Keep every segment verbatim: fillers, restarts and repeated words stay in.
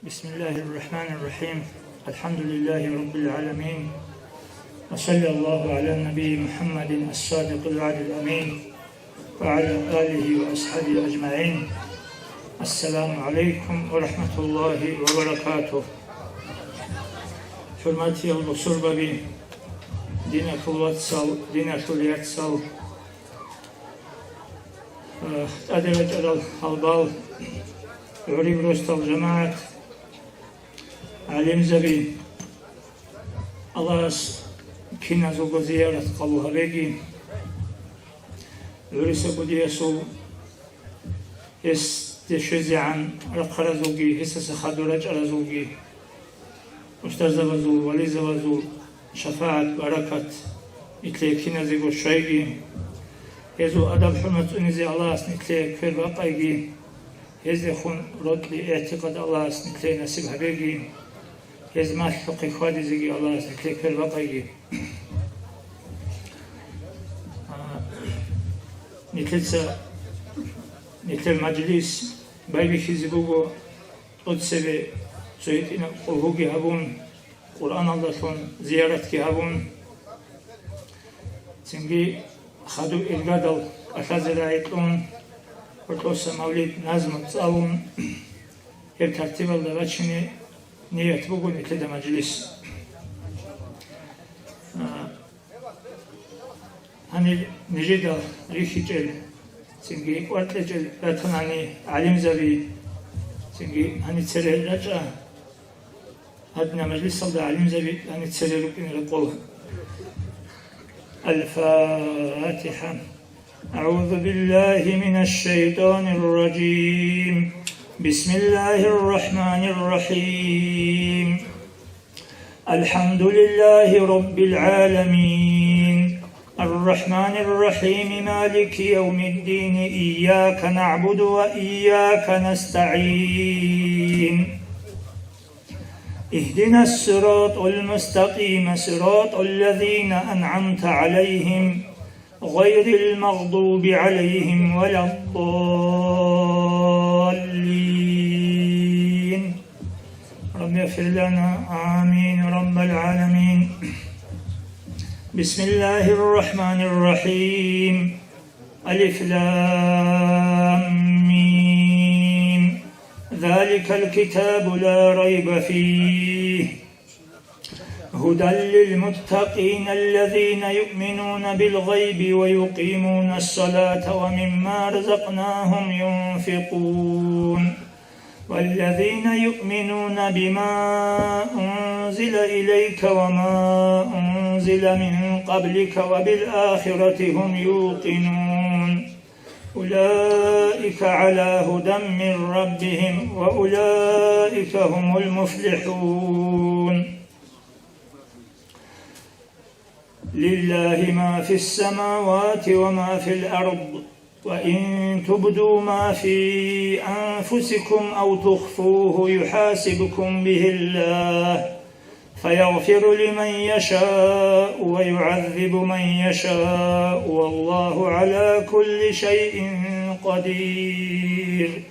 بسم الله الرحمن الرحيم. الحمد لله رب العالمين. وصلى الله على النبي محمد الصادق الوعد الأمين وعلى آله وأصحابه أجمعين. السلام عليكم ورحمة الله وبركاته. ХӀурматиял бусурбаби, диналъул вацал, диналъул яцал, э, тӀаде рачӀарал гьалбал, гӀуриб росдал жамагӀат, гӀалимзаби, Аллагьас киназулго зиярат къабул гьабеги, гӀурисаб гудиясул гьесде щвезегӀан рахъаразулги, гьесдаса хадур рачӀаразулги, устарзабазул, вализабазул шафагӀат, баракат нилъее киназего щвайги, гьезул адаб-хӀурмат цӀунизе Аллагьас нилъее квер бакъайги, гьездехун рокьи-игӀтикъад Аллагьас нилъее насиб гьабеги, гьез малъухъе хьвадизеги Аллагьас нилъее квер бакъайги. А, нилъеца, нилъер мажлис байбихьизе буго, тӀоцебе цо гьитӀинаб къулгьуги гьабун, Къуръаналдалъун зияратги гьабун, цинги хадуб иргадал кӀалъазе рагӀи кьун, гьоркьоса мавлид назму цӀалун, гьеб тартибалда бачине ният буго нилъеда мажлис. А, гьанир нижеда рихьичӀел, цинги кӀвар кьечӀел ратанани гӀалимзаби, цинги гьанир цере рачӀа, гьадинаб мажлисалда гӀалимзаби гьанир цере рукӀине рекъола. الفاتحة. أعوذ بالله من الشيطان الرجيم. بسم الله الرحمن الرحيم. الحمد لله رب العالمين. الرحمن الرحيم. مالك يوم الدين. إياك نعبد وإياك نستعين. اهدنا الصراط المستقيم. صراط الذين أنعمت عليهم غير المغضوب عليهم ولا الضالين. رب اغفر لنا. آمين رب العالمين. بسم الله الرحمن الرحيم. ألف لام ميم. ذلك الكتاب لا ريب فيه. هدى للمتقين الذين يؤمنون بالغيب ويقيمون الصلاة ومما رزقناهم ينفقون. والذين يؤمنون بما أنزل إليك وما أنزل من قبلك وبالآخرة هم يوقنون. أولئك على هدى من ربهم وأولئك هم المفلحون. لله ما في السماوات وما في الأرض، وإن تبدوا ما في أنفسكم أو تخفوه يحاسبكم به الله، فيغفر لمن يشاء ويعذب من يشاء، والله على كل شيء قدير.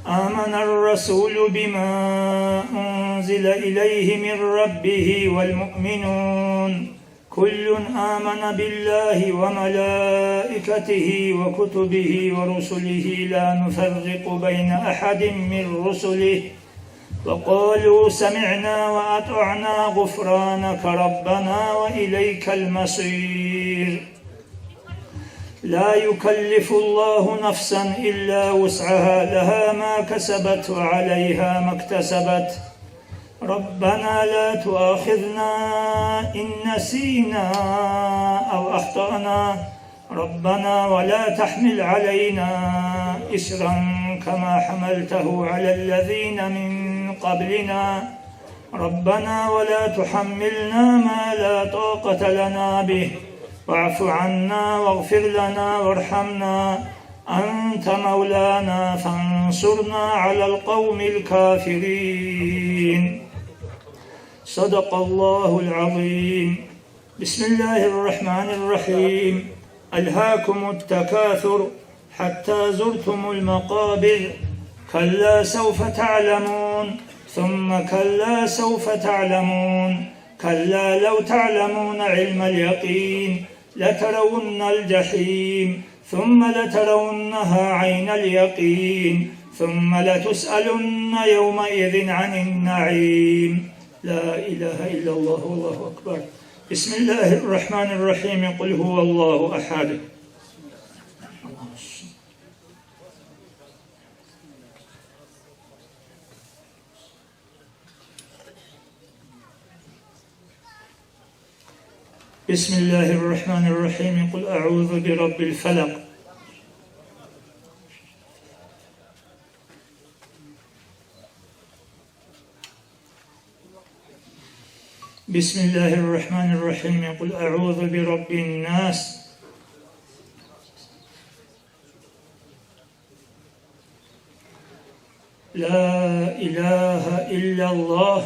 آمن الرسول بما أنزل إليه من ربه والمؤمنون، كل آمن بالله وملائكته وكتبه ورسله لا نفرق بين أحد من رسله، وقالوا سمعنا وأطعنا غفرانك ربنا وإليك المصير. لا يكلف الله نفسا إلا وسعها، لها ما كسبت وعليها ما اكتسبت. ربنا لا تؤاخذنا إن نسينا أو أخطأنا، ربنا ولا تحمل علينا إصرا كما حملته على الذين من قبلنا، ربنا ولا تحملنا ما لا طاقة لنا به، واعف عنا واغفر لنا وارحمنا، أنت مولانا فانصرنا على القوم الكافرين. صدق الله العظيم. بسم الله الرحمن الرحيم. ألهاكم التكاثر حتى زرتم المقابر. كلا سوف تعلمون، ثم كلا سوف تعلمون، كلا لو تعلمون علم اليقين، لترون الجحيم، ثم لترونها عين اليقين، ثم لتسألن يومئذ عن النعيم. لا إله إلا الله، والله أكبر. بسم الله الرحمن الرحيم. قل هو الله أحد. بسم الله الرحمن الرحيم. قل أعوذ برب الفلق. بسم الله الرحمن الرحيم. قل أعوذ برب الناس. لا إله إلا الله.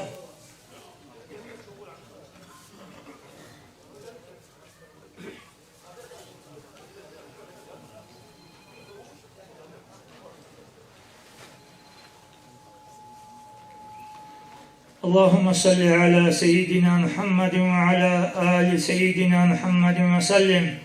اللهم صل على سيدنا محمد وعلى آل سيدنا محمد وسلم.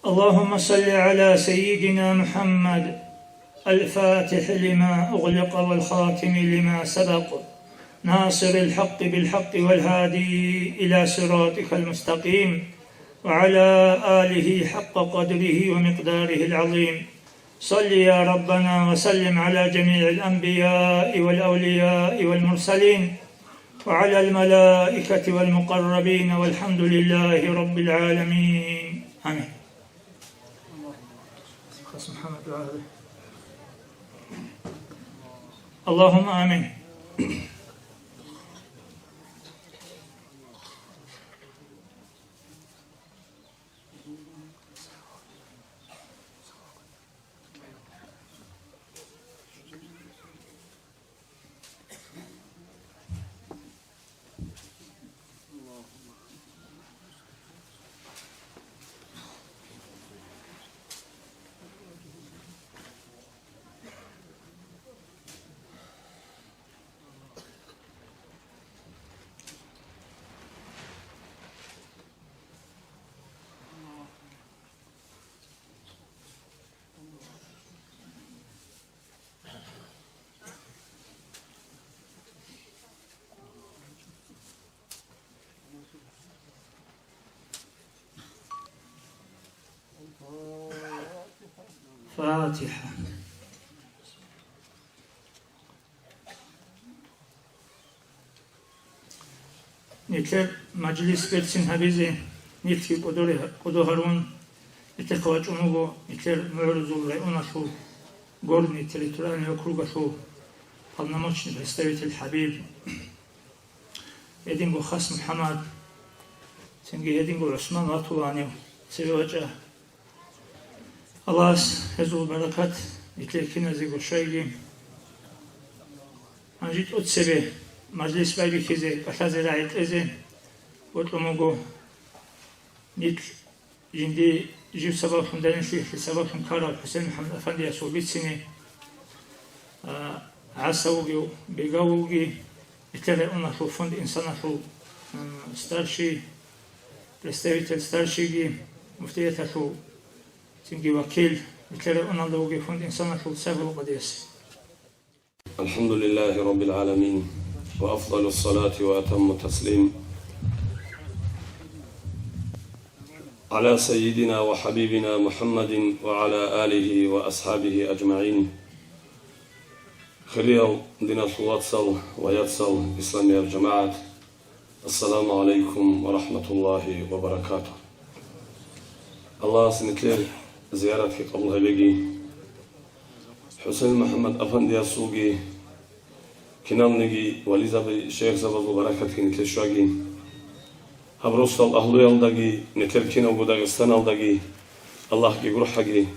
اللهم صل على سيدنا محمد الفاتح لما أغلق والخاتم لما سبق ناصر الحق بالحق والهادي إلى صراطك المستقيم وعلى آله حق قدره ومقداره العظيم. صل يا ربنا وسلم على جميع الأنبياء والأولياء والمرسلين وعلى الملائكة والمقربين والحمد لله رب العالمين. آمين. اللهم آمين. الفاتحة. Нилъер мажлис берцин гьабизе нилъги кӀодоре-, кӀодо гьарун, нилъехъе вачӀун вуго нилъер МугӀрузул районалъул Горный территориальный округалъул полномочный представитель ХӀабиб, гьединго Хас МухӀаммад, цинги гьединго ГӀусман ватуланив цеве вачӀа. Аллагьас гьезул баракат нилъер киназего щвайги. Гьанже тӀоцебе мажлис байбихьизе, кӀалъазе рагӀи кьезе бокьун буго. Нилъ жинди жив сабаблъун данилъи, гьелъул сабаблъун ккарав ХӀусейн МухӀаммад Афандиясул бицине, а, гӀасавулги, бегавулги, нилъер районалъул фонд «Инсаналъул», м, старший, представитель старшийги, муфтияталъул цинги вакил, нилъер районалда вугев фонд «Инсаналъул» Сайфул Къадияс. الحمد لله رب العالمين، وأفضل الصلاة وأتم التسليم على سيدنا وحبيبنا محمد وعلى آله وأصحابه أجمعين. Хириял диналъул вацал ва яцал, исламиял жамагӀат, ассаламу гӀалайкум ва рахӀматуллагьи ва баракатугь. Аллагьас нилъер зияратги къабул гьабеги, ХӀусейн МухӀаммад Афандиясулги, киналниги вализаби, шейхзабазул баракатги нилъе щваги. Гьаб росдал агьлуялдаги, нилъер киналго Дагъистаналдаги Аллагьги гурхӀаги,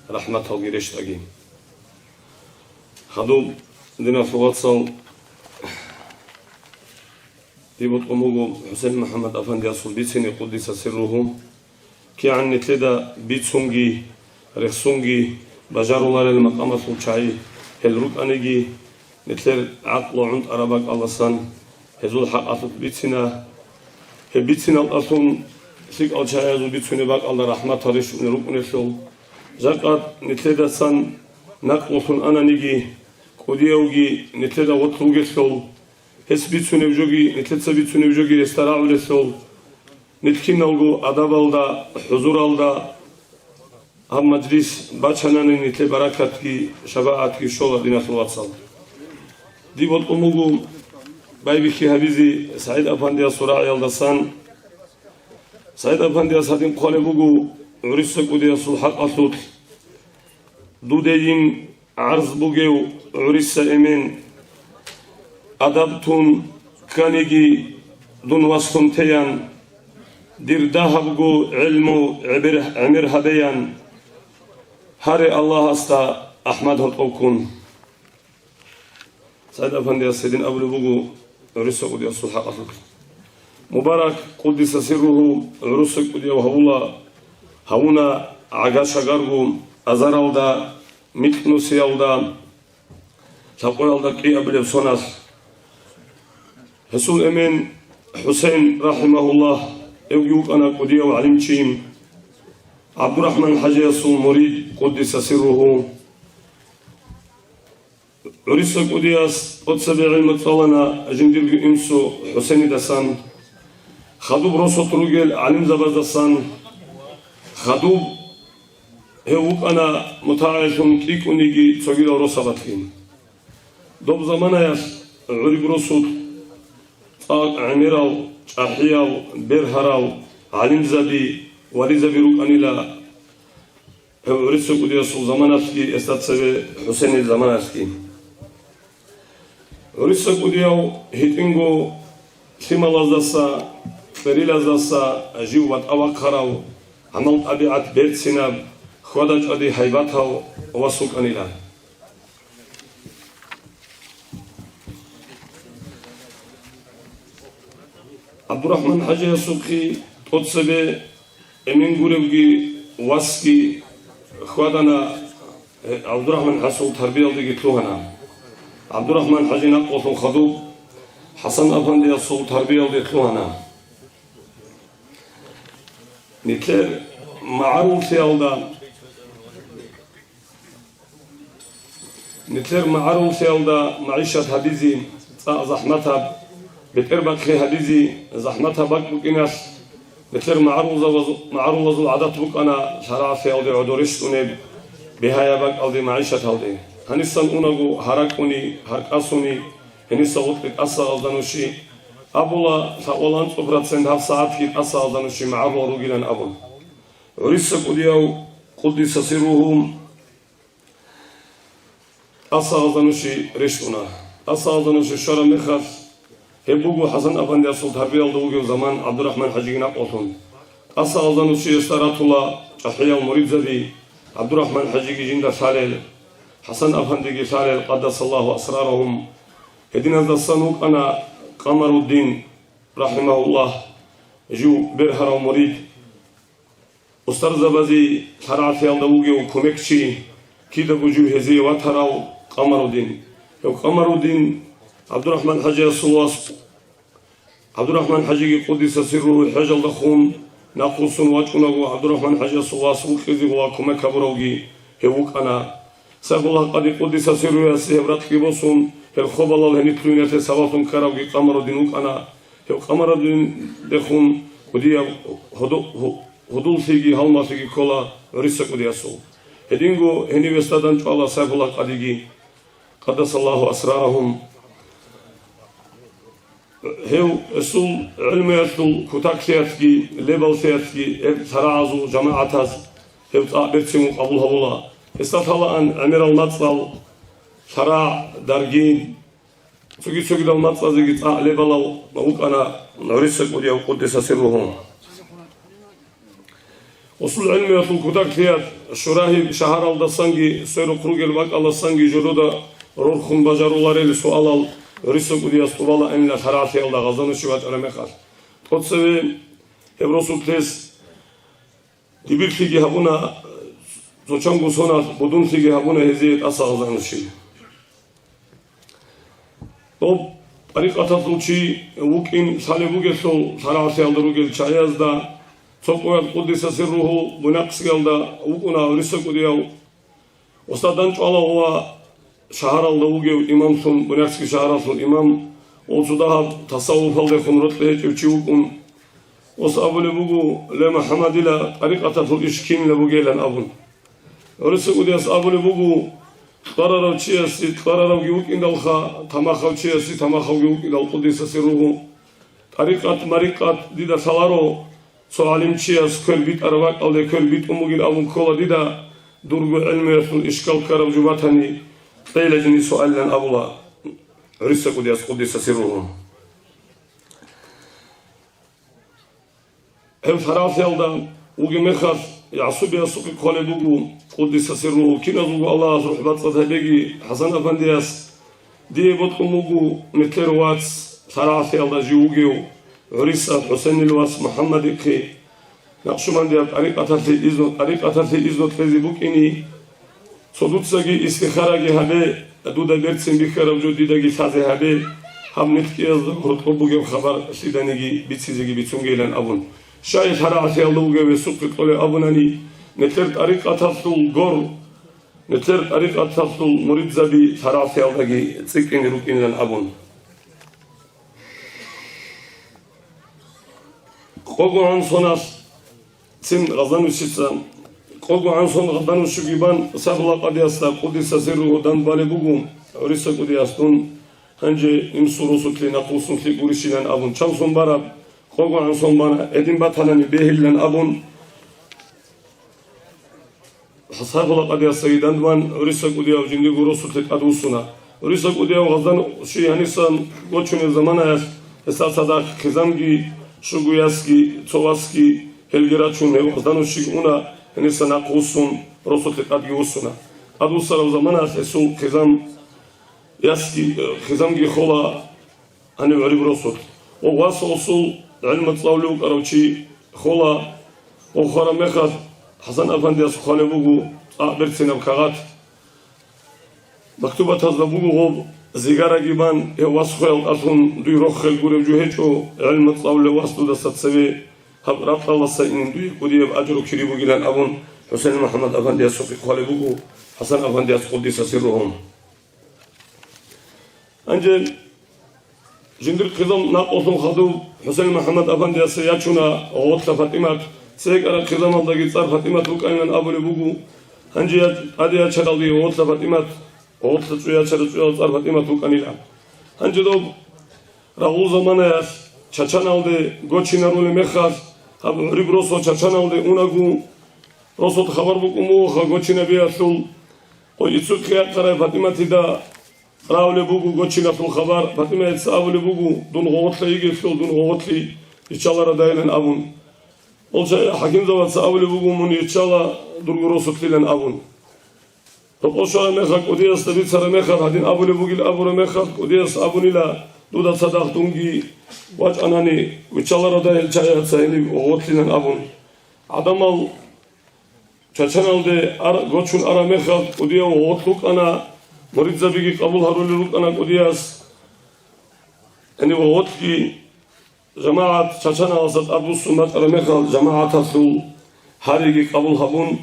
рахӀматалги рещтӀаги. Хадуб Диналъул вацал, дие бокьун буго ХӀусен МухӀаммад Афандиясул бицине, къуддиса сирругьу. КигӀан нилъеда бицунги, рехсунги бажаруларел макъамалъул чагӀи гьел рукӀаниги, нилъер гӀакълу гӀунтӀараб бакӀалдасан гьезул хӀакъалъулъ бицина. Гьеб бициналдалъун лъикӀал чагӀазул бицунеб бакӀалда рахӀматал рещтӀунел рукӀунелъул, жакъа нилъедасан накълулъун ананиги, кӀудиявги нилъеда гъорлъ вугелъул, гьес бицунеб жоги, нилъеца бицунеб жоги гьесда рагӀулелъул, нилъ киналго адабалда, хӀузуралда гьаб мажлис бачанани, нилъер баракатги шабагӀатги щола, диналъул вацал. Дие бокьун буго байбихьи гьабизе СагӀид Афандиясул рагӀиялдасан. СагӀид Афандияс гьадин хъвалеб буго ГӀуриса кӀудиясул хӀакъалъулъ: «Дудейин гӀарз бугев ГӀуриса эмен, адаб тун кканиги дун васлъун теян, дир дагьабго гӀелму гӀебер-, гӀемер гьабеян, гьаре Аллагьасда АхӀмад гьоркьов ккун». СагӀид Афандияс гьедин абулеб буго ГӀуриса кӀудиясул хӀакъалъулъ. Мубарак, къуддиса сирругьу, ГӀуриса кӀудияв гьавула, гьавуна гӀага-шагарго азаралда, микьнусиялда, лъабкъоялда кӀиабилеб соналъ. Гьесул эмен ХӀусен, рахӀимагьуллагь, эвги вукӀана кӀудияв гӀалимчи, ГӀабдурахӀман ХӀажиясул мурид, къуддиса сирругьу. ГӀуриса кӀудияс тӀоцебе гӀилму цӀалана жиндирго инсу ХӀусенидасан. Хадуб росулъ ругел гӀалимзабаздасан хадуб гьев вукӀана мутагӀиллъун кӀикӀкӀуниги цогидал росабалъги. Доб заманаялъ гӀуриб росулъ цӀакъ гӀемерал, чӀахӀиял, бергьарал гӀалимзаби, вализаби рукӀанила. Гьев ГӀуриса кӀудиясул заманалъги, гьесда цебе ХӀусенил заманалъги. ГӀуриса кӀудияв гьитӀинго лъималаздаса, кьерилаздаса жив батӀа вахъарав, гӀамал-тӀабигӀат берцинаб, хьвада-чӀвади гьайбатав вас вукӀанила. ГӀабдурахӀман ХӀажиясухъе тӀоцебе эмен гуревги васги хьвадана, ГӀабдурахӀман ХӀажиясул тарбиялдеги лъугьана. ГӀабдурахӀман ХӀажи накълулъун хадуб ХӀасан Афандиясул тарбиялде лъугьана. Нилъер магӀаруллъиялда Нилъер магӀаруллъиялда магӀишат гьабизе цӀакъ захӀматаб, бетӀербахъи гьабизе захӀматаб бакӀ букӀиналъ, нилъер магӀарулзабаз-, магӀарулазул гӀадат букӀана шарагӀалъиялде гӀодор рещтӀунеб бигьаяб бакӀалде магӀишаталде. Гьанисан унаго гьаракӀуни, гьаркӀасуни, гьениса гъутӀи тӀасагъазда нуши абула, лъабкъоялда анцӀго процент гьабсагӀатги тӀасагъазда нуши магӀарулал ругилан абун. ГӀуриса кӀудияв, къуддиса сирругьу, тӀасагъазда нуши рещтӀуна. ТӀасагъазда нуши щвараб мехалъ, гьеб буго ХӀасан Афандиясул тарбиялда вугев заман ГӀабдурахӀман ХӀажиги накълулъун. ТӀасагъазда нуши гьесда ратула чӀахӀиял муридзаби, ГӀабдурахӀман ХӀажиги жинда лъалел, ХӀасан Афандиги лъалел, къаддасаллагьу асрарагьум. Гьединаздасан вукӀана Къамаруддин, рахӀимагьуллагь, жив бергьарав мурид. Устарзабазе шаргӀалъиялда вугев кумекчи, кидаго жив гьезие ватарав Къамарудин. Гьев Къамарудин ГӀабдурахӀман ХӀажиясул вас, ГӀабдурахӀман ХӀажиги къуддиса сирругьу хӀежалда хун, нахъвуссун вачӀунаго, ГӀабдурахӀман ХӀажиясул вас вукьизе ва кумек гьабуравги гьев вукӀана. Сайфуллагь Къади къуддиса сирругьуясе гьеб ракьги босун, гьел хобалал гьениб лъугьиналъе сабаблъун ккаравги Къамарудин вукӀана. Гьев Къамарудиндехун кӀудияб гьуду-, гьу-, гьудуллъиги гьалмагълъиги ккола ГӀуриса кӀудиясул. Гьединго гьенив гьесда дандчӀвала Сайфуллагь Къадиги, къаддасаллагьу асрарагьум. Гьев гьесул гӀелмуялъул кутаклъиялъги лебаллъиялъги гьеб шаргӀазул жамагӀатаз гьев цӀакъ берцинго къабул гьабула. Гьесда лъалаан гӀемерал мацӀал, шаргӀ, даргин, цоги-цогидал мацӀазеги цӀакъ лебалав вукӀана ГӀуриса кӀудияв къуддиса сирругьу. Гьесул гӀелмуялъул кутаклъиялъ Шурагьиб шагьаралдасанги, сверухъ ругел бакӀалдасанги журуда рорхун бажаруларел суалал гӀуриса кӀудияс тӀубала анила лъарагӀлъиялда гъазанущи вачӀараб мехалъ. ТӀоцеве гьеб росулъес дибирлъиги гьабуна, цо чанго соналъ будунлъиги гьабуна гьезие тӀаса гъазанущи. Доб тӀарикъаталъул чи вукӀин лъалеб бугелъул, лъарагӀлъиялда ругел чагӀиязда цо къоялъ, къуддиса сирругьу, Буйнакскиялда вукӀуна гӀуриса кӀудияв. Устадан чӀвала ва шагьаралда вугев имамлъун, Буйнакский шагьаралъул имам, ва цо дагьаб тасаввуфалдехун рокьи гьечӀев чи вукӀун. Ус абулеб буго: «Ле, МухӀаммадила, тӀарикъаталъул иш кинила бугилан», — абун. ГӀуриса кӀудияс абулеб буго: «Кьварарав чиясе кьвараравги вукӀиндалха, тамахав чиясе тамахавги вукӀиндал, къуддиса сирругьу. ТӀарикъат-марикъат дида лъаларо, цо гӀалимчияс квер битӀараб бакӀалде квер битӀун бугин абун ккола дида, дурго гӀелмуялъул ишкал ккараб жо батани, кьейила жиндие суалилан», — абула гӀуриса кӀудияс, къуддиса сирругьу. Гьеб лъарагӀлъиялда вугеб мехалъ, ЯгӀсубиясухъе хъвалеб буго, къуддиса сирругьу, киназулго Аллагьас рухӀ бацӀцӀад гьабеги, ХӀасан-афандияс: «Дие бокьун буго нилъер вац, лъарагӀлъиялда жив вугев, гӀуриса ХӀусенил вас МухӀаммадихъе, накъшубандияб тӀарикъаталъе изну, тӀарикъаталъе изну кьезе букӀине, цо дуцаги истихараги гьабе, дуда берцин бихьараб жо дидаги лъазе гьабе, гьаб нилъ кӀиязда гьоркьоб бугеб хабар лъиданиги бицизеги бицунгейилан», — абун. Щай лъарагӀлъиялда вугев гьесухъе кьолеб абунани, нилъер тӀарикъаталъул гор, нилъер тӀарикъаталъул муридзаби лъарагӀлъиялдаги цӀикӀкӀине рукӀинилан абун. Къого гӀан соналъ цин Гъазанущица, къого гӀан сон Гъазанущиги бан, Сайфулла къадиясда, къуддиса сирругьу, дандбалеб буго гӀуриса кӀудияс: «Дун гьанже инсул росулъе нахъвуссунлъи гурищилан», — абун. Чан сон бараб, къого гӀан сон бана, гьедин батанани бегьилилан абун, Сайфулла къадиясдаги дандбан, гӀуриса кӀудияв жиндирго росулъе тӀадвуссуна. ГӀуриса кӀудияв Гъазанущи гьанисан гочунеб заманаялъ гьесда цадахъ хъизамги, щуго ясги, цо васги, гьелги рачун, гьев Гъазанущиги уна, гьениса нахъвуссун, росулъе тӀадги вуссуна. ТӀадвуссараб заманаялъ гьесул хъизам, ясги, хъизамги хола гьанив гӀуриб росулъ. Ва вас гъосул гӀелму цӀалулев вукӀарав чи хола, ва хвараб мехалъ, ХӀасан-афандияс хъвалеб буго цӀакъ берцинаб кагъат. Мактубатазда буго гъоб: «Зигараги бан, гьев вас хвеялъ кӀалъун дуй рохел гурев жо гьечӀо, гӀелму цӀалулев вас дудаса цеве гьаб ракьалдаса инин дуе кӀудияб ажру кири бугилан», — абун, ХӀусен МухӀаммад-афандиясухъе хъвалеб буго ХӀасан-афандияс, къуддиса сирругьу. Гьанже жиндир хъизан накъулъун хадуб ХӀусен МухӀаммад-афандиясе ячуна гъолъа ФатӀимат, цӀекӀараб хъизаналдаги цӀар ФатӀимат вукӀанилан абулеб буго. Гьанже я-, тӀаде ячаралги гъолъа ФатӀимат, гъолъа чӀу ячарал чӀуял цӀар ФатӀимат вукӀанила. Гьанже доб рагъул заманаялъ Чачаналде гочинарулеб мехалъ, гьаб гӀуриб росу Чачаналде унаго, росулъ хабар букӀун бугоха гочинабиялъул. Къойицухъе якъарай ФатӀиматида раулеб буго гочиналъул хабар. ФатӀиматица абулеб буго: «Дун гъогъолъа йигелъул, дун гъогъолъи йиччаларадайилан», — абун. Гъолча хӀакимзабаца абулеб буго: «Мун йиччала дурго росулъилан», — абун. Рокъов щвараб мехалъ, кӀудиясда бицараб мехалъ, гьадин абулеб бугил абураб мехалъ, кӀудияс абунила: «Дуда цадахъ дунги вачӀанани, виччаларадайил чагӀица гьениб гъогъолъилан», — абун. ГӀадамал Чачаналде ар-, гочун араб мехалъ, кӀудияв гъогъолъ вукӀана, муридзабиги къабул гьарулел рукӀана кӀудияс. Гьениб гъогъолъги жамагӀат Чачаналдаса тӀадвуссун бачӀараб мехалъ, жамагӀаталъул гьариги къабул гьабун,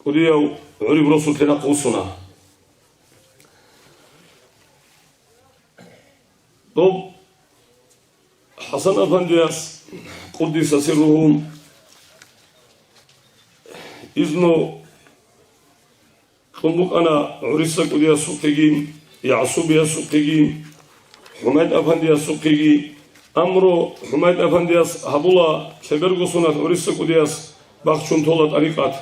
кӀудияв гӀуриб росулъе нахъвуссуна. Доб ХӀасан-афандияс, къуддиса сирругьу, изну кьун букӀана ГӀуриса кӀудиясухъеги, ЯгӀсубиясухъеги, ХӀумайд-афандиясухъеги. Амру ХӀумайд-афандияс гьабула, лъеберго соналъ ГӀуриса кӀудияс бахчун тола тӀарикъат.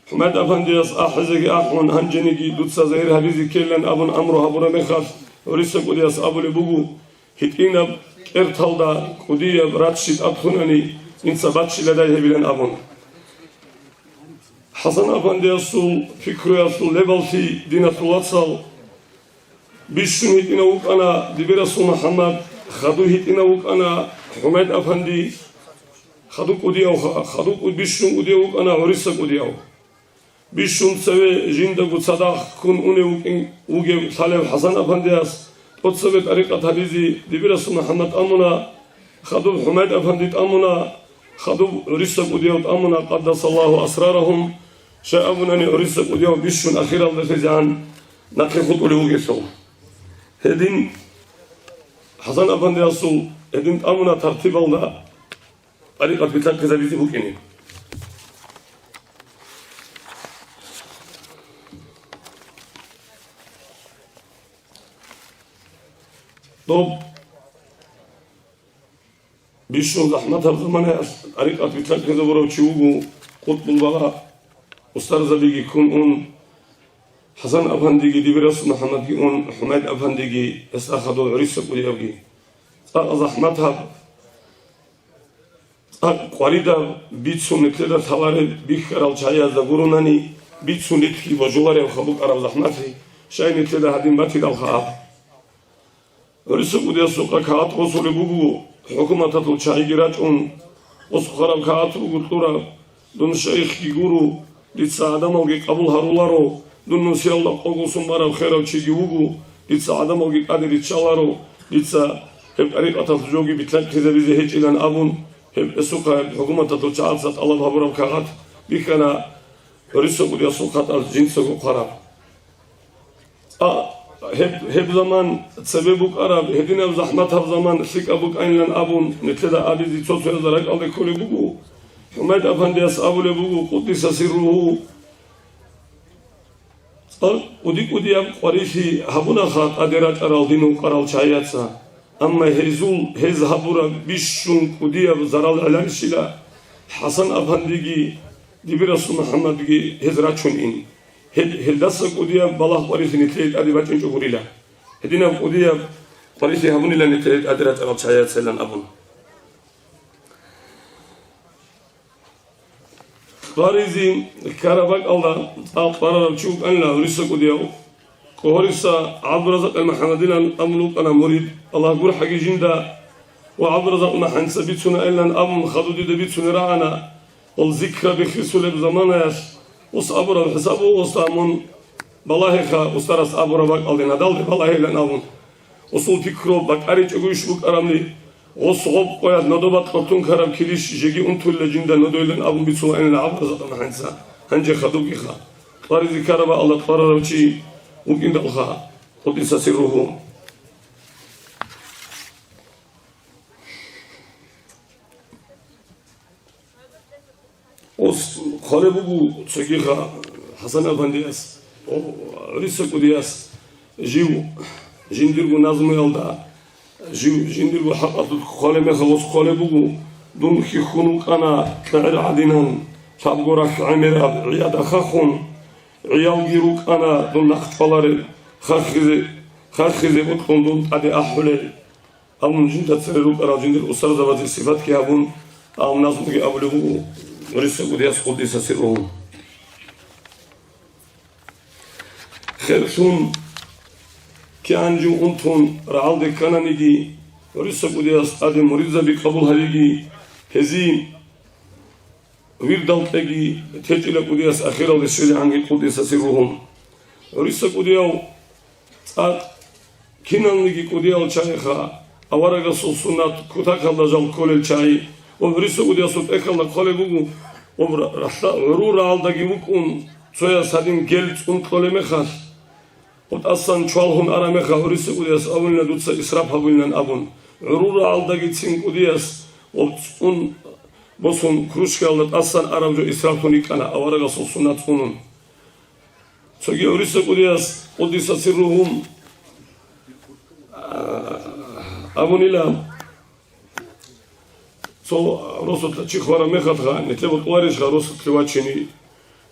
ХӀумайд-афандияс ахӀизеги ахӀун, гьанжениги дуца загьир гьабизе ккелилан абун амру гьабураб мехалъ, ГӀуриса кӀудияс абулеб буго: «ГьитӀинаб кӀерталда кӀудияб раччи тӀад лъунани, инца баччиладай гьебилан», — абун. ХӀасан-афандиясул пикруялъул лебаллъи, диналъул вацал, Бищун гьитӀинав вукӀана дибирасул МухӀаммад, хадув гьитӀинав вукӀана ХӀумайд-афанди, хадув кӀудияв, хадув кӀу-, бищун кӀудияв вукӀана гӀуриса кӀудияв. Бищун цеве жиндаго цадахъ ккун унев вукӀин вугев лъалев ХӀасан-афандияс тӀоцебе тӀарикъат гьабизе дибирасул МухӀаммад тӀамуна, хадуб ХӀумайд-афанди тӀамуна, хадуб гӀуриса кӀудияв тӀамуна, къаддасаллагьу асрарагьум, щай абунани гӀуриса кӀудияв бищун ахиралда лъезегӀан нахъе хутӀулев вугелъул. Гьедин ХӀасан-афандиясул гьедин тӀамуна тартибалда тӀарикъат битӀахъизабизе букӀине. Доб бищун захӀматаб заманаялъ тӀарикъат битӀахъизабурав чи вуго, къутбул бала устарзабиги ккун ун, ХӀасан-афандиги дибирасул МухӀаммадги ун, ХӀумайд-афандиги, гьесда хадув гӀуриса кӀудиябги. ЦӀакъ захӀматаб, цӀакъ къваридаб, бицун нилъеда лъалареб бихьарал чагӀиязда гурунани, бицун ритӀги божулареб хабукъараб захӀмалъи, щай нилъеда гьадин батилалха аб. ГӀуриса кӀудиясухъа кагъат гъосулеб буго, хӀукуматалъул чагӀиги рачӀун, гъосухъараб кагъат буго кьураб, дун шайихги гуро, дица гӀадамалги къабул гьаруларо, дун нусиялда къогосун бараб херав чиги вуго, дица гӀадамалги тӀаде риччаларо, дица гьеб тӀарикъаталъ жоги битӀахъизабизе гьечӀилан абун, гьеб гьесухъа гьеб хӀукуматалъул чагӀаца тӀалаб гьабураб кагъат бихьана гӀуриса кӀудиясул хатӀалъ жинцаго хъвараб. А, гьеб, гьеб заман цебе букӀараб, гьединаб захӀматаб заман лъикӀаб букӀайилан абун, нилъеда абизе цо-цоязда ракӀалде кколеб буго. ХӀумайд-афандияс абулеб буго, къуддиса сирругьу, цӀакъ кӀуди-кӀудияб къварилъи гьабунаха тӀаде рачӀарал дин ункъарал чагӀияца, амма гьезул гьез гьабураб бищун кӀудияб зарал гӀеларищила, ХӀасан-афандиги дибирасул МухӀаммадги гьез рачун ин. Гьеб, гьелдаса кӀудияб балагь къварилъи нилъее тӀаде бачӀинчӀо гурила. Гьединаб кӀудияб къварилъи гьабунила нилъее тӀаде рачӀарал чагӀияцилан абун. Къваризе ккараб бакӀалда цӀакъ къварарав чи вукӀанила гӀуриса кӀудияв. КӀогьориса ГӀабдуразакъил МухӀаммадилан абун вукӀана мурид, Аллагь гурхӀаги жинда, ва ГӀабдуразакъил МухӀаммадица бицунаилан абун хадуб дида бицунеб рагӀана. Гьел зикраби хисулеб заманаялъ, ус абураб хӀисаб буго, ус абун балагьеха, устарас абураб бакӀалде надалде балагьейилан абун. Усул пикру бакӀаричӀого иш букӀарамли, гъос гъоб къоялъ нодо бакьулъ тункараб килищ жеги унтулла жинда нодойлан абун бицулаанила ГӀабдуразакъил МухӀаммадица, гьанже хадубгиха. Къваризе ккараб бакӀалда къварарав чи вукӀиндалха, къуддиса сирругьу. Ос хъвалеб буго цогиха ХӀасан-афандияс, о, гӀуриса кӀудияс, жив жиндирго назмуялда, жив жиндирго хӀакъалъулъ хъвалеб мехалъ ос хъвалеб буго, дун хьихьун вукӀана кьегӀер гӀадинан, лъабго рахь гӀемераб гӀияда хахун, гӀиялги рукӀана дун нахъчӀваларел, хахизе, хахизе бокьун дун тӀаде ахӀулел. Амма жинда цере рукӀарал жиндир устарзабазе сипатги гьабун, гьав назмуги абулеб буго, гӀуриса кӀудияс къуддиса сирругьу. Херлъун, кигӀан жив унтун рагӀалде ккананиги, гӀуриса кӀудияс тӀаде муридзаби къабул гьавиги, гьезие вирдал кьеги, течӀила кӀудияс ахиралде щвезегӀанги къуддиса сирругьу. ГӀуриса кӀудияв цӀакъ киналниги кӀудиял чагӀиха, аварагасул суннат кутакалда жал кколел чагӀи, ва гӀуриса кӀудиясул тӀехьалда хъвалеб буго, ва ра-, ралъа-, гӀуру рагӀалдаги вукӀун, цояс гьадин гел цӀун кьолеб мехалъ, ва тӀасан чвалгьун араб мехалъ гӀуриса кӀудияс абунила дуца исраф гьабунилан абун, гӀуру рагӀалдагицин кӀудияс ва цӀун босун кружкаялда тӀасан араб жо исрафлъун йикӀана аварагасул суннат цӀунун. Цоги гӀуриса кӀудияс, къуддиса сирругьу, а, абунила, цо росулъа чи хвараб мехалъха, нилъер бокьуларищха росулъе вачине,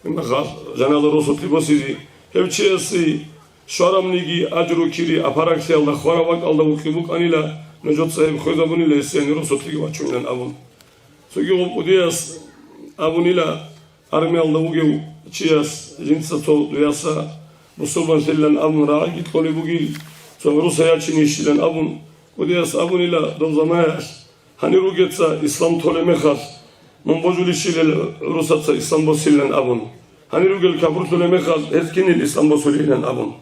имаха жаназа росулъе босизе. Гьев чиясе щварамниги ажру кири апараглъиялда хвараб бакӀалда вукӀи букӀанила, нужеца гьеб хвезабунила, гьесие росулъеги вачунилан абун. Цоги гъоб кӀудияс абунила, армиялда вугев чияс жинца цо дуяса бусурбанлъилан абун рагӀиги кьолеб бугил, цо гӀурусай ячинищилан абун, кӀудияс абунила дов замаялъ, гьанир ругеца ислам толеб мехалъ, мун божулищилел гӀурусаца ислам босилилан абун, гьанир ругел капурлъулеб мехалъ, гьез кинил ислам босулилан абун.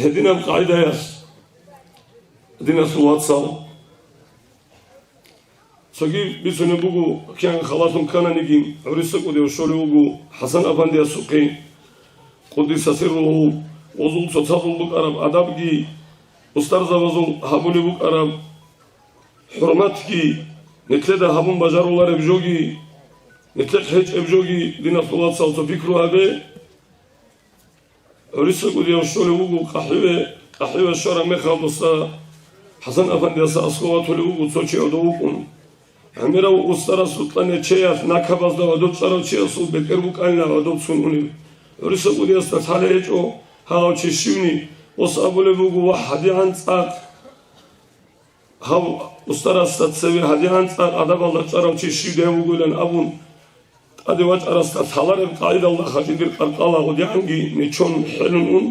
Гьединаб къагӀидаялъ, диналъул вацал, цоги бицунеб буго, кигӀан халалъун ккананиги, гӀуриса кӀудияв щолев вуго ХӀасан-афандиясухъе, къуддиса сирругьу, гъозул цоцазул букӀараб адабги, устарзабазул гьабулеб букӀараб хӀурматги, нилъеда гьабун бажарулареб жоги, нилъехъ гьечӀеб жоги, диналъул вацал, цо пикру гьабе. ГӀуриса кӀудияв щолев вуго къахӀиве, къахӀиве щвараб мехалдаса ХӀасан-афандиясда аскӀов ватулев вуго цо чи гӀодов вукӀун. ГӀемерав устарасул кьене чеялъ накабазда гӀодов чӀарав чиясул бетӀер букӀанила гӀодов цун унев. ГӀуриса кӀудиясда лъалеб гьечӀо гьав чи щивни, ос абулеб буго: «Вагь, гьадигӀан цӀакъ, гьав устарасда цеве гьадигӀан цӀакъ адабалда чӀарав чи щивдай вугилан», – абун, тӀаде вачӀарасда лъалареб къагӀидалда хадидир къаркъала гъудигӀанги нечон хӀелун ун,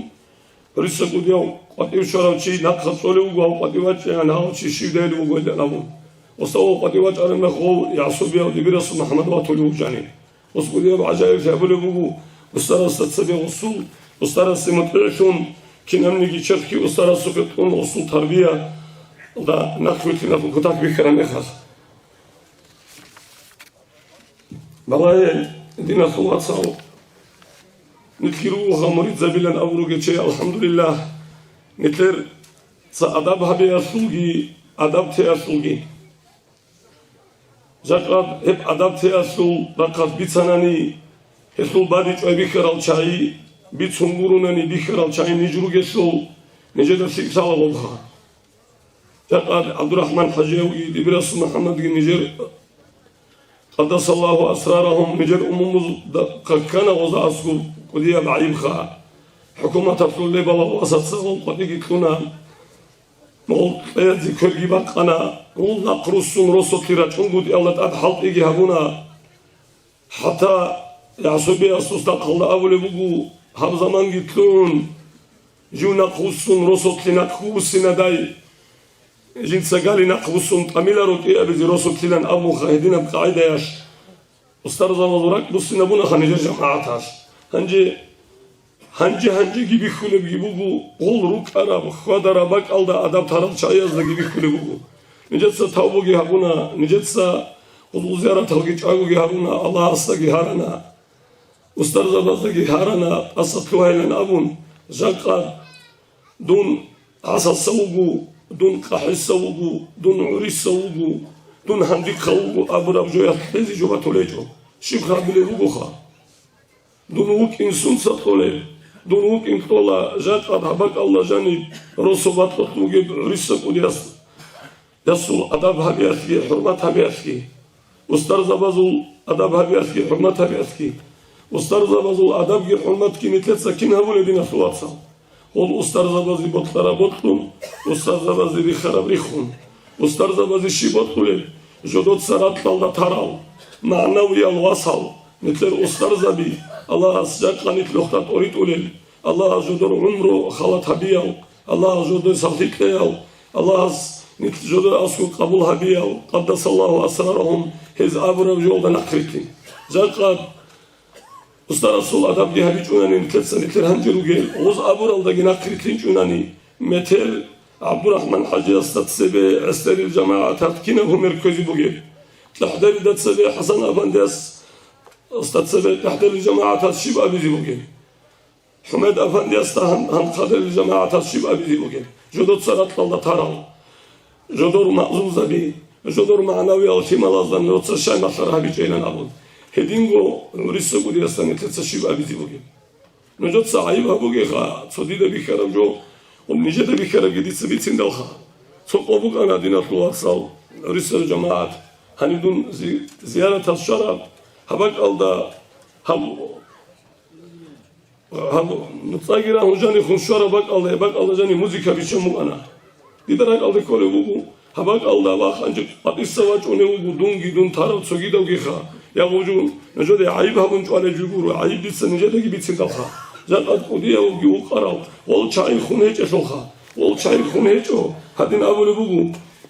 гӀуриса кӀудияв къватӀив щварав чи нахъа цӀолев вуго, гьав къватӀив вачӀегӀан гьав чи щивдайилан вугойилан абун. Устав къватӀив вачӀараб мехалъ гъов ЯгӀсубияв Дибирасул МухӀаммад ватулев вугони. Ус кӀудияб гӀажаиблъи гьабулеб буго, устарасда цебе гъусул, устарасе мутӀигӀлъун, кинабниги черхги устарасухъе кьун гъусул тарбиялда нахъвилълъиналъул кутак бихьараб мехалъ. Балагье, диналъул вацал, нилъги ругоха муридзабилан абуруге чей, алхӀамдулиллагь, нилъер ца адаб гьабиялъулги, адаб теялъулги. Жакъа гьеб адаб теялъул рахъалъ бицанани, гьелъул бадиб чӀвай бихьарал чагӀи, бицун гурунани бихьарал чагӀи ниж ругелъул, нижеда лъикӀ лъала гъобха. Жакъа ГӀабдурахӀман-хӀажиявги Дибирасул МухӀаммадги нижер, къаддасаллагьу асрарагьум, нижер умумузда ккана гъоза аскӀоб кӀудияб гӀайибха. ХӀукуматалъул лебалал васаца гъол къватӀиги кьуна, гъол кьеязе кверги бакъана, гъол нахъ руссун росулъе рачӀунгутӀиялда тӀад хӀалтӀиги гьабуна. ХӀатта ЯгӀсубияс устахъалда абулеб буго, гьаб заманги лъугӀун, жив нахъ вуссун росулъе нахъ вуссинадай, жинца гали нахъ вуссун тӀамиларо кӀиабизе росулъилан абунха гьединаб къагӀидаялъ. Устарзабазул ракӀ буссинабунаха нижер жамагӀаталъ. Гьанже Гьанже-гьанжеги бихьулебги буго, гъол рукӀараб, хьвадараб бакӀалда адаб тарал чагӀияздаги бихьулеб буго. Нижеца тавбуги гьабуна, нижеца гъузгъузираталги чӀвагуги гьаруна, Аллагьасдаги гьарана, устарзабаздаги гьарана, тӀаса лъугьайилан абун, жакъа дун гӀасаса вуго, дун къахӀиса вуго, дун гӀуриса вуго, дун гьандихъа вуго абураб жоялъ лъезе жо батулечӀо. Щиб гьабулеб бугоха? Дун вукӀин сунца кьолеб? Дун вукӀин кьола жакъа гьаб бакӀалда жаниб росу батӀалъ вугеб гӀуриса кӀудияс, ясул адаб гьабиялъги, хӀурмат гьабиялъги, устарзабазул адаб гьабиялъги, хӀурмат гьабиялъги. Устарзабазул адабги хӀурматги нилъеца кин гьабулеб, диналъул вацал? Гъол устарзабазе бокьараб бокьун, устарзабазе рихараб рихун. Устарзабазе щиб бокьулеб? Жодоца ракьалда тарал, магӀнавиял васал, нилъер устарзаби, Аллагьас жакъа нилъ нухда тӀоритӀулел, Аллагьас жодор гӀумру халат гьабиял, Аллагьас жодор сахлъи кьеял, Аллагьас нилъ жодор аскӀоб къабул гьабиял, къаддасаллагьу асрарагьум, гьез абураб жолда нахърилълъин. Жакъа Устарасул адабги гьабичӀунани нилъеца, нилъер гьанже ругел, гъоз абуралдаги нахърилълъинчӀунани, метер ГӀабдурахӀман-хӀажиясда цебе гӀесдерил жамагӀаталъ кинаб гьумер кквезе бугеб? ТӀахӀдерилда цебе ХӀасан-афандиясда цебе тӀахӀдерил жамагӀаталъ щиб абизе бугеб? ХӀумед-афандиясда гьан-, гьанхъадерил жамагӀаталъ щиб абизе бугеб? Жодоца ракьалда тарал, жодор магӀзумзаби, жодор магӀнавиял лъималазда нужеца щай малъараб гьабичӀейилан абун, гьединго гӀуриса кӀудиясда нилъеца щиб абизе бугеб? Нужеца гӀайиб гьабугеха, цо дида бихьараб жо, ва нижеда бихьарабги дица бициндалха. Цо къо букӀана, диналъул вацал, гӀурисал жамагӀат, гьаниб дун зи-, зияраталъ щвараб, гьаб бакӀалда гьаб Гьаб, нуцӀаги рагьун жанихун щвараб бакӀалда, гьеб бакӀалда жанив музыка биччан букӀана. Дида ракӀалде кколеб буго, гьаб бакӀалда вахъанчӀеб къватӀиса вачӀунев вуго дунги дун тарав цогидавгиха. Я гъужун, нужеде гӀайиб гьабун чӀвалеб жо гуро, гӀайиб дица нижедаги бициндалха. Жакъа кӀудиявги вукъарал, гъол чагӀи хун гьечӀелъулха, гъол чагӀи хун гьечӀо, гьадин абулеб буго,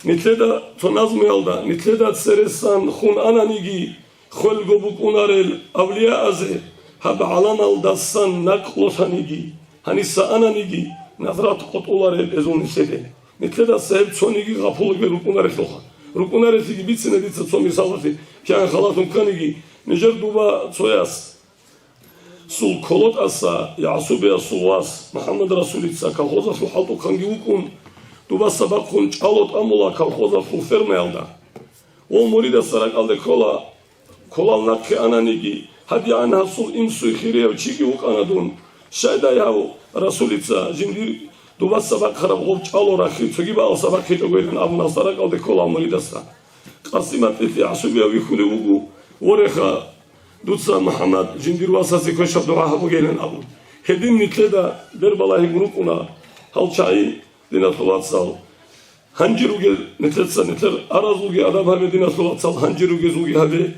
нилъеда цо назмуялда, нилъеда цересан хун ананиги, хвелго букӀунарел авлияазе, гьаб гӀаламалдасан накълулъаниги, гьаниса ананиги, назрат къотӀуларел эзул нилъеде. Нилъедаса гьеб цониги гъапулаги рукӀунарелъулха. РукӀунарелъиги бицина дица цо мисалалъе, кигӀан халалъун кканиги, нижер дуба цояс, сул КолотӀаса ЯгӀсубиясул вас МухӀаммад Расулица колхозалъул хӀалтӀухъанги вукӀун, дубаса бахъун чӀало тӀамула колхозалъул фермаялда. Гъол муридасда ракӀалде ккола, кколал нахъе ананиги, гьадигӀан гьасул инсуй хирияв чиги вукӀана дун. Щайдай гьав Расулица жиндир дубаса бахъараб гъоб чӀало рахи цоги бакӀалса бахъичӀогойилан абун гьасда ракӀалде ккола муридасда. Къасимат ГӀисияб вихьулев вуго, вореха, дуца, МухӀаммад, жиндир васасе квешаб дугӀа гьабугейилан абун. Гьедин нилъеда бербалагьи рукӀуна гьал чагӀи, диналъул вацал. Гьанже ругел нилъеца, нилъер аразулги адаб гьабе, диналъул вацал, гьанже ругезулги гьабе.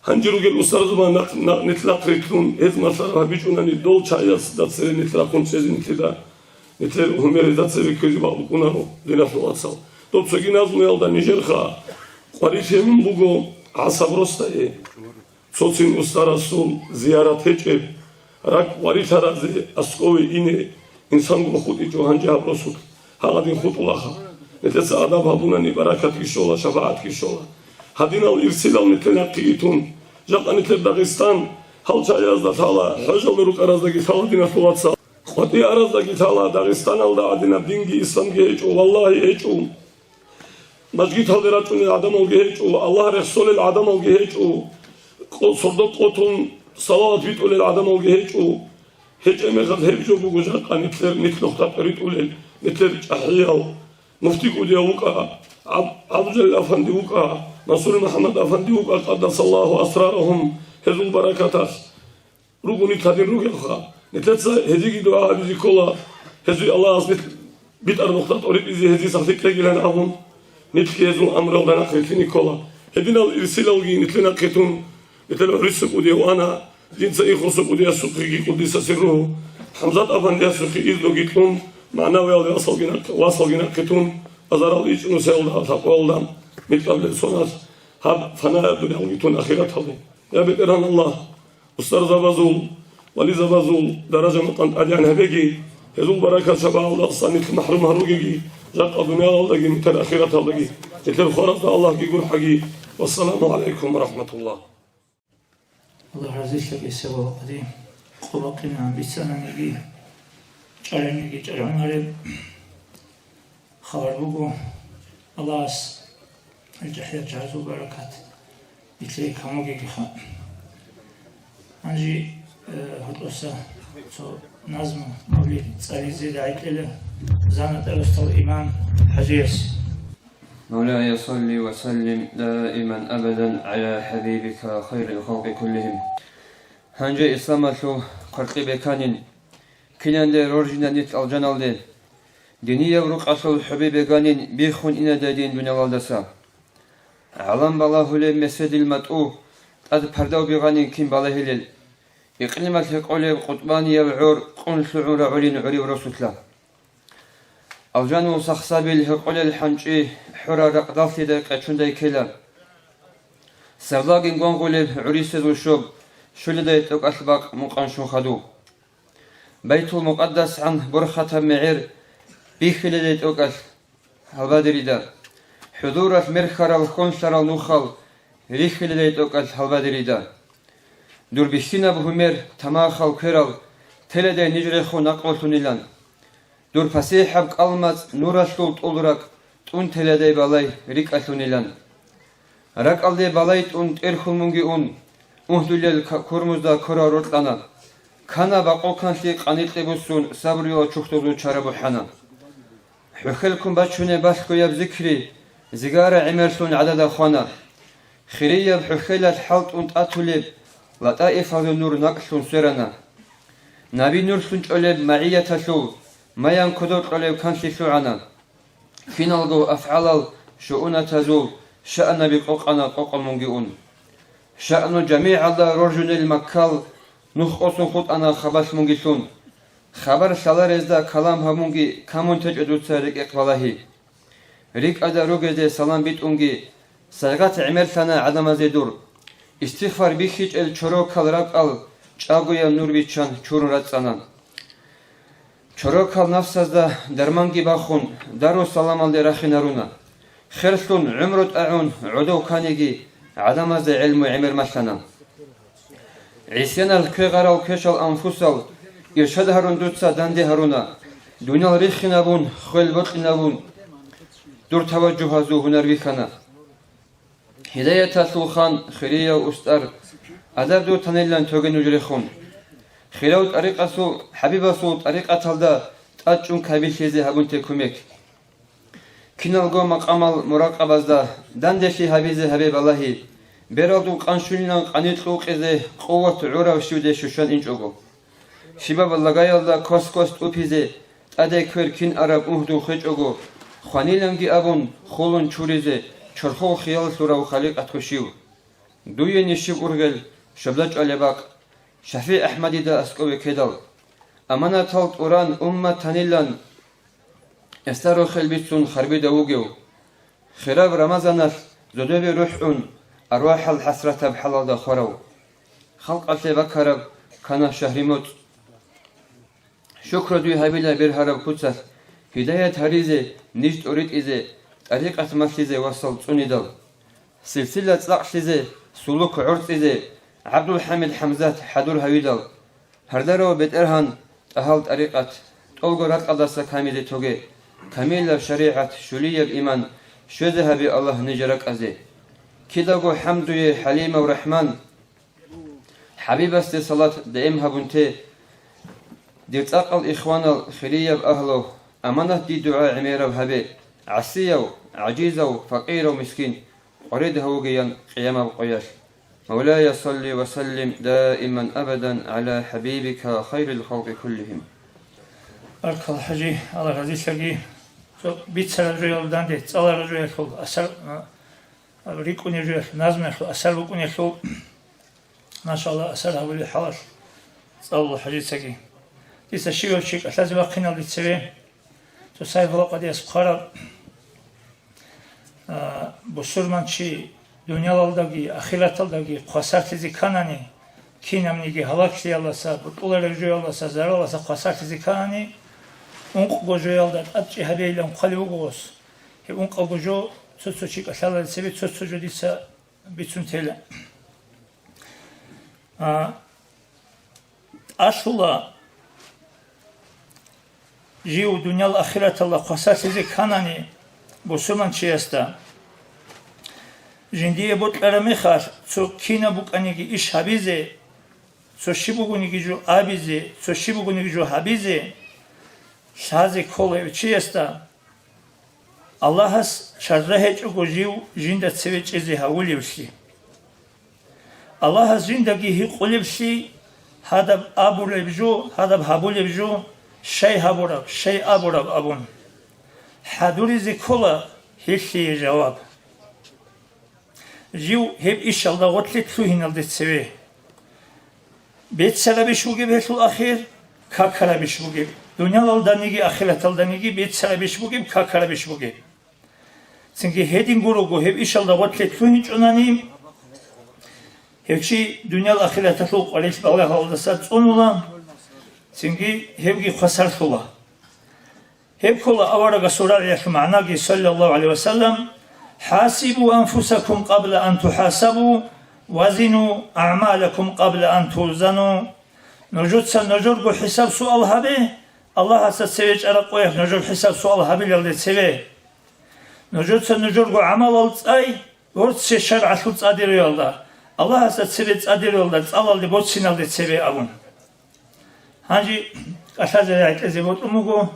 Гьанже ругел устарзабаз нахъ-, нахъ-, нилъ нахърилълъун, гьез малъараб гьабичӀунани, дол чагӀиясда цере нилъ рахъун чӀезе нилъеда, нилъер гьумер гьезда цебе кквезе букӀунаро, диналъул вацал. Доб цоги назмуялда нижерха къварилъи гьабун буго гӀасаб росдае. Цоцин устарасул зиярат гьечӀеб, ракӀ къварилъаразе аскӀове ине инсанго хутӀичӀо гьанже гьаб росулъ. Гьагъадин хутӀулаха. Нилъеца адаб гьабунани баракатги щола, шапагӀатги щола. Гьадинал ирсилал нилъер нахъеги тун. Жакъа нилъер Дагъистан гьал чагӀиязда лъала, хӀежалда рукӀараздаги лъала, диналъул вацал. КъватӀиараздаги лъала, Дагъистаналда гьадинаб динги исламги гьечӀо, валлагьи, гьечӀо. Мажгиталде рачӀунел гӀадамалги гьечӀо, Аллагь рехсолел гӀадамалги гьечӀо, къо-, сордо къотун салават битӀулел гӀадамалги гьечӀо. ГьечӀеб мехалъ гьеб жо буго жакъа нилъер, нилъ нухда тӀоритӀулел, нилъер чӀахӀиял, муфти кӀудияв вукӀа, ГӀаб-, ГӀабдулжалил афанди вукӀа, Мансур МухӀаммад афанди вукӀа, къаддасаллагьу асрарагьум, гьезул баракаталъ. Ругони лъадин ругелха, нилъеца гьезиги дугӀа гьабизе ккола, гьезие Аллагьас нилъ битӀараб нухда тӀоритӀизе гьезие сахлъи кьегилан абун, нилъги гьезул амралда нахърилълъине ккола. Гьединал ирсилалги нилъер нахъе тун, нилъер гӀурисаб кӀудияв ана, жинца ихуса кӀудиясухъеги къуддиса сирругьу, ХӀамзат афандиясухъе излуги кьун, магӀнавиял васалги нахъ-, васалги нахъе тун, азарал ичӀнусиялда, такъваялда, микьабилеб соналъ гьаб фанаяб дуниялги тун ахираталде. Я БетӀергьан Аллагь, устарзабазул, вализабазул даража-макъам тӀадегӀан гьабеги, гьезул баракат-шапагӀаталдаса нилъ махӀрум гьаругеги, жакъа дуниялалдаги, митар ахираталдаги, нилъер хваразда Аллагьги гурхӀаги. Вассаламу гӀалайкум ва рахӀматуллагь. Аллагь разилъаги сабаб къади, къулакъинан бицананиги, чӀараниги чӀаргӀунареб. Хабар буго, Аллагьас гьел чӀахӀиял чагӀазул баракат нилъее камугегиха. Гьанже, э, гьоркьоса цо назму кӀолеб цӀализе рагӀи кьела Зана-ТӀарустал имам ХӀажияс. مولاي صل وسلم دائما أبدا على حبيبك خير الخلق كلهم. Гьанже исламалъул хъваркьи беканин, кинанде роржина нилъ алжаналде. Динияб рукъалъул хӀуби беганин биххун инадай дин дуниялалдаса. ГӀалам балагьулеб меседил матӀу тӀад пардав бигъанин кин балагьилел. Икълималъ гьекъолеб къутӀбанияб гӀор къун лъугӀун рагӀулин гӀурив росулъа. Алжанул сахсабил гьекъолел хӀанчӀи хӀурал ракъдаллъидай къечундай ккела. Саблагин гвангъулеб гӀурисезул щоб щулидай тӀокӀалъ бакъ мукъанщун хадув. Байтул-МукъаддасгӀан борхатаб мегӀер бихьилидай тӀокӀалъ гьалбадерида. ХӀузуралъ мерхьарал хьонлъарал нухал рихьилидай тӀокӀалъ гьалбадерида. Дур бихьинаб гьумер тамахал кверал теладай ниж рехун накълулъунилан. Дур пасихӀаб кӀалмацӀ нуралъул тӀул ракӀ тӀун теладай балай рикӀкӀалъунилан. РакӀалде балай тӀун тӀерхьун мунги ун, угьдулел ка-, курмузда ккурал рокьана. Кана бакъо канлъи къаникье буссун сабруялъ чурхдузул чара бухӀана. ХӀухьел ккун бачунеб балъгояб зикри зигара гӀемерлъун гӀадада хвана. Хирияб хӀухьелалъ хӀалтӀун тӀатулеб латӀаифазул нур накӀлъун сверана. Наби нурлъун чӀолеб магӀияталъул маян кодор кьолеб канлъи лъугӀана. Киналго афгӀалал шугьунатазул шаъанаби къокъана къокъал мунги ун. Шаъну жамигӀалда роржунел маккал Нух къосун хутӀана хабалъ мунги лъун. Хабар лъаларезда калам гьабунги камун течӀо дуца рекӀехъ балагьи. РикӀада ругезе салам битӀунги, сайгъат гӀемерлъана гӀадамазе дур. Истигъфар бихьичӀел чорокал ракӀал чӀагояб нур биччан чурун рацӀцӀана. Чорокал нафсазда дарманги бахун, дару саламалде рахинаруна. Херлъун гӀумру тӀагӀун гӀодов кканиги, гӀадамазда гӀелму гӀемер малъана. ГӀисянал квегъарал квешал анфусал иршад гьарун дуца данде гьаруна, дунял риххинабун, хвел бокьинабун, дур таваджугьазул гьунар вихьана. Гьидаяталъул хан, хирияв устӀар, адаб дур танилан тоге нуж рехун. Хирав тӀарикъасул, ХӀабибасул тӀарикъаталда тӀад чӀун кабилъизе гьабунте кумек. Киналго макъамал муракъабазда данделъи гьабизе гьабе балагьи, бералдул къан щунилан къани кьукъизе къуват гӀурав щивде щущан инчӀого. Щибаб лагаялда квас-квас тӀупизе, тӀаде квер кин араб угьдул хвечӀого, хваниланги абун, хулун чуризе, чорхол хиял лъурав халикъат хушив. Дуе нищиб ургъел, шабла чӀвалеб бакъ, ШафигӀ АхӀмадида аскӀове ккедал. Аманатал тӀуран уммат танилан, эсда рохел бицун харбида вугев. Хираб Рамазаналъ зодобе рухӀун, арвахӀал хӀасратаб хӀалалда хварав. Халкъалъе бакараб кана шагьри-моцӀ. Шукру дуе гьабила бергьараб куцалъ, гьидаят гьаризе, ниж тӀоритӀизе, тӀарикъат малъизе васал цӀунидал. Силсила цӀакълъизе, сулук гӀорцӀизе, ГӀабдулхӀамид ХӀамзат хӀадур гьавидал. Гьардарав БетӀергьан, тӀагьал тӀарикъат, тӀолго ракьалдаса камизе тоге, камилаб шаригӀат, щулияб иман, щвезе гьабе Аллагь ниж ракӀазе. Кидаго хӀамдуе, ХӀалимав РахӀман, ХӀабибасде салат даим гьабун те. Дир цӀакъал ихванал, хирияб агьлу, аманат дид дугӀа гӀемераб гьабе, гӀасияв, гӀажизав, факъирав, мискин, къварид гьавугеян къиямаб къоялъ. Мавлая, салли ва саллим даиман абадан гӀала хӀабибика хайрил халкъи куллихим. Баркалла, ХӀажи, Аллагь разилъаги. Цо бицараб жоялда данде, цӀалараб жоялъул асар, а, рикӀкӀунеб жоялъул, назмуялъул асар букӀунелъул, машалла, асар гьабулеб хӀалалъ цӀалула ХӀажицаги. Дица щивав чи кӀалъазе вахъиналде цеве, цо Сайфулла къадияс хъвараб, а, бусурманчи дуниялалдаги ахираталдаги хвасарлъизе кканани, кинабниги гьалаклъиялдаса, бутӀулареб жоялдаса, заралдаса хвасарлъизе кканани, ункъго жоялда тӀадчӀи гьабейилан хъвалев вуго гъос. Гьеб ункъго жо цо-цо чи кӀалъалазе цебе цо-цо жо дица бицун тела. А, тӀалъула жив дуниял ахираталда хвасарлъизе кканани бусурманчиясда, жиндие бокьараб мехалъ цо кинаб букӀаниги иш гьабизе, цо щиб бугониги жо абизе, цо щиб бугониги жо гьабизе, лъазе ккола гьев чиясда, Аллагьас чарра гьечӀого жив жинда цеве чӀезе гьавулевлъи. Аллагьас жиндаги гьикъулевлъи, гьадаб абулеб жо, гьадаб гьабулеб жо, щай гьабураб, щай абураб абун. ХӀадуризе ккола гьелъие жаваб. Жив гьеб ишалда гъорлъе лъугьиналде цеве. Беццарабищ бугеб гьелъул ахир, какарабищ бугеб. Дуниялалданиги ахираталданиги беццарабищ бугеб, какарабищ бугеб. Цинги гьедин гурого гьеб ишалда гъорлъе лъугьинчӀунани, гьев чи дуниял ахираталъул къварилъ балагьалдаса цӀунула, цинги гьевги хвасарлъула. Гьеб ккола аварагасул рагӀиялъул магӀнаги, саллаллагьу гӀалайгьи ва саллам: «ХӀасибу анфусакум къабла ан тухӀасабу, вазину агӀмалакум къабла ан тузану». Нужеца нужерго хӀисаб-суал гьабе, Аллагьасда цеве чӀараб къоялъ нужер хӀисаб-суал гьабилалде цеве. Нужеца нужерго гӀамалал цӀай, борци шаргӀалъул цӀадируялда, Аллагьасда цебе цӀадируялда, цӀалалде борциналде цебе абун. Гьанже кӀалъазе рагӀи кьезе бокьун буго,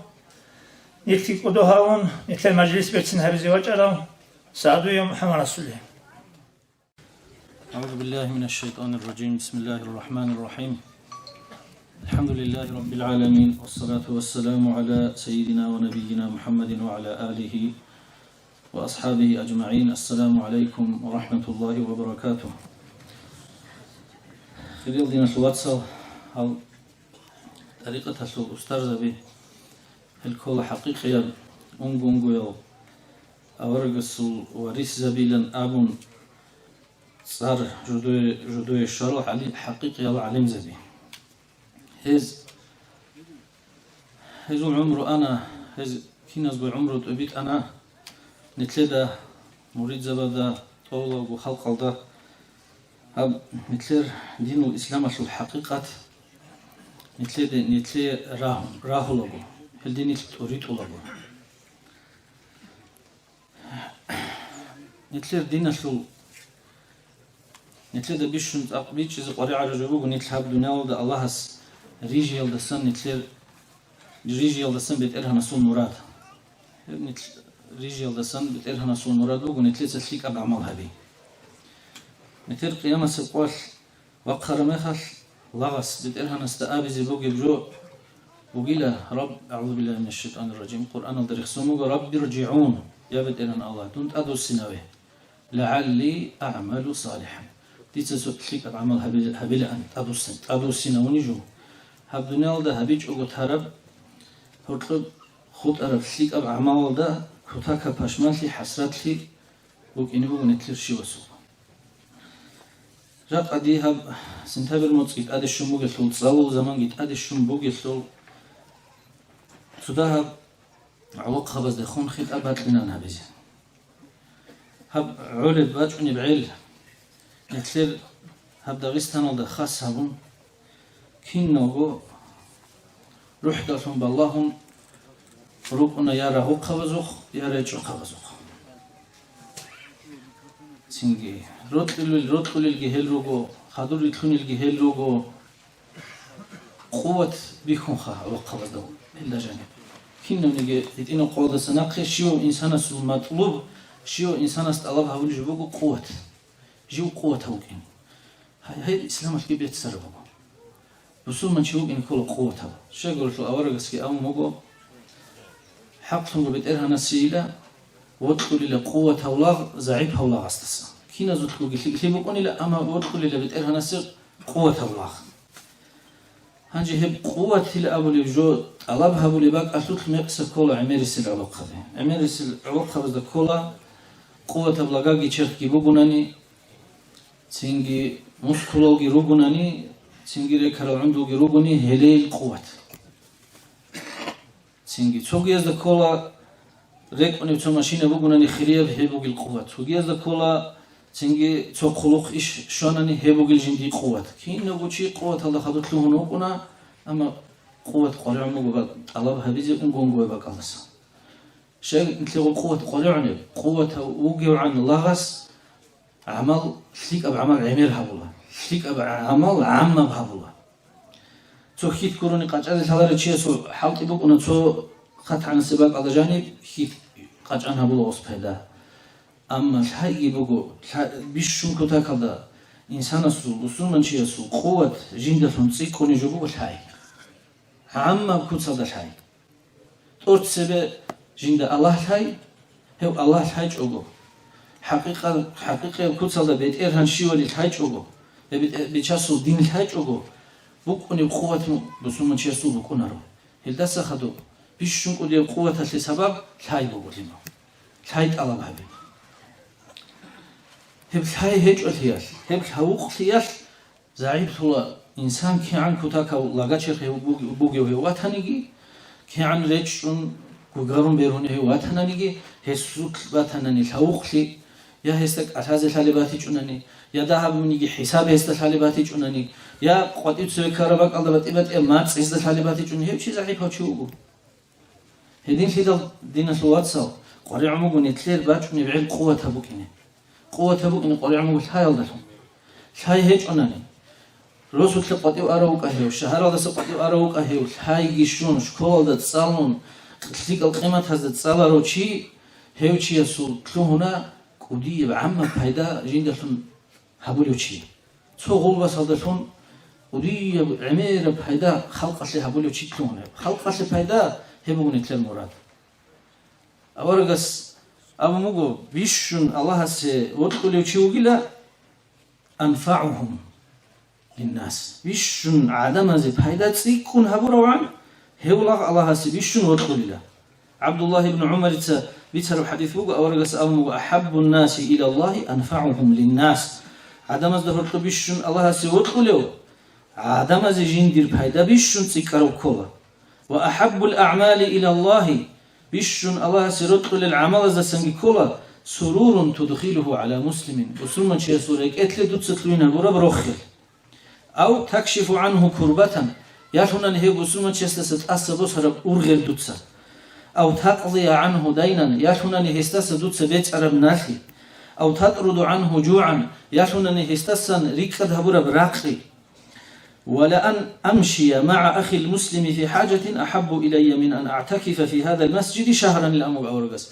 нилъги кӀодо гьавун, нилъер мажлис берцин гьабизе вачӀарав Саадуев МухӀаммад Расулев. أعوذ بالله من الشيطان الرجيم. بسم الله الرحمن الرحيم. الحمد لله رب العالمين، والصلاة والسلام على سيدنا ونبينا محمد وعلى آله وأصحابه أجمعين. السلام عليكم ورحمة الله وبركاته. Хириял диналъул вацал, Гьал тӀарикъаталъул устарзаби, гьел ккола хӀакъикъияб унго-унгоял аварагасул варисзабилан абун цӀар жидее, жидее щварал гӀали-, хӀакъикъиял гӀалимзаби. Гьез, гьезул гӀумру ана, гьез киназго гӀумру тӀубитӀана, нилъеда, муридзабазда, тӀолабго халкъалда гьаб нилъер динул исламалъул хӀакъикъат нилъеде, нилъее рагь-, рагьулаго, гьел дин нилъ тӀуритӀулаго. Нилъер диналъул, нилъеда бищун цӀакъ бичӀчӀизе къваригӀараб жо буго, нилъ гьаб дуниялалда Аллагьас рижиялдасан, нилъер рижиялдасан БетӀергьанасул мурад. Гьеб нилъ рижиялдасан БетӀергьанасул мурад буго нилъеца лъикӀаб гӀамал гьаби. Нилъер къиямасеб къоялъ вахъараб мехалъ, лагъас БетӀергьанасда абизе бугеб жо бугила, Раб-, АгӀузу биллагьи минаш шайтӀанир ражим, Къуръаналда рехсон буго: «Рабби ржигӀун», я БетӀергьан Аллагь, дун тӀадвуссинаве, «лагӀалли агӀмалу салихӀан», дица цо лъикӀаб гӀамал гьаби-, гьабилаан, тӀадвуссин-, тӀадвуссинавуни жо. Гьаб дуниялда гьабичӀого тараб, гьоркьоб хутӀараб лъикӀаб гӀамалалда кутакаб пашманлъи, хӀасратлъи букӀине буго нилъер щивасухъ. Жакъа дие гьаб сентябрь моцӀги тӀаде щун бугелъул, цӀалул заманги тӀаде щун бугелъул, цо дагьаб гӀолохъабаздехун хитӀаб бакьинан гьабизе. Гьаб гӀолеб бачӀунеб гӀел, нилъер гьаб Дагъистаналда хас гьабун, киналго рухӀдалъун балагьун рукӀуна я рагъухъабазухъ, я речӀухъабазухъ. Цинги рокьулел-, рокьулелги гьел руго, хадур рилълъунелги гьел руго. Къуват бихьунха гӀолохъабазда гьелда жаниб. Кинавниги гьитӀинаб къоялдаса нахъе щивав инсанасул матӀлуб, щивав инсанас тӀалаб гьабулеб жо буго къуват. Жив къуватав вукӀин. Гьай, гьеб исламалъги беццараб буго. Бусурманчи вукӀин ккола къуватав. Щайгурелъул аварагасги абун буго, хӀакълъунго БетӀергьанасейила вокьулила къуватав лагъ загӀипав лагъасдаса. Киназулъгоги лъикӀлъи букӀунила, амма вокьулила БетӀергьанасе къуватав лагъ. Гьанже гьеб къуватил абулеб жо тӀалаб гьабулеб бакӀалъулъ мекъса ккола гӀемерисел гӀолохъаби. ГӀемерисел гӀолохъабазда ккола къуватаб лагаги черхги бугунани, цинги мускулалги ругунани, цинги рекарал гӀундулги ругуни, гьелейил къуват. Цинги цогиязда ккола рекӀунеб цо машина бугунани хирияб, гьеб бугел къуват. Цогиязда ккола цинги цо хъулухъ иш щванани, гьеб бугел жиндий къуват. Кинавго чи къуваталда хадур лъугьун вукӀуна, амма къуват къваригӀун буго ба-, тӀалаб гьабизе унго-унгояб бакӀалдаса. Щай нилъего къуват къваригӀунеб? Къуватав вугевгӀан лагъас гӀамал, лъикӀаб гӀамал гӀемер гьабула, лъикӀаб гӀамал гӀаммаб гьабула. Цо хьит гурони къачӀазе лъаларев чиясул хӀалтӀи букӀуна цо хъатгӀанасеб бакӀалда жаниб хьит къачӀан гьабула гъос пайда. Амма лъайги буго, лъа-, бищун кутакалда инсанасул, бусурманчиясул къуват жиндалъун цӀикӀкӀунеб жо буго лъай. ГӀаммаб куцалда лъай. ТӀоцебе жинда Аллагь лъай, гьев Аллагь лъайчӀого, хӀакъикъа-, хӀакъикъияб куцалда БетӀергьан щивали лъайчӀого, гьеб бетӀе-, Бичасул дин лъайчӀого, букӀунеб къуват бусурманчиясул букӀунаро. Гьелдаса хадуб, бищун кӀудияб къуваталъе сабаб лъай буго лъимал. Лъай тӀалаб гьабе. Гьеб лъай гьечӀолъиялъ, гьеб лъавукълъиялъ, ЗагӀиплъула инсан, кигӀан кутакав лагачерхе буг-, бугев гьев ватаниги, кигӀан речӀчӀун гугарун берун гьев ватананиги, гьесулъ батанани лъавукълъи, я гьесда кӀалъазе лъалеб батичӀунани, я дагьаб муниги хӀисаб гьесда лъалеб батичӀунани, я къватӀив цеве ккараб бакӀалда батӀи-батӀияб мацӀ гьесда лъалеб батичӀунани, гьев чи загӀипав чи вуго. Гьединлъидал, диналъул вацал, къваригӀун буго нилъер бачӀунеб гӀел къуватаб букӀине. Къуватаб букӀине къваригӀун буго лъаялдалъун. Лъай гьечӀонани, росулъе къватӀив арав вукӀа гьев, шагьаралдаса къватӀив арав вукӀа гьев, лъайги щун, школалда цӀалун, лъикӀал къиматазда цӀаларав чи, гьев чиясул лъугьуна кӀудияб гӀаммаб пайда жиндалъун гьабулев чи. Цо гъулбасалдалъун кӀудияб гӀемераб пайда халкъалъе гьабулев чи лъугьунеб. Халкъалъе пайда гьеб буго нилъер мурад. Аварагас абун буго, бищун Аллагьасе вокьулев чи вугила, анфагӀухум. линнас. Бищун гӀадамазе пайда цӀикӀкӀун гьабуравгӀан, гьев лагъ Аллагьасе бищун вокьулила. ГӀабдуллагь ибн ГӀумарица бицараб хӀадис буго, аварагас абун буго: «Ахаббун наси илаллагьи анфагӀугьум линнас». ГӀадамазда гьоркьоб бищун Аллагьасе вокьулев, гӀадамазе жиндир пайда бищун цӀикӀкӀарав ккола. «Ва ахаббул аъмали илаллагьи», бищун Аллагьасе рокьулел гӀамалаздасанги ккола: «Сурурун тудхилуху гӀала муслимин», бусурманчиясул рекӀелъе дуца лъугьинабураб рохел. «Ав такшифу гӀанху курбатан», ялъунани гьев бусурманчиясдаса тӀаса босараб ургъел дуца. «Ав такъдия гӀанху дайнан», ялъунани гьесдаса дуца бецӀараб налъи. «Ав татруду гӀанху жугӀан», ялъунани гьесдасан рикӀкӀад гьабураб ракъи. «Ва ла ан амшия магӀа ахил муслими фи хӀажатин ахаббу илайя мин ан аътакифа фи гьадал масжиди шагьран», ил амуг аварагас.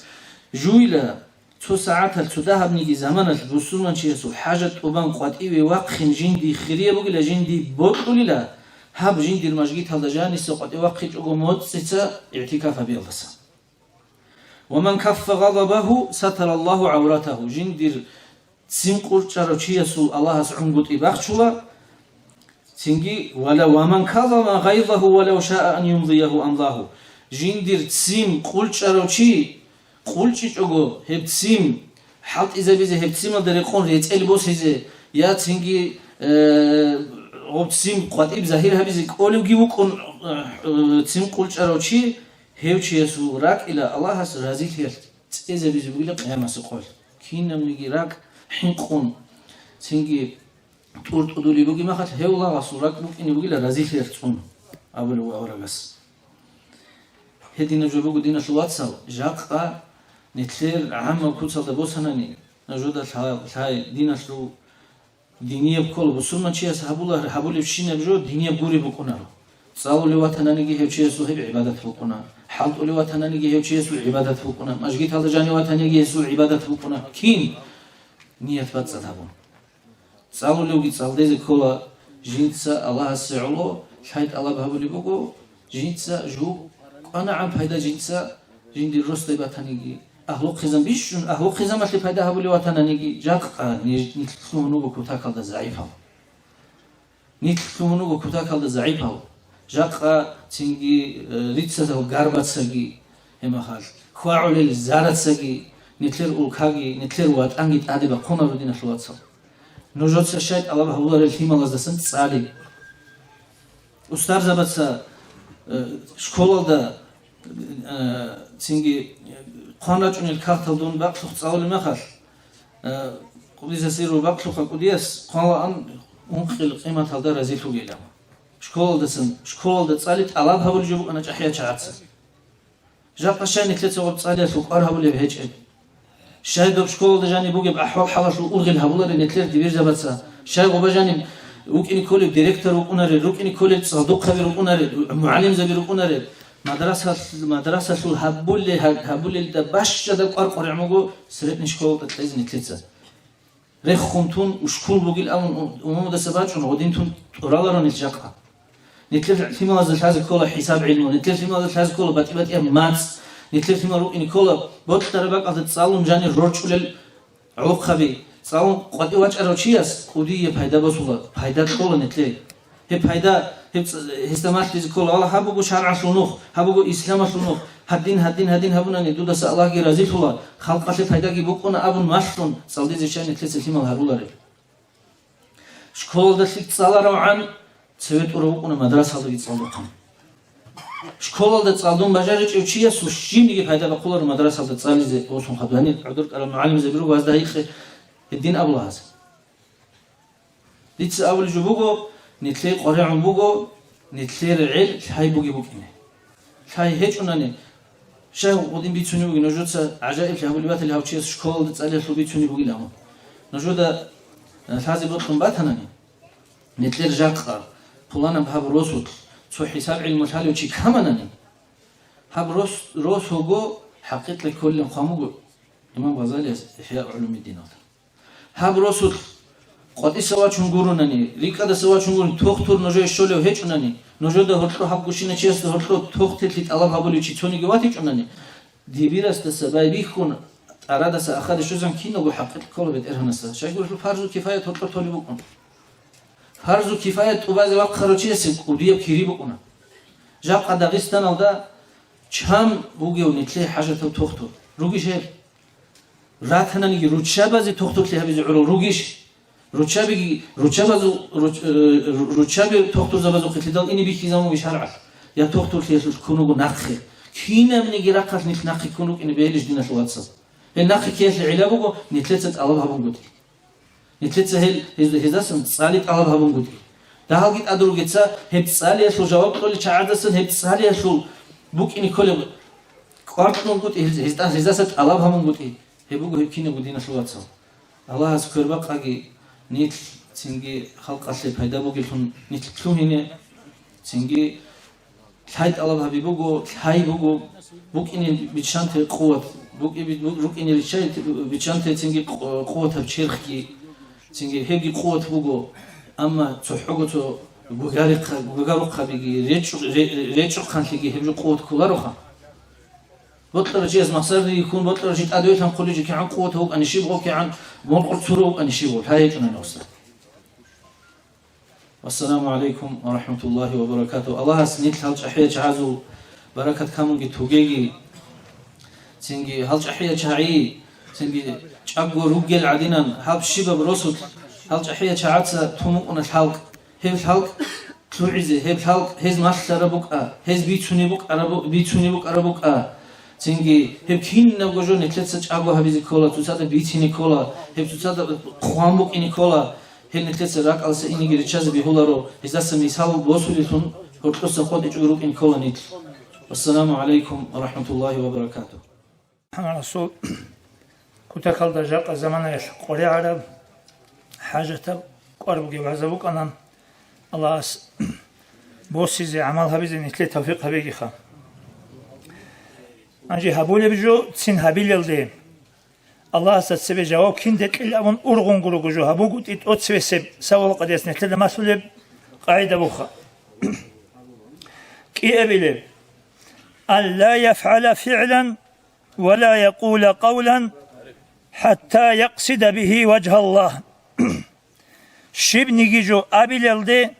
Жуйла цо сагӀаталъ, цо дагьабниги заманалъ бусурманчиясул хӀажат тӀубан къватӀиве вахъин жинди хирияб бугила, жинди бокьулила, гьаб жиндир мажгиталда жаниса къватӀив вахъичӀого моцӀица игӀтикаф гьабиялдаса. «Ва ман каффа гъадабагьу сатараллагьу гӀавратагьу», жиндир ццин къулчӀарав чиясул Аллагьас гӀунгутӀи бахчула. Цинги: «Ва ла, ва ман казама гъайзагьу ва лав шаа ан юмзиягьу амлагьу», жиндир ццин къулчӀарав чи къулчӀичӀого, гьеб ццин хӀалтӀизабизе, гьеб цциналда рекъон рецӀел босизе, я цинги, э, гьеб ццин къватӀиб загьир гьабизе кӀолевги вукӀун, э, ццин къулчӀарав чи, гьев чиясул ракӀила Аллагьас разилъиялъ цӀезабизе бугила къиямасеб къоялъ. Кинабниги ракӀ хӀинкъун, цинги тӀуртӀудулеб бугеб мехалъ, гьев лагъасул ракӀ букӀине бугила разилъиялъ цӀун, абулев аварагас. Гьединаб жо буго, диналъул вацал, жакъа нилъер гӀаммаб куцалда босанани, нужеда лъа-, лъай диналъул Динияб ккола, бусурманчияс гьабула-, гьабулебщинаб жо динияб гуреб букӀунаро. ЦӀалулев ватананиги гьев чиясул гьеб гӀибадат букӀуна. ХӀалтӀулев ватананиги гьев чиясул гӀибадат букӀуна. Мажгиталда жанив ватаниги гьесул гӀибадат букӀуна. Кин? Ният бацӀцӀад гьабун. ЦӀалулевги цӀалдезе ккола, жинца Аллагьасе гӀоло лъай тӀалаб гьабулеб буго, жинца жуг кӀванагӀан пайда жинца жиндир росдай батаниги, агьлу-хъизан бищун, агьлу-хъизамалъе пайда гьабулев ватананиги, жакъа ниж-, нилъ лъугьун вуго кутакалда загӀипал. Нилъ лъугьун вуго кутакалда загӀипал. Жакъа цинги, э, риццазул гарбацаги, гьеб мехалъ, хьвагӀулел зарацаги, нилъер улкаги, нилъер ватӀанги тӀаде бахъунаро, диналъул вацал. Нужеца щай тӀалаб гьабуларел лъималаздасан цӀали. Устарзабаца, э, школалда, э, цинги, э, хъван рачӀунел кагътал дун бакълъухъ цӀалулеб мехалъ, э, кӀудиясеро бакълъухъа кӀудияс хъвалаан ункъил къиматалда разилъугейилан. Школалдасан, школалда цӀали тӀалаб гьабулеб жо букӀана чӀахӀиял чагӀаца. Жакъа щай нилъеца гъаб цӀалиялъул кӀвар гьабулеб гьечӀеб? Щай доб школалда жаниб бугеб ахӀвал-хӀалалъул ургъел гьабуларел нилъер дибирзабаца? Щай гъоба жаниб вукӀине кколеб директор вукӀунарел, рукӀине кколел цӀалдохъаби рукӀунарел, мугӀалимзаби рукӀунарел, мадрасалъ-, мадрасалъул гьабуле-, гьабулелда бащада кӀвар къваригӀун буго средний школалда кьезе нилъеца? Рехун тун ушкул бугил абун у-, умумудаса бачӀун, гъодин тун тӀураларо нилъ жакъа. Нилъер лъималазда лъазе ккола хӀисаб гӀилму, нилъер лъималазда лъазе ккола батӀи-батӀияб мацӀ, нилъер лъимал рукӀине ккола бокьараб бакӀалда цӀалун жанир рорчӀулел гӀолохъаби, цӀалун къватӀив вачӀарав чияс кӀудияб пайда босула, пайда кьола нилъее. Гьеб пайда, гьеб ц-, гьесда малъизе ккола, валлагь, гьаб буго шаргӀалъул нух, гьаб буго исламалъул нух, гьадин, гьадин, гьадин гьабунани дудаса Аллагьги разилъула, халкъалъе пайдаги букӀуна абун малъун, цӀалдезе щай нилъеца лъимал гьаруларел? Школалда лъикӀ цӀаларавгӀан, цеве тӀурав вукӀуна мадрасалдаги цӀалдухъан. Школалда цӀалдун бажаричӀев чиясул щибниги пайда бахъуларо мадрасалда цӀализе босун хадуб. Гьаниб гӀодор кӀарал мугӀалимзаби руго, гьазда гьикъе, гьедин абула гьаз. Дица абулеб жо буго, нилъее къваригӀун буго, нилъер гӀел лъай бугеб букӀине. Лъай гьечӀунани, щай гъодин бицунеб бугеб, нужеца гӀажаиблъи гьабулеб батали гьав чияс школалда цӀалиялъул бицунеб бугилан. Нужеда, э, лъазе бокьун батанани, нилъер жакъа, пуланаб гьаб росулъ цо хӀисаб гӀилму лъалев чи каманани, гьаб рос, росуго хӀакъикъат кколилан хъван буго имам Гъазалияс ИхӀяъ гӀулумиддиналда. Гьаб росулъ къватӀиса вачун гурунани, рикӀкӀадаса вачун гурун, тохтур нужее щолев гьечӀунани, нужеда гьоркьо гьаб гущина чиясда гьоркьо тохтилъи тӀалаб гьабулев чи цониги ватичӀунани, дибирасдаса байбихьун, тӀарадаса ахаде щвезан киналго хӀакъикъ ккола БетӀергьанасда. Щайгурелъул фарзу кифаят гьоркьор толеб букӀун. Парзу кифаят тӀубазе вахъарав чиясе кӀудияб кири букӀуна. Жакъа Дагъистаналда чан бугев нилъее хӀажатав тухтур? Ругищ гьел? Ратананиги руччабазе тухтурлъи гьабизе гӀурал ругищ? Руччабиги, руччабазул, руч-, э, ру-, руччаби тухтурзабазухъе лъидал ине бихьизабун бугищ гьаргӀалъ? Я тухтурлъиялъулъ ккун вуго нахъе. Кинабниги рахъалъ нилъ нахъе ккун рукӀине бегьилищ, диналъул вацал? Гьел нахъе ккеялъе гӀилла буго, нилъеца тӀалаб гьабун гутӀи. Нилъеца гьел, гьез-, гьездасан цӀали тӀалаб гьабун гутӀи. Дагьалги тӀад ругеца, гьеб цӀалиялъул жаваб кьолел чагӀаздасан гьеб цӀалиялъул букӀине кколеб кӀвар кьун гутӀи, гьез-, гьезда-, гьездаса тӀалаб гьабун гутӀи. Гьеб буго гьеб кинабго, диналъул вацал. Аллагьас квербакъаги нилъ, цинги халкъалъе пайда бугеллъун нилъ лъугьине, цинги лъай тӀалаб гьаби буго, лъай буго, букӀине биччанте къуват, букӀи-, бу-, рукӀине риччай-, биччанте цинги къу-, къуватаб черхги, цинги гьебги къуват буго, амма цохӀого цо гугарихъа-, гугарухъабиги, речӀу-, ре-, речӀухъанлъиги гьеб жо къуват кколароха. Бокьарав чияс махсарги хьун, бокьарав чи тӀадвелъанхъулев чи кигӀан къуват вукӀани щиб гъов, кигӀан моркъур цура вукӀани щиб гъов, лъай гьечӀунани, устар. Вассаламу гӀалайкум ва рахӀматуллагьи ва баракатугь. Аллагьас нилъ гьал чӀахӀиял чагӀазул баракат камунги тугеги, цинги гьал чӀахӀиял чагӀи, цинги чӀаго ругел гӀадинан гьаб щибаб росулъ гьал чӀахӀиял чагӀаца тун букӀуна лъалкӀ. Гьеб лъалкӀ лъугӀизе, гьеб лъалкӀ гьез малъараб букӀа, гьез бицунеб букӀараб-, бицунеб букӀараб букӀа. Цинги гьеб кинабго жо нилъеца чӀаго гьабизе ккола, цоцазда бицине ккола, гьеб цоцазда хъван букӀине ккола. Гьел нилъеца ракӀалдаса инеги риччазе бегьуларо, гьездаса мисал босулеллъун гьоркьоса къотӀичӀого рукӀине ккола нилъ. Вассаламу гӀалайкум ва рахӀматуллагьи ва баракатугь. Расул, кутакалда жакъа заманаялъ къваригӀараб, хӀажатаб кӀвар бугеб вагӀза букӀана. Аллагьас босизе, гӀамал гьабизе нилъее тавфикъ гьабегиха. Гьанже гьабулеб жо цин гьабилалде, Аллагьасда цебе жаваб кинде кьел абун ургъунго руго жо гьабугутӀи тӀоцебесеб савал къадияс нилъеда малъулеб къагӀида буха. КӀиабилеб: «Ан ла яфгӀала фигӀлан ва ла якъула къавлан хӀатта якъсида бигьи важгьаллагь». Щибниги жо абилалде,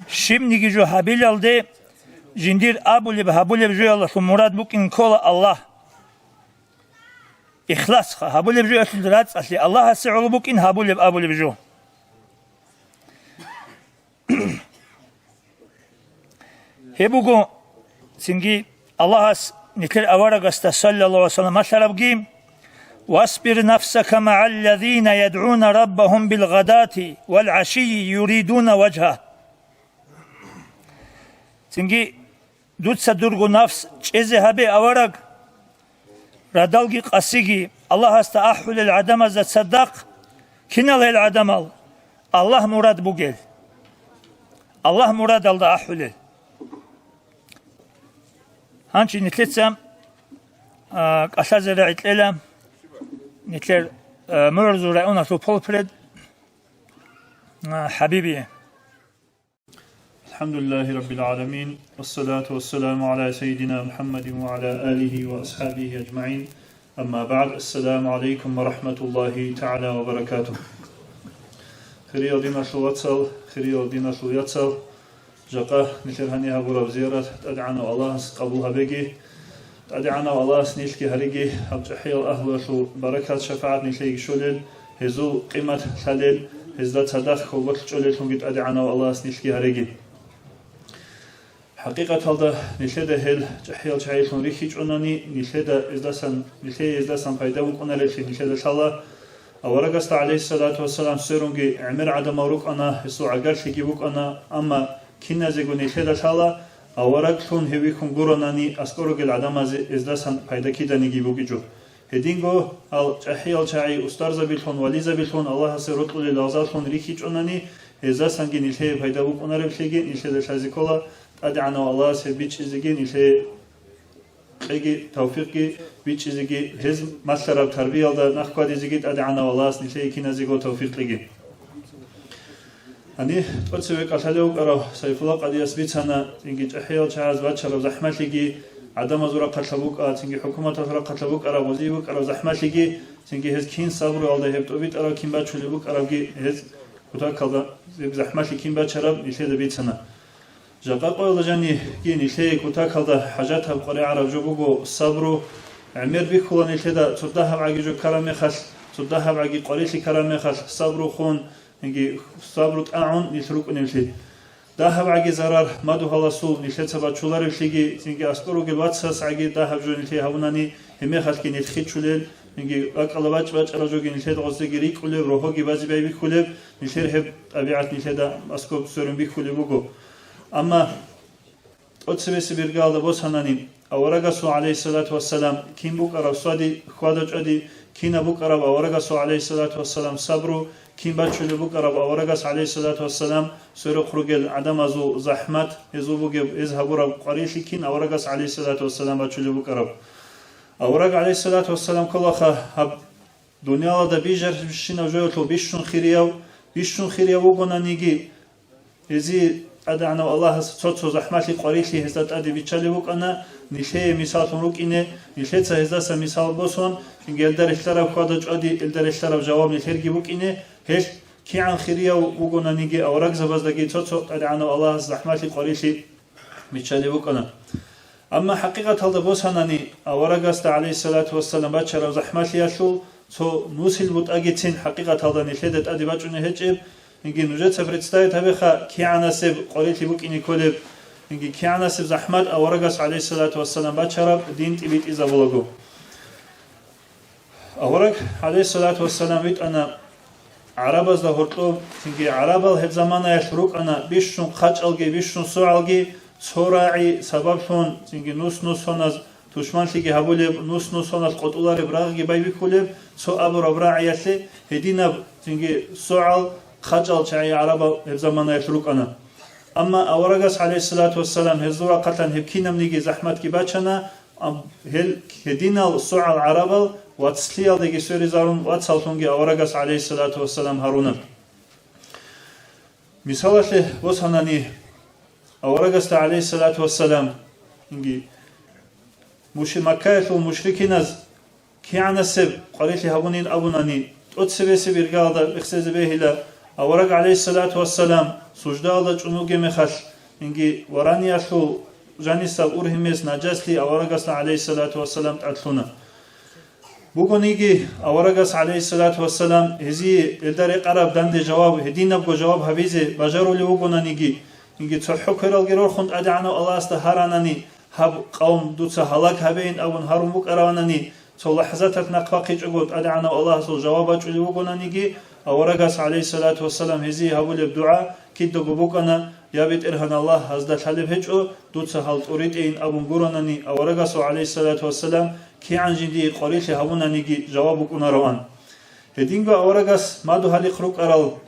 щибниги жо гьабилалде, жиндир абулеб-гьабулеб жоялдалъун мурад букӀин ккола Аллагь. Ихласха, гьабулеб жоялъул рацӀцӀалъи Аллагьасе гӀоло букӀин гьабулеб-абулеб жо. Гьеб буго цинги Аллагьас нилъер аварагасда, саллаллагьу гӀалайгьи ва саллам, малъарабги: «Васбир нафсака магӀаллазина ядгӀуна раббагьум билгъадати вал гӀашийи юридуна важгьа». Цинги дуца дурго нафс чӀезе гьабе, авараг, радалги къасиги Аллагьасда ахӀулел гӀадамазда цадахъ. Кинал гьел гӀадамал? Аллагь мурад бугел. Аллагь мурадалда ахӀулел. Гьанчи нилъеца, а, кӀалъазе рагӀи кьела нилъер, а, МугӀрузул районалъул полпред, а, ХӀабибие. الحمد لله رب العالمين، والصلاة والسلام على سيدنا محمد وعلى آله وأصحابه أجمعين. أما بعد، السلام عليكم ورحمة الله تعالى وبركاته. Хириял диналъул вацал, хириял диналъул яцал, жакъа нилъер гьанир гьабураб зиярат ТӀадегӀанав Аллагьас къабул гьабеги. ТӀадегӀанав Аллагьас нилъги гьариги, гьаб чӀахӀиял агьлуялъул баракат-шапагӀат нилъееги щолел, гьезул къимат лъалел, гьезда цадахъ хьолболъ чӀолеллъунги ТӀадегӀанав Аллагьас нилъги гьариги. ХӀакъикъаталда, нилъеда гьел чӀахӀиял чагӀилъун рихьичӀонани, нилъеда эздасан, нилъее эздасан пайда букӀунареблъи нилъеда лъала. Аварагасда, гӀалайгьиссалату вассалам, сверунги гӀемер гӀадамал рукӀана, гьесул гӀагарлъиги букӀана, амма киназего нилъеда лъала, авараглъун гьев вихьун гуронани, аскӀор ругел гӀадамазе эздасан пайда киданиги букӀичӀо. Гьединго гьал чӀахӀиял чагӀи устарзабилъун, вализабилъун, Аллагьасе рокьулел лагъзаллъун рихьичӀонани, гьезасанги нилъее пайда букӀунареблъиги нилъеда лъазе ккола, ТӀадегӀанав Аллагьас гьеб бичӀчӀизеги нилъее кьеги, тавфикъги бичӀчӀизеги, гьез малъараб тарбиялда нахъ хьвадизеги ТӀадегӀанав Аллагьас нилъее киназего тавфикъ кьеги. Гьанир тӀоцеве кӀалъалев вукӀарав Сайфулла къадияс бицана, цинги чӀахӀиял чагӀаз бачараб захӀмалъиги, гӀадамазул рахъалъа букӀа, цинги хӀукуматалъул рахъалъа букӀараб, гъозие букӀараб захӀмалъиги, цинги гьез кин сабруялда гьеб тӀубитӀараб кин бачулеб букӀарабги гьез Кутакалда гьеб захӀмалъи кин бачараб нилъеда бицана. Жакъа къояла жаниги нилъее кутакалда хӀажатаб къваригӀараб жо буго сабру. ГӀемер бихьула нилъеда цо дагьаб гӀаги жо ккараб мехалъ, цо дагьаб гӀаги къварилъи ккараб мехалъ сабрухун, яги сабру тӀагӀун нилъ рукӀунеблъи. Дагьаб гӀаги зарар мадугьаласул нилъеца бачулареблъиги, цинги аскӀор ругел вацас гӀаги дагьаб жо нилъее гьабунани, гьебмехалъги нилъ хичулел, цинги бакӀала бачӀ-бачӀарал жоги нилъеда гъозеги рикӀкӀулеб, рогьоги базе байбихьулеб, нилъер гьеб тӀабигӀат нилъеда аскӀоб сверун бихьулеб буго. Амма тӀоцебесеб иргаялда босанани, аварагасул, гӀалейхиссалату вассалам, кин букӀараб саби, хьвада-чӀвади, кинаб букӀараб аварагасул, гӀалейхиссалату вассалам, сабру, кин бачулеб букӀараб аварагас, гӀалейхиссалату вассалам, сверухъ ругел гӀадамазул захӀмат, гьезул бугеб, гьез гьабураб къварилъи кин аварагас, гӀалейхиссалату вассалам, бачулеб букӀараб. Авараг, гӀалейхиссалату вассалам, кколаха гьаб дуниялалда бижарщинаб жоялъул бищун хирияв, бищун хирияв вугонаниги, гьезие ТӀадегӀанав Аллагьас цо-цо захӀмалъи къварилъи гьезда тӀаде биччалеб букӀана, нилъее мисаллъун рукӀине, нилъеца гьездаса мисал босун, гьелда релълъараб хьвада-чӀвади, гьелда релълъараб жаваб нилъерги букӀине, гьелъ кигӀан хирияв вугонаниги аварагзабаздаги цо-цо ТӀадегӀанав Аллагьас захӀмалъи къварилъи биччалеб букӀана. Амма хӀакъикъаталда босанани, аварагасда, гӀалейхиссалату вассалам, бачараб захӀмалъиялъул цо нусил бутӀагицин хӀакъикъаталда нилъеда тӀаде бачӀунеб гьечӀеб, инги нужеца представить гьабеха, кигӀанасеб къварилъи букӀине кколеб, инги кигӀанасеб захӀмат аварагас, гӀалейхиссалату вассалам, бачараб дин тӀибитӀизабулаго. Авараг, гӀалейхиссалату вассалам, витӀана гӀарабазда гьоркьоб, цинги гӀарабал гьеб заманаялъ рукӀана бищун хъачӀалги, бищун согӀалги, цо рагӀи сабаблъун, цинги нус-нусоназ тушманлъиги гьабулеб, нус-нусоналъ къотӀулареб рагъги байбихьулеб, цо абураб рагӀиялъе гьединаб, цинги согӀал, хъачӀал чагӀи гӀарабал гьеб заманаялъ рукӀана. Амма аварагас, гӀалейхиссалату вассалам, гьезул рахъалъан гьеб кинабниги захӀматги бачана, Ам-, гьел гьединал согӀал гӀарабал вацлъиялдеги сверизарун, вацаллъунги аварагас, гӀалейхиссалату вассалам, гьаруна. Мисалалъе босанани, аварагасда, гӀалейхиссалату вассалам, инги, мушри-, Маккаялъул мушрикиназ кигӀанасеб къварилъи гьабунин абунани, тӀоцебесеб иргаялда бихсезе бегьила, авараг, гӀалейхиссалату вассалам, суждаялда чӀун вугеб мехалъ, инги, вараниялъул жанисаб ургьимес нажаслъи аварагасда, гӀалейхиссалату вассалам, тӀадлъуна. Бугониги, аварагас, гӀалейхиссалату вассалам, гьезие элда рекъараб данде жаваб, гьединабго жаваб гьабизе бажарулев вугонаниги, инги, цохӀо квералги рорхун ТӀадегӀанав Аллагьасда гьаранани, гьаб къавм дуца гьалаг гьабейин абун гьарун букӀараванани, цо лахӀзаталъ нахъ бахъичӀого ТӀадегӀанав Аллагьасул жаваб бачӀулев вугонаниги, аварагас, гӀалейхиссалату вассалам, гьезие гьабулеб дугӀа кидаго букӀана: «Я БетӀергьан Аллагь, гьазда лъалеб гьечӀо, дуца гьал тӀуритӀейин», — абун гуронани, аварагасул, гӀалейхиссалату вассалам, кигӀан жиндие къварилъи гьабунаниги жаваб букӀунароан. Гьединго аварагас мадугьалихъ рукӀарал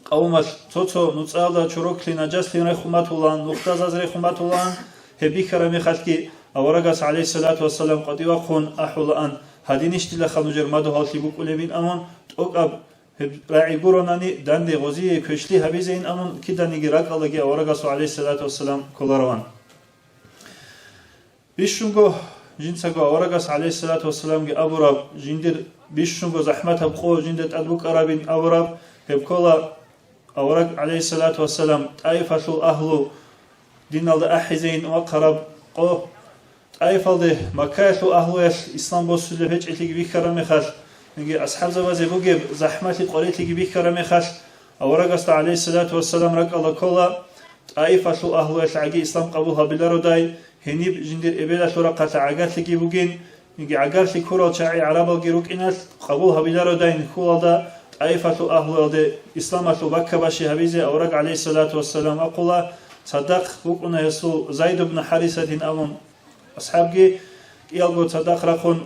къавмалъ цо-цо нуцӀаялда чороклъи нажаслъи рехун батулаан, нухдазаз рехун батулаан, гьеб бихьараб мехалъги аварагас, гӀалейхиссалату вассалам, къватӀивахъун ахӀулаан, гьадинищ дилаха нужер мадугьаллъи букӀулебин абун, тӀокӀаб гьеб рагӀи гуронани, данде гъозие квешлъи гьабизейин абун, киданиги ракӀалдаги аварагасул, гӀалейхиссалату вассалам, кколароан. Бищунго жинцаго аварагас, гӀалейхиссалату вассаламги, абураб, жиндир бищунго захӀматаб къо жинда тӀад букӀарабин абураб, гьеб ккола авараг, гӀалейхиссалату вассалам, ТӀаифалъул агьлу диналда ахӀизейин вахъараб къо. ТӀаифалде Маккаялъул агьлуялъ ислам босулеб гьечӀелъиги бихьараб мехалъ, яги асхӀабзабазе бугеб захӀмалъи къварилъиги бихьараб мехалъ, аварагасда, гӀалейхиссалату вассалам, ракӀалда ккола, ТӀаифалъул агьлуялъ гӀаги ислам къабул гьабилародай, гьениб жиндир эбелалъул рахъалъа гӀагарлъиги бугин, яги гӀагарлъи ккурал чагӀи гӀарабалги рукӀиналъ, къабул гьабилародайин хьулалда, ТӀаифалъул агьлуялде исламалъул баккабаши гьабизе авараг, гӀалейхиссалату вассалам, вахъула. Цадахъ вукӀуна гьесул Зайд ибн Харисатин абун асхӀабги, кӀиялго цадахъ рахъун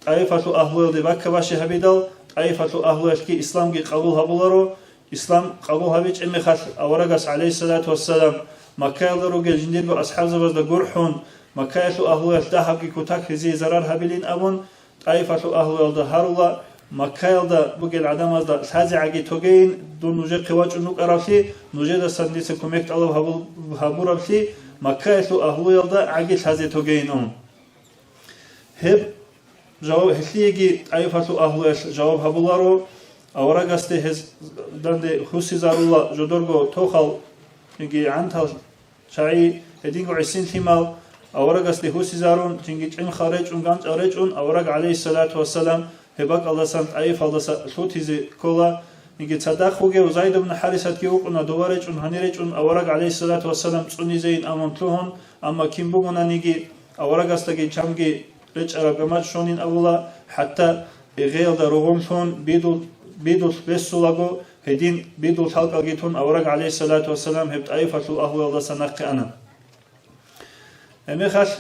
ТӀаифалъул агьлуялде баккабаши гьабидал, ТӀаифалъул агьлуялъги исламги къабул гьабуларо. Ислам къабул гьабичӀеб мехалъ, аварагас, гӀалейхиссалату вассалам, Маккаялда ругел жиндирго асхӀабзабазда гурхӀун, Маккаялъул агьлуялъ дагьабги кутак гьезие зарар гьабилин абун, ТӀаифалъул агьлуялда гьарула, Маккаялда бугел гӀадамазда лъазе гӀаги тогейин, дун нужехъе вачӀун вукӀаравлъи, нужедасан дица кумек тӀалаб гьабул-, гьабураблъи, Маккаялъул агьлуялда гӀаги лъазе тогейин абун. Гьеб жаваб, гьелъиеги ТӀаифалъул агьлуялъ жаваб гьабуларо, Аварагасде гьез данде гьусизарула жодорго тохал, цинги гӀантал чагӀи, гьединго гӀисин лъимал аварагасде гьусизарун, цинги чӀинхал речӀун, ганчӀал речӀун, авараг, гӀалейхиссалату вассалам, гьеб бакӀалдасан ТӀаифалдаса лъутизе ккола. Цинги цадахъ вугев Зайд ибн ХӀарисатги вукӀуна, дова речӀун, гьанир речӀун, авараг, гӀалейхиссалату вассалам, цӀунизейин амун лъугьун, амма кин бугонаниги, аварагасдаги чамги речӀараб гамачӀ щонин абула, хӀатта гъеялда ругъунлъун бидул-, бидулъ бесулаго, гьедин бидул лъалкӀалги тун авараг, гӀалейхиссалату вассалам, гьеб ТӀаифалъул агьлуялдаса нахъе ана. Гьебмехалъ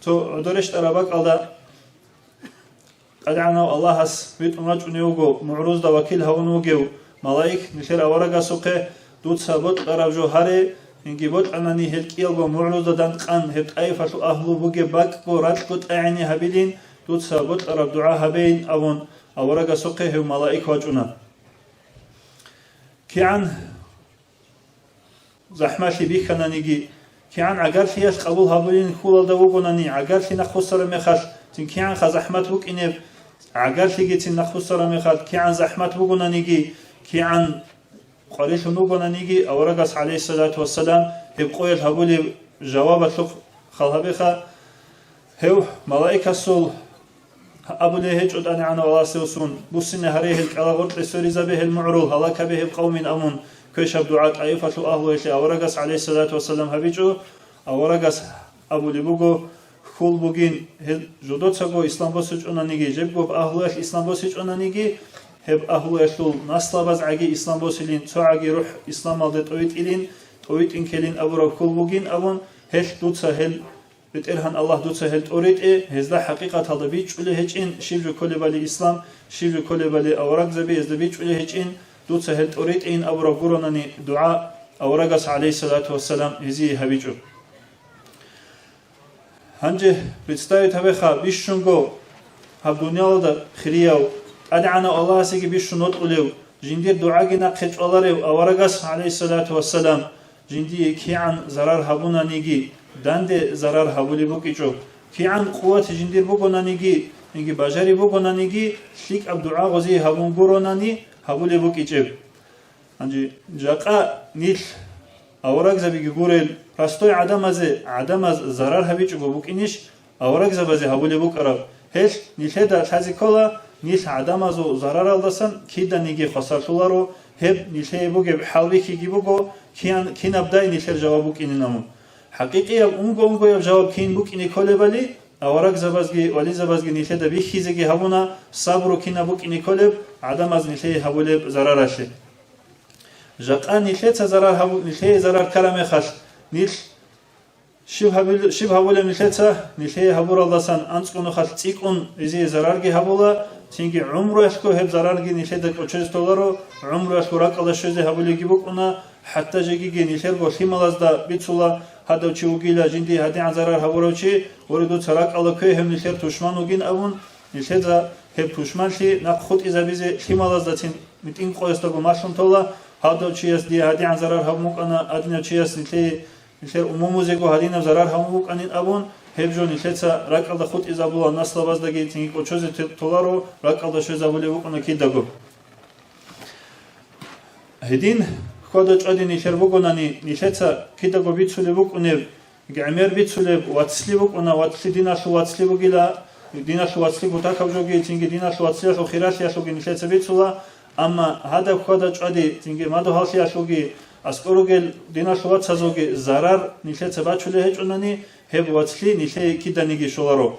цо гӀодор рещтӀараб бакӀалда ТӀадегӀанав Аллагьас витӀун вачӀунев вуго, мугӀрузда вакил гьавун вугев малаик нилъер аварагасухъе: «Дуца бокьараб жо гьаре, инги бокьанани гьел кӀиялго мугӀрузда данкъан гьеб ТӀаифалъул агьлу бугеб бакӀго ракьго тӀагӀине гьабилин, дуца бокьараб дугӀа гьабейин», – абун, аварагасухъе гьев малаик вачӀуна. КигӀан захӀмалъи бихьананиги, кигӀан гӀагарлъиялъ къабул гьабулин хьулалда вугонани, гӀагарлъи нахъвуссараб мехалъ, цин кигӀанха захӀмат букӀинеб, гӀагарлъигицин нахъвуссараб мехалъ, кигӀан захӀмат бугонаниги, кигӀан къварилъун вугонаниги, аварагас, гӀалейхиссалату вассалам, гьеб къоялъ гьабулеб жавабалъухъ хал гьабеха, гьев малаикасул абулей гьечӀо ТӀадегӀанав Аллагьасевсун, буссине гьаре гьел кӀалагъоркье, сверизабе гьел мугӀрул, гьалакабе гьеб къавмин, амун, квешаб дугӀа ТӀаифалъул агьлуялъе аварагас, гӀалейхиссалату вассалам, гьабичӀо. Аварагас абулеб буго: «Хьул бугин, гьел жодоцаго ислам босичӀонаниги, жебго агьлуялъ ислам босичӀонаниги, гьеб агьлуялъул наслабаз гӀаги ислам босилин, цо гӀаги рухӀ исламалде тӀовитӀилин, тӀовитӀин ккелин абураб хьул бугин», – абун, гьелъ дуца гьел БетӀергьан Аллагь дуца гьел тӀоритӀе, гьезда хӀакъикъаталда бичӀчӀулей гьечӀин, щиб жо кколебали ислам, щиб жо кколебали аварагзаби, гьезда бичӀчӀулей гьечӀин, дуца гьел тӀоритӀейин абураб гуронани дугӀа аварагас, гӀалейхиссалату вассалам, гьезие гьабичӀо. Гьанже представить гьабеха, бищунго гьаб дуниялалда хирияв, ТӀадегӀанав Аллагьасеги бищун вокьулев, жиндир дугӀаги нахъе чӀваларев аварагас, гӀалейхиссалату вассалам, жиндие кигӀан зарар гьабунаниги, данде зарар гьабулеб букӀичӀо, кигӀан къуват жиндир бугонаниги, инги бажариб бугонаниги, лъикӀаб дугӀа гъозие гьабун гуронани гьабулеб букӀичӀеб. Гьанже жакъа нилъ аварагзабиги гурел, простой гӀадамазе гӀадамаз зарар гьабичӀого букӀинищ, аварагзабазе гьабулеб букӀараб. Гьелъ нилъеда лъазе ккола, нилъ гӀадамазул зараралдасан киданиги хвасарлъуларо, гьеб нилъее бугеб хӀалбихьиги буго, киян-, кинабдай нилъер жаваб букӀинин абун. ХӀакъикъияб унго-унгояб жаваб кин букӀине кколебали, аварагзабазги вализабазги нилъеда бихьизеги гьабуна, сабру кинаб букӀине кколеб гӀадамаз нилъее гьабулеб зараралъе. Жакъа нилъеца зарар гьабу-, нилъее зарар ккараб мехалъ, нилъ Щиб гьабил-, щиб гьабулеб нилъеца? Нилъее гьабуралдасан анцӀго нухалъ цӀикӀкӀун гьезие зарарги гьабула, цинги гӀумруялъго гьеб зарарги нилъеда кӀочезе толаро, гӀумруялъго ракӀалда щвезе гьабулебги букӀуна, хӀатта жегиги нилъерго лъималазда бицула, гьадав чи вугила, жиндие гьадигӀан зарар гьабурав чи, гъоре дуца ракӀалда ккве, гьев нилъер тушман вугин абун, нилъеда гьеб тушманлъи нахъ хутӀизабизе лъималаздацин митӀин къоясдаго малъун тола, гьадав чияс дие гьадигӀан зарар гьабун букӀана, гьадинав чияс нилъее Нилъер умумузего гьадинаб зарар гьабун букӀанин абун, гьеб жо нилъеца ракӀалда хутӀизабула, наслабаздаги цинги кӀочозе те-, толаро, ракӀалда щвезабулеб букӀуна кидаго. Гьедин хьвада-чӀвади нилъер бугонани, нилъеца кидаго бицулеб букӀунеб, гӀемер бицулеб вацлъи букӀуна, вацлъи диналъул вацлъи бугила, диналъул вацлъи кутакаб жоги, цинги диналъул вацлъиялъул хиралъиялъулги нилъеца бицула, амма гьадаб хьвада-чӀвади, цинги мадугьаллъиялъулги, аскӀор ругел диналъул вацазулги зарар нилъеца бачулей гьечӀонани, гьеб вацлъи нилъее киданиги щоларо.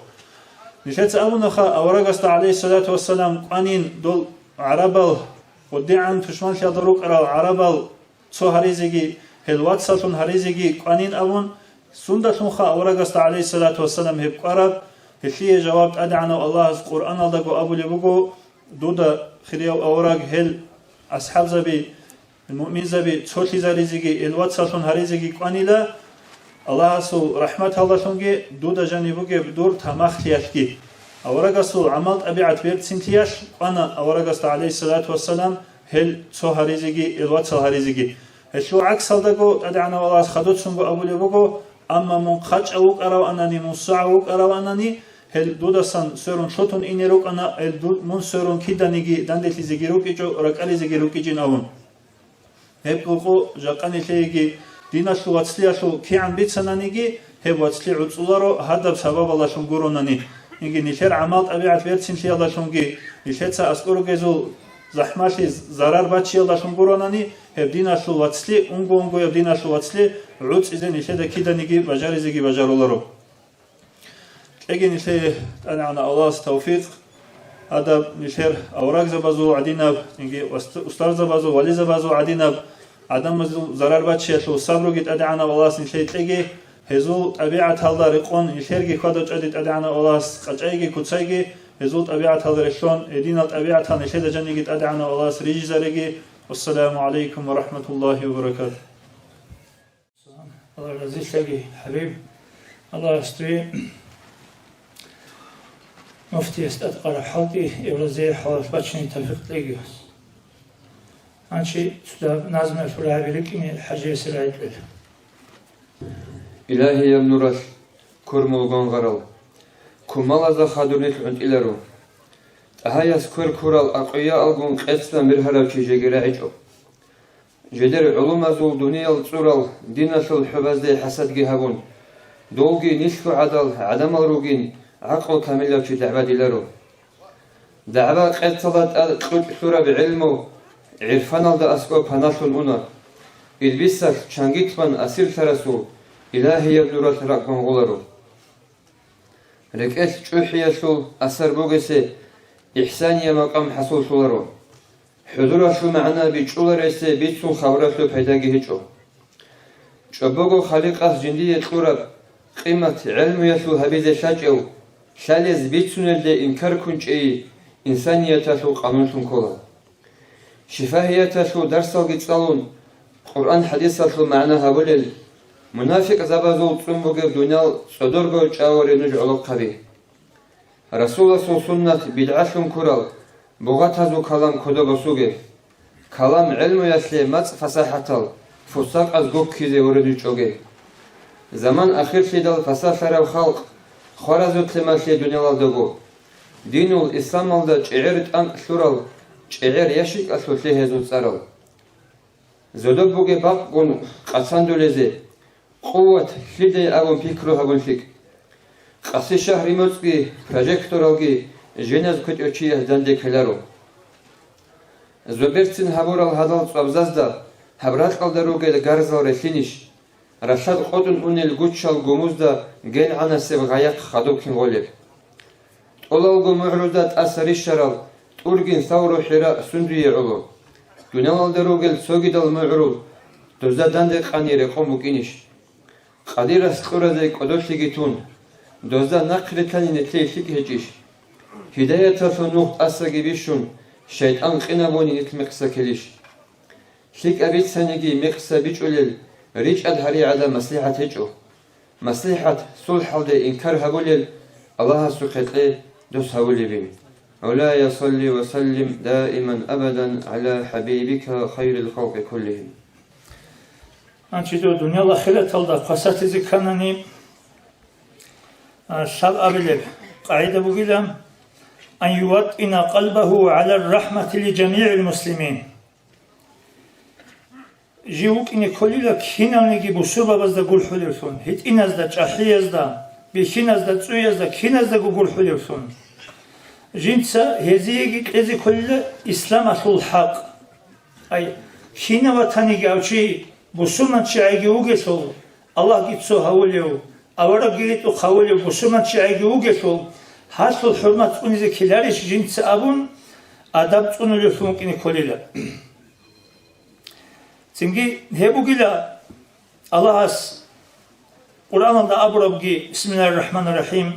Нилъеца абунаха, аварагасда, гӀалейхиссалату вассалам, кӀванин дол гӀарабал, гъудигӀан тушманлъиялда рукӀарал гӀарабал цо гьаризеги, гьел вацаллъун гьаризеги кӀванин абун, сундалъунха аварагасда, гӀалейхиссалату вассалам, гьеб кӀвараб? Гьелъие жаваб ТӀадегӀанав Аллагьас Къуръаналдаго абулеб буго: «Дуда, хирияв авараг, гьел асхӀабзаби, муъминзаби цолъизаризеги, гьел вацаллъун гьаризеги кӀванила, Аллагьасул рахӀматалдалъунги дуда жаниб бугеб дур тамахлъиялъги». Аварагасул гӀамал-тӀабигӀат берцинлъиялъ кӀвана аварагасда, гӀалейхиссалату вассалам, гьел цо гьаризеги, гьел вацал гьаризеги. Гьелъул гӀаксалдаго ТӀадегӀанав Аллагьас хадуцунго абулеб буго: «Амма мун хъачӀав вукӀаравани, мун согӀав вукӀаравани, Гьел дудасан сверун лъутун ине рукӀана, гьел ду-, мун сверун киданиги данделъизеги рукӀичӀо, ракӀализеги рукӀичӀин абун. Гьеб къо жакъа нилъееги диналъул вацлъиялъул кигӀан бицананиги, гьеб вацлъи гӀуцӀуларо гьадаб сабабалдалъун гуронани. Яги нилъер гӀамал-тӀабигӀат берцинлъиялдалъунги, нилъеца аскӀор ругезул захӀмалъи зарар бачиялдалъун гуронани, гьеб диналъул вацлъи, унго-унгояб диналъул вацлъи гӀуцӀизе нилъеда киданиги бажаризеги бажаруларо. Кьеги нилъее ТӀадегӀанав Аллагьас тавфикъ, гьадаб нилъер аварагзабазул гӀадинаб, яги уст-, устарзабазул, вализабазул гӀадинаб, гӀадамазул зарар бачиялъул сабруги ТӀадегӀанав Аллагьас нилъее кьеги, гьезул тӀабигӀаталда рекъон нилъерги хьвада-чӀвади ТӀадегӀанав Аллагьас къачӀайги куцайги, гьезул тӀабигӀаталда релълъун, гьединал тӀабигӀатал нилъеда жаниги ТӀадегӀанав Аллагьас рижизареги. Вассаламу гӀалайкум ва рахӀматуллагьи ва баракатугь. Аллагь разилъаги, ХӀабиб. Аллагьас дуе муфтияс тӀадкъараб хӀалтӀи эбразе хӀалалъ бачине тавфикъ кьеги. Гьанчи цо дагьаб назмуялъул рагӀаби рикӀкӀине ХӀажиясе рагӀи кьела. Илагьияб нуралъ кур мулгвангъарал, кумалазда хадур нилъ гӀунтӀиларо. ТӀагьаяс квер ккурал акъвияалгун къецӀан бергьарав чи жеги рагӀичӀо. Жидер гӀулумазул дуниял цӀурал диналъул хӀубазде хӀасадги гьабун, долги нилъго гӀадал гӀадамал ругин, гӀакълу камилав чи дагӀбадиларо. ДагӀба къецала тӀад кьучӀ лъураб гӀелму гӀирфаналда аскӀоб паналъун уна. Илбисалъ чанги тбан асирлъарасул илагьияб нуралъ ракӀ гвангъуларо. РекӀелъ чӀухӀиялъул асар бугесе ихсания макъам хӀасуллъуларо. ХӀузуралъул магӀна бичӀчӀуларесе бицун хабаралъул пайдаги гьечӀо. ЧӀобого Халикъас жиндие кьураб къимат гӀелмуялъул гьабизе лъачӀев, лъалез бицунелде инкар ккун чӀей инсанияталъул къанунлъун ккола. Шифагьияталъул дарсалги цӀалун, Къуръан-хӀадисалъул магӀна гьабулел, мунафикъзабазул цӀун бугеб дуниял цӀодорго чӀваворе нуж гӀолохъаби. Расуласул суннат бидгӀалъун ккурал бугъатазул калам кодо босуге. Калам гӀелмуялъе мацӀ фасахӀатал фусакъаз гуккизе вуре нуж чӀоге. Заман ахирлъидал фасалъараб халкъ хваразул лъемалъе дуниялалдаго. Динул исламалда чӀегӀер тӀанкӀ лъурал чӀегӀер ящикалъулъе гьезул цӀарал. Зодоб бугеб бакъгун къацандулезе, къуват лъидай абун пикру гьабун лъикӀ. Къаси шагьри моцӀги прожекторалги женаз кутӀев чияс данде ккеларо. Зоберцин гьабурал гьадал цӀвабзазда гьаб ракьалда ругел гарзал релълъинищ? Ралъад къотӀун унел гучал гумузда гелгӀанасеб гъаяхъ хадуб кин гъолеб? ТӀолалго мугӀрузда тӀаса рищарал тӀургин савру хӀира сундуе гӀоло? Дуниялалда ругел цогидал мугӀрул дозда данде къани рекъон букӀинищ? Къадирас кьуразе кӀодолъиги тун, дозда нахъ ретани нилъее лъикӀ гьечӀищ? Гьидаяталъул нух тӀасаги бищун, шайтӀан къинабуни нилъ мекъса келищ? ЛъикӀаб бицаниги мекъса бичӀулел ричӀад гьаригӀада маслихӀат гьечӀо. МаслихӀат сулхӀалде инкар гьабулел Аллагьасухъе кье дос гьавулебин. مولاي صل وسلم دائما أبدا على حبيبك خير الخلق كلهم. Гьанчи дов дуниял ахираталда хъвасатизе кканани, а, лъаб абилеб къагӀида бугила: أن يوطن قلبه على الرحمة لجميع المسلمين. Жив вукӀине кколила киналниги бусурбабазда гурхӀулевлъун, гьитӀиназда, чӀахӀиязда, бихьиназда, цӀуязда, киназдаго гурхӀулевлъун. Жинца гьезиеги кьезе кколила исламалъул хӀакъ. Ай, кинав ватаниги гьав чи бусурманчигӀайги вугелъул, Аллагьги цо гьавулев, аварагги ритӀухъ гьавулев бусурманчигӀайги вугелъул, гьалъул хӀурмат цӀунизе ккеларищ жинца абун, адаб цӀунулевлъун вукӀине кколила. Цинги гьеб бугила Аллагьас Къуръаналда абурабги: بسم الله الرحمن الرحيم،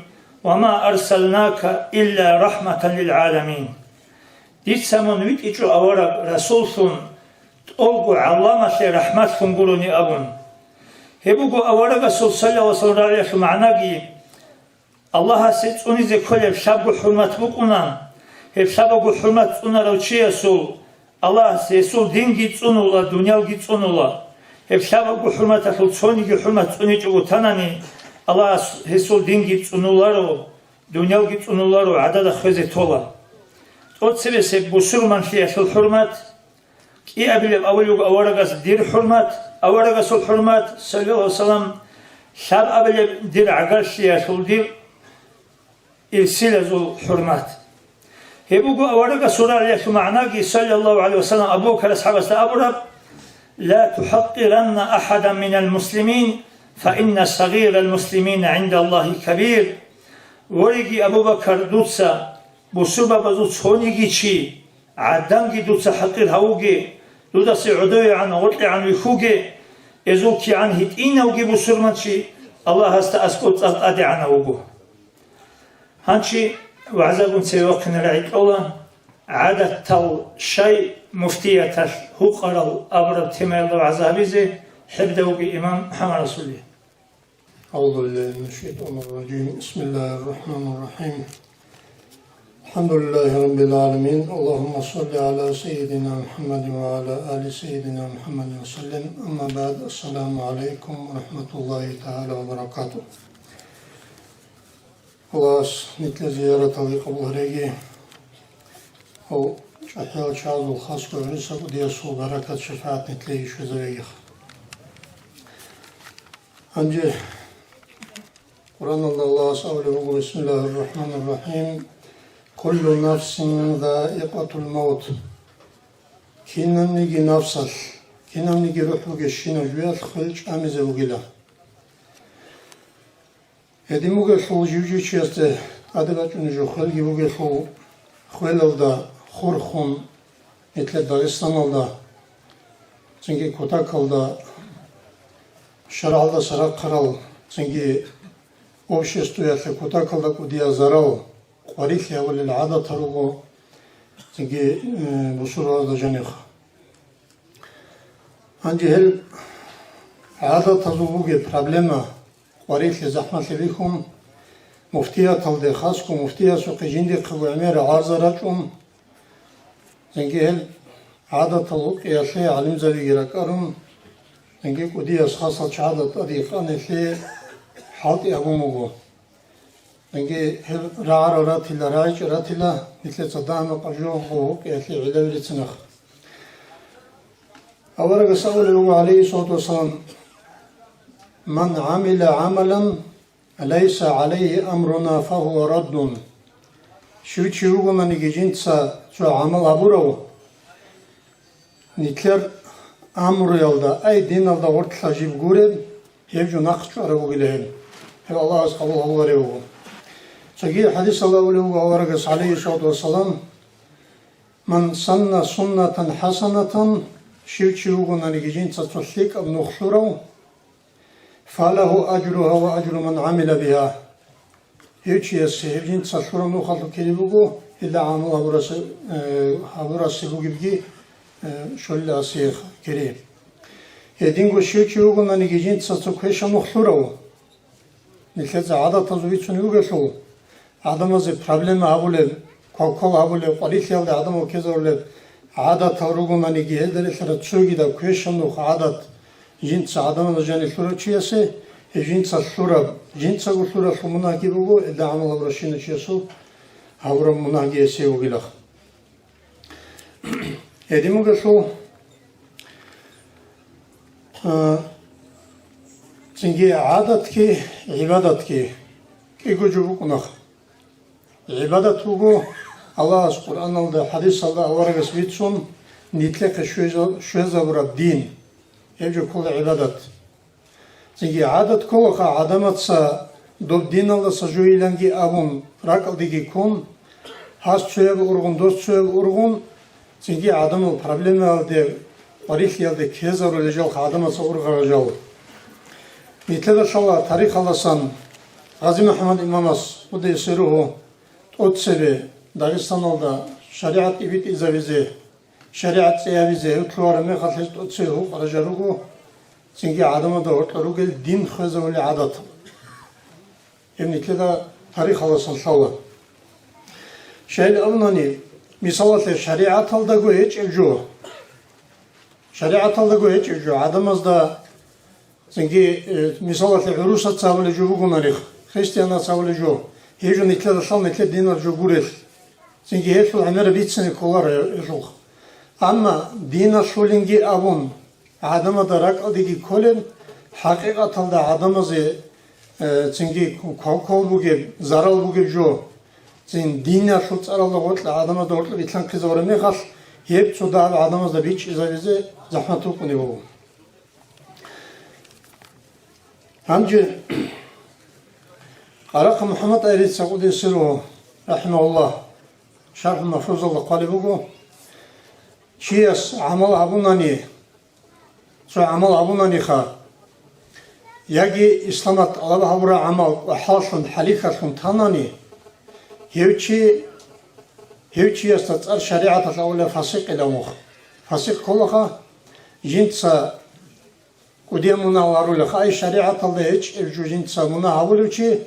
وما أرسلناك إلا رحمة للعالمين. Дица мун витӀичӀо авараг расуллъун, тӀолго гӀалламалъе рахӀматлъун гурони абун. Гьеб буго аварагасул саллаллагьу гӀалайгьи ва саллам рагӀиялъул магӀнаги. Аллагьасе цӀунизе кколеб лъабго хӀурмат букӀуна. Гьеб лъабаго хӀурмат цӀунарав чиясул Аллагьас гьесул динги цӀунула, дуниялги цӀунула. Гьеб лъабаго хӀурматалъул цониги хӀурмат цӀуничӀого танани, Аллагьас гьесул динги цӀунуларо, Дуниялги цӀунуларо, гӀадада хвезе тола. ТӀоцебесеб бусурманлъиялъул хӀурмат, кӀиабилеб абулеб аварагас дир хӀурмат, аварагасул хӀурмат, саллаллагьу гӀалайгьи вассалам, лъабабилеб дир гӀагарлъиялъул дир ирсилазул хӀурмат. Гьеб буго аварагасул рагӀиялъул магӀнаги, саллаллагьу гӀалайгьи вассалам, Абу Бакар асхӀабасда абураб: «Ла тухӀакъиранна ахӀадан минал муслимин, фа инна сагъирал муслимина гӀиндаллагьи кабир». Вореги, Абу Бакар, дуца бусурбабазул цониги чи, гӀаданги дуца хӀакъир гьавуге, дудаса гӀодовегӀан, гъоркьегӀан вихьуге, эзул кигӀан гьитӀинавги бусурманчи Аллагьасда аскӀоб цӀар тӀадегӀанав вуго. Гьанчи вагӀзагун цеве вахъине рагӀи кьола, гӀадатал щай муфтияталъ гьукъарал абураб темаялда вагӀза гьабизе хӀебдавги имам МухӀаммад Расулли. أعوذ بالله من الشيطان الرجيم. بسم الله الرحمن الرحيم. الحمد لله رب العالمين. اللهم صل على سيدنا محمد وعلى آل سيدنا محمد وسلم. أما بعد. السلام عليكم ورحمة الله تعالى وبركاته. Аллагьас нилъер зияраталги къабул гьареги. Гьав чӀахӀиял чагӀазул хасго гӀурусал кӀудиясул баракат-шапагӀат нилъее щвезавеги. Гьанже Къуръаналда Аллагьас абулеб буго: «Бисмиллагьир рахӀманир рахӀим. Куллу нафсин заикъатул мавт». Кинабниги нафсалъ, кинабниги рухӀ бугебщинаб жуялъ хвел чӀамизе бугила. Гьедин бугелъул жив-жив чиясде тӀаде бачӀунеб жо хвелги бугелъул, хвелалда хурхун, нилъер Дагъистаналда, цинги кутакалда, шаргӀалдаса рахъарал, цинги обществоялъе кутакалда кӀудиял зарал, къварилъи гьабулел гӀадатал руго, цинги, э, бусурбабазда жанивха. Гьанже гьел гӀадатазул бугеб проблема, къварилъи, захӀмалъи бихьун, муфтияталде, хасго муфтиясухъе жиндихъего гӀемер гӀарза рачӀун, цинги гьел гӀадатал гьукъиялъе гӀалимзабиги ракӀарун, цинги кӀудияс хасал чагӀазда тӀаде къанилъе хӀалтӀи гьабун буго. Цинги гьеб рагӀарал ратила, рагӀичӀел ратила, нилъеца дагьаб-макъаб жо гьукъиялъе гӀиллаби рицинахъ. Аварагас абулеб буго, гӀалайгьиссалату вассалам: «Ман гӀамила гӀамалан лайса гӀалайгьи амруна, фагьува раддун». Щив чи вугонаниги жинца цо гӀамал гьабурав, нилъер амруялда, ай, диналда гъорлъа жиб гуреб, гьеб жо нахъ чӀвараб бугила гьеб. Гьеб Аллагьас къабул гьабуларев вуго. Цоги хӀадисалда абулеб буго аварагас, гӀалайгьиссалату вассалам: «Ман санна суннатан хӀасанатан», щив чи вугонаниги жинца цо лъикӀаб нух лъурав, «фалагьу ажругьа ва ажру ман гӀамила бигьа». Гьев чиясе гьеб жинца лъураб нухалъул кири буго, гьелда гӀамал гьабурас-, э, гьабурасе бугебги, э, щолила асие кири. Гьединго щив чи вугонаниги жинца цо квешаб нух лъурав, нилъеца гӀадатазул бицунеб бугелъул, гӀадамазе проблема гьабулеб, квалквал гьабулеб, къварилъиялда гӀадамал ккезарулеб гӀадатал ругонаниги, гьелда релълъараб цогидаб квешаб нух, гӀадат, жинца гӀадамазда жанир лъурав чиясе, гьеб жинца лъураб, жинцаго лъуралъул мунагьги буго, гьелда гӀамал гьабуращинав чиясул гьабураб мунагьги гьесие вугилаха. Гьедин бугелъул, а, цинги гӀадатги гӀибадатги кӀиго жо букӀунаха. ГӀибадат буго Аллагьас Къуръаналда, хӀадисалда аварагас бицун, нилъехъе щвеза-, щвезабураб дин. Гьеб жо ккола гӀибадат. Цинги гӀадат кколаха гӀадамаца доб диналдаса жугьиланги абун, ракӀалдеги ккун, гьас цояб ургъун, дос цояб ургъун, цинги гӀадамал проблемаялде, къварилъиялде ккезарулел жалха гӀадамаца ургъарал жал. Нилъеда лъала тарихалдасан Гъази МухӀаммад имамас, къуддиса сирругьу, тӀоцебе Дагъистаналда шаригӀат тӀибитӀизабизе, шаригӀат цӀиябизе гьев лъугьараб мехалъ гьес тӀоцебе гьукъарал жал руго, цинги гӀадамазда гьоркьор ругел дин хвезавулел гӀадат. Гьеб нилъеда тарихалдасан лъала. Щайилан абунани, мисалалъе, шаригӀаталдаго гьечӀеб жо, шаригӀаталдаго гьечӀеб жо, гӀадамазда цинги, э, мисалалъе, гӀурусаца абулеб жо бугонари, христианаца абулеб жо, Гьеб жо нилъеда лъала нилъер динал жо гурелъ, цинги гьелъул гӀемераб бицине кколаро гьелъулха. Амма диналъулинги абун, гӀадамазда ракӀалдеги кколеб, хӀакъикъаталда гӀадамазе, э, цинги квал-квал бугеб, зарал бугеб жо, цин диналъул цӀаралда гъоркьа гӀадамазда гъоркьа билълъанхъизабураб мехалъ, гьеб цо дагьаб гӀадамазда бичӀчӀизабизе захӀмат букӀунеб буго. Гьанже Къарахъа МухӀаммад Айрица къудисе сирругьу, рахӀимагьуллагь, ШархӀул Мафрузалда хъвалеб буго: чияс гӀамал гьабунани, цо гӀамал гьабунаниха, яги исламалъ тӀалаб гьабураб гӀамал кӀвахӀаллъун, хӀалихьаллъун танани, гьев чи, гьев чиясда цӀар шаригӀаталъ абулеб фасикъилан вух. Фасикъ кколаха, жинца кӀудияв мунагьал гьарулеха, ай шаригӀаталда гьечӀеб жо жинца мунагь гьабулев чи,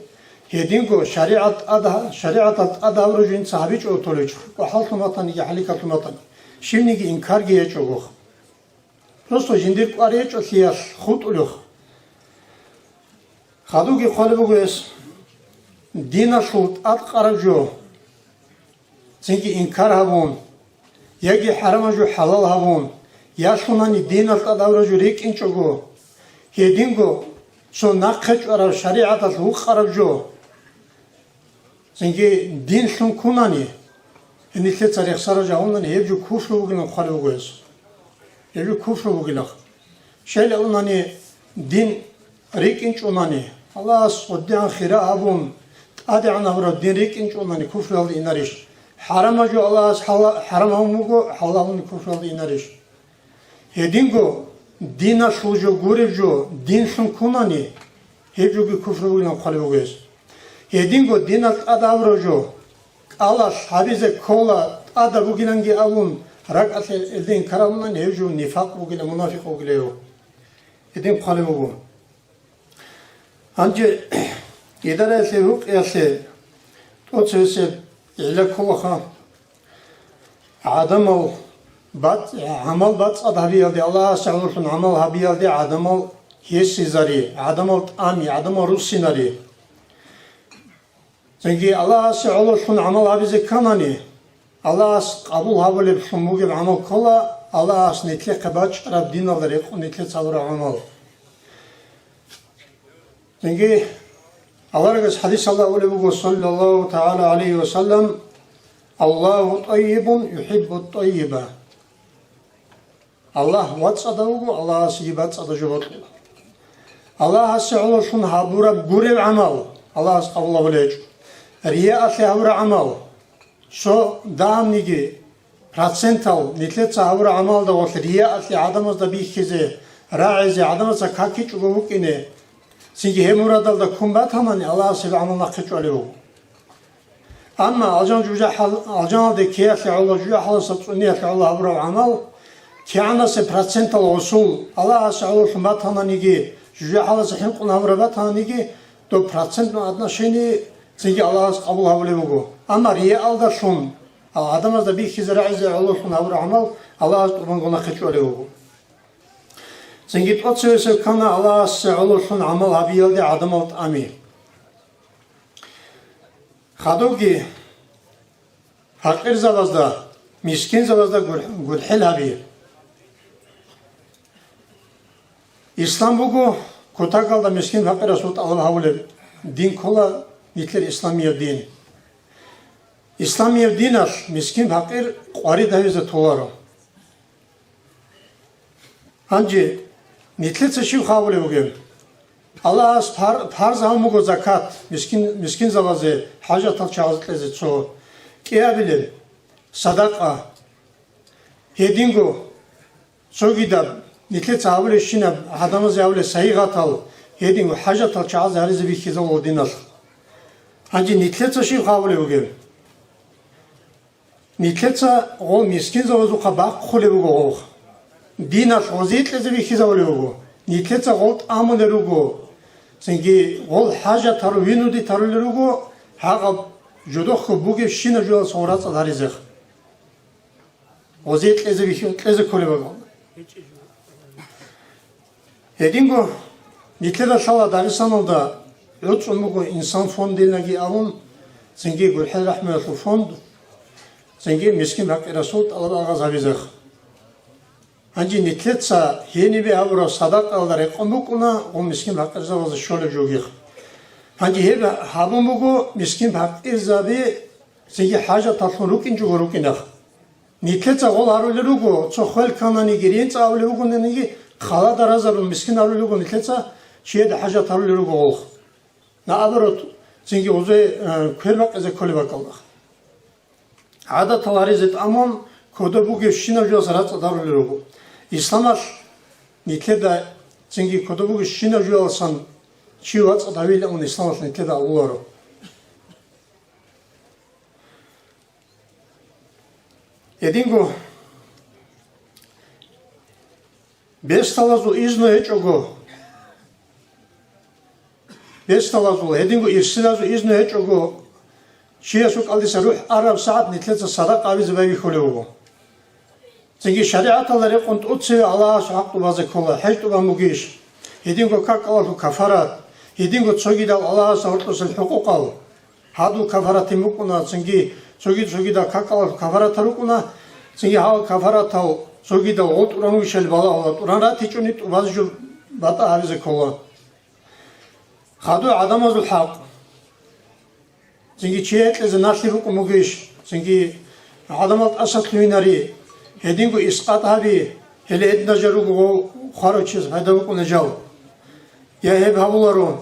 гьединго шаригӀат тӀад-, шаригӀаталъ тӀад гьабураб жо жинца гьабичӀого толев чи, кӀвахӀаллъун ватаниги, хӀалихьаллъун ватани, щибниги инкарги гьечӀогох. Просто жиндир кӀвар гьечӀолъиялъ хутӀулев. Хадубги хъвалеб буго гьес: диналъул тӀадкъараб жо цинги инкар гьабун, яги хӀарамаб жо хӀалал гьабун, я лъунани диналъ тӀад гьабураб жо рикӀкӀинчӀого, гьединго цо нахъе чӀвараб шаригӀаталъ вукъараб жо, цинги дин лъун ккунани, гьенилъеца рехсараб жо гьабунани, гьеб жо куфру бугилан хъвалеб буго гьес. Гьеб жо куфру бугилаха. Щайилан абунани, дин рикӀкӀинчӀунани, Аллагьас гъодигӀан хира гьабун, тӀадегӀан гьабураб дин рикӀкӀинчӀунани куфруялде инарищ? ХӀарамаб жо Аллагьас хӀала-, хӀарам гьабун буго, хӀалал гьабуни куфруялде инарищ? Гьединго диналъул жо гуреб жо дин лъун ккунани, гьеб жоги куфру бугилан хъвалеб буго гьес. Гьединго диналъ тӀад гьабураб жо кӀалалъ гьабизе ккола, тӀадаб бугиланги абун, ракӀалъе гьелде инкар гьабунани, гьев жо нифакъ бугила, мунафикъ вугила гьев. Гьедин хъвалеб буго. Гьанже идараялъе, рукъиялъе тӀоцевесеб гӀилла кколаха. ГӀадамал бацӀ-, гӀамал бацӀцӀад гьабиялде, Аллагьасе гӀололъун гӀамал гьабиялде гӀадамал гьесизари, гӀадамал тӀами, гӀадамал руссинари. Цинги Аллагьасе гӀололъун гӀамал гьабизе кканани, Аллагьас къабул гьабулеблъун бугеб гӀамал ккола, Аллагьас нилъехъе бачӀараб диналда рекъон нилъеца гьабураб гӀамал. Цинги аварагас хӀадисалда абулеб буго, саллаллагьу тагӀала гӀалайгьи ва саллам: «Аллагьу тӀайибун юхӀиббу тӀайиба». Аллагь вацӀцӀадав вуго, Аллагьасеги бацӀцӀадаб жо бокьула. Аллагьасе гӀололъун гьабураб гуреб гӀамал Аллагьас къабул гьабулеб гьечӀо. Рияалъе гьабураб гӀамал, цо дагьабниги процентал нилъеца гьабураб гӀамалда гъорлъ рияалъе гӀадамазда бихьизе, рагӀизе, гӀадамазда какичӀого букӀине, цинги гьеб мурадалда ккун батани, Аллагьас гьеб гӀамал нахъе чӀвалев вуго. Амма алжан жужахӀал-, алжаналде ккеялъе гӀоло, жужахӀалдаса цӀуниялъе гӀоло гьабураб гӀамал, кигӀанасеб процентал гъосул Аллагьасе гӀололъун батананиги, жужахӀалдаса хӀинкъун гьабураб батананиги, доб процентное отношение цинги Аллагьас къабул гьабулеб буго. Амма рияалдалъун, гьал гӀадамазда бихьизе рагӀизе гӀололъун гьабураб гӀамал Аллагьас тӀубанго нахъе чӀвалев вуго. Цинги тӀоцевесев ккана Аллагьасе гӀололъун гӀамал гьабиялде гӀадамал тӀами. Хадубги, пакъирзабазда, мискинзабазда гурхӀ-, гурхӀел гьаби. Ислам буго кутакалда мискин-пакъирасул тӀалаб гьабулеб дин ккола нилъер исламияб дин. Исламияб диналъ мискин-пакъир къварид гьавизе толаро. Гьанже нилъеца щиб хъвалеб бугеб? Аллагьас пар-, парз гьабун буго закат, мискин, мискинзабазе, хӀажатал чагӀазе кьезе цо кӀиабилеб садакъа. Гьединго цогидаб нилъеца гьабулебщинаб гӀадамазе гьабулеб сайигъатал, гьединго хӀажатал чагӀазе гьаризе бихьизабула диналъ. Гьанже нилъеца щиб хъвалеб бугеб? Нилъеца гъол мискинзабазухъа бахъулеб буго гъов. Диналъ гъозие кьезе бихьизабулеб буго. Нилъеца гъол тӀамулел руго. Цинги гъол хӀажатару винудитарулел руго, гьагъаб жодохъго бугебщинаб жоялъ гъорацӀад гьаризех. Гъозие кьезе бихьи-, кьезе кколеб буго. Гьединго нилъеда лъала Дагъистаналда гӀуцӀун буго Инсан фондинаги абун, Цинги ГурхӀел рахӀмуялъул фонд, цинги мискин-пакъирасул тӀалаб-агъаз гьабизехъ. Гьанже нилъеца гьенибе гьабураб садакъаялда рекъон букӀуна гъо мискин-пакъирзабазе щолеб жогихъ. Гьанже гьеб гьабун буго мискин-пакъирзаби цинги хӀажаталъун рукӀинчӀого рукӀинахъ. Нилъеца гъол гьарулел руго, цо хвел ккананиги, ренцӀа абулеб бугонаниги, хъаладаразарун мискин гьарулел руго нилъеца, чияда хӀажат гьарулел руго гъолх. Наоборот, цинги гъозие, э, квер бакъизе кколеб бакӀалда. ГӀадатал гьаризе тӀамун, кодоб бугебщинаб жоялъ рацӀцӀад гьарулел руго. Исламалъ нилъеда цинги кодоб бугебщинаб жоялдасан чи вацӀцӀад гьавилаун исламалъ нилъеда абуларо. Гьединго бесдалазул изну гьечӀого, бесдалазул, гьединго ирсилазул изну гьечӀого, чиясул кӀалдиса рухӀ араб сагӀат нилъеца садакъа гьабизе байбихьулев вуго. Цинги шаригӀаталда рекъон тӀоцеве Аллагьасул хӀакъ тӀубазе ккола, хӀеж тӀубан бугищ? Гьединго какалалъул кафарат, гьединго цогидал Аллагьасда гьоркьосел хӀукъукъал. Гьадул кафаратин букӀуна, цинги цоги-цогидал какалалъул кафаратал рукӀуна, цинги гьал кафаратал цогидал гъотӀуран вищали балагьула, тӀуран ратичӀони тӀубазе жо батӀа гьабизе ккола. Хадуй гӀадамазул хӀакъ. Цинги чи гьекьезе налъи букӀун бугищ? Цинги гӀадамал тӀаса лъугьинари, гьединго искъат гьаби, гьеле гьединажа руго хварав чияс пайда букӀуна жал. Я гьеб гьабуларо.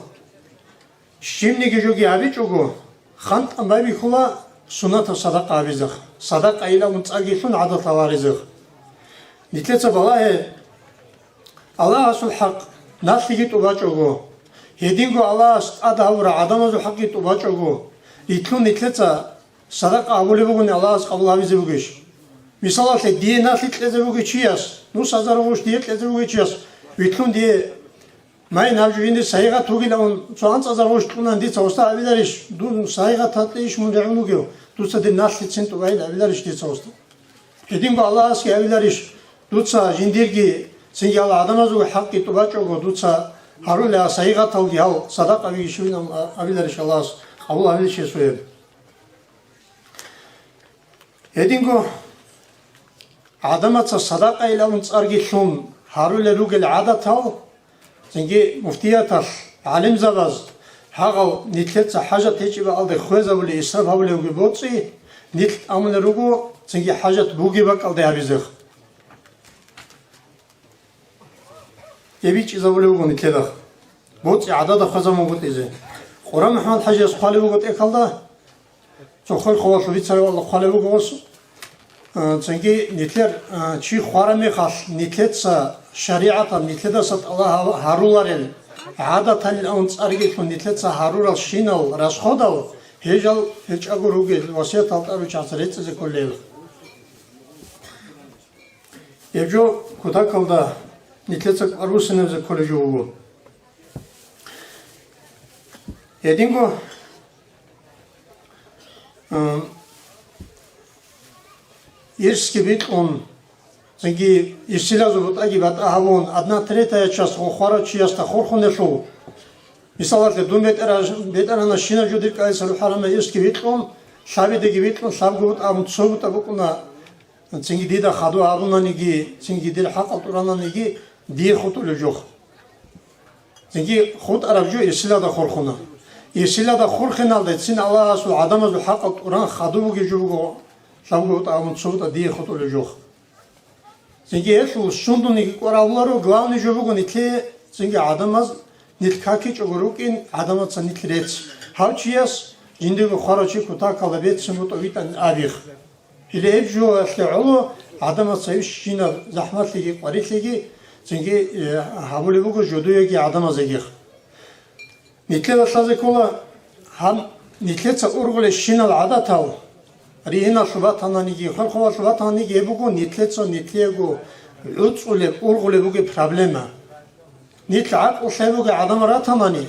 Щибниги жоги гьабичӀого, хантӀан байбихьула суннатаб садакъа гьабизехъ, садакъайилан цӀарги лъун гӀадатал гьаризехъ. Нилъеца балагье, Аллагьасул хӀакъ налъиги тӀубачӀого, гьединго Аллагьас тӀад гьавурал гӀадамазул хӀакъги тӀубачӀого, рилълъун нилъеца садакъа гьабулеб бугони Аллагьас къабул гьабизе бугищ? Мисалалъе, дие налъи кьезе бугев чияс, нус гьазар гъущ дие кьезе бугев чияс, вилълъун дие Май, наб жо жиндир сайигъат вугилан, цо анцӀазар гъущ кьунан дица гъоста абиларищ, дун сайигъат гьатӀе иш мун регӀун вугев, дуца дир налъицин тӀубайин абиларищ дица гъоста? Гьединго Аллагьасги абиларищ, дуца жиндирги, цинги гьал гӀадамазулги хӀакъги тӀубачӀого, дуца гьарулел сайигъаталги гьал садакъа бигищ вилан абиларищ Аллагьас, къабул гьабилищ гьесул гьеб? Гьединго гӀадамаца садакъайилан цӀарги лъун гьарулел ругел гӀадатал, цинги муфтияталъ гӀалимзабаз гьагъал нилъеца хӀажат гьечӀеб бакӀалде хвезабулей исраф гьабулевги боцӀи, нилъ тӀамулел руго цинги хӀажат бугеб бакӀалде гьабизехъ. ГьебичӀизабулев вуго нилъеда. БоцӀи гӀадада хвезабун буготӀизе. Къуран МухӀаммад-хӀажияс хъвалев вуго тӀехьалда, цо хвел хъувалъул бицарав Аллагь хъвалев вуго гъос. А, цинги нилъер, а, чи хвараб мехалъ, нилъеца шаригӀаталъ нилъедаса тӀалаб гьа-, гьаруларел, гӀадаталилан цӀарги лъун нилъеца гьарурал щинал расходал, гьежал гьечӀого ругел васиятал тӀад руччаца рецӀизе кколел. Гьеб жо кутакалда нилъеца кӀвар бусинабизе кколеб жо буго. Гьединго, ам, ирсги бикьун, цинги ирсилазул бутӀаги батӀа гьабун, одна третья часть гъо хварав чиясда хорхунелъул. Мисалалъе, дун бетӀера-, бетӀерана щинаб жо дир кӀалдиса рухӀараб мехалъ ирсги бикьун, лъабидеги бикьун, лъабго бутӀа абун цо бутӀа букӀуна, цинги дида хадув гьабунаниги, цинги дир хӀакъал тӀурананиги, дие хутӀулев жо. Цинги хутӀараб жо ирсилада хурхуна. Ирсилада хурхиналдецин Аллагьасул гӀадамазул хӀакъал тӀуран хадуб бугеб жо буго, лъабго бутӀа абун цо бутӀа дие хутӀулев жо. Цинги гьелъул сундуниги кӀвар гьабуларо, главный жо буго нилъее, цинги гӀадамаз нилъ какичӀого рукӀин, гӀадамаца нилъ рецц. Гьав чияс жиндирго хварав чи кутакалда беццин бутӀа витӀан абихъ. Гьеле гьеб жоялъе гӀоло гӀадамаца иш щинаб захӀмалъиги къварилъиги цинги, э, гьабулеб буго жодуеги гӀадамазегихъ. Нилъеда лъазе ккола, гьаб нилъеца ургъулебщинал гӀадатал, ригьиналъул батананиги, хвел-хъувалъул батананиги гьеб буго нилъеца нилъего гӀуцӀулеб, ургъулеб бугеб проблема. Нилъ гӀакълу лъай бугеб гӀадамал ратанани,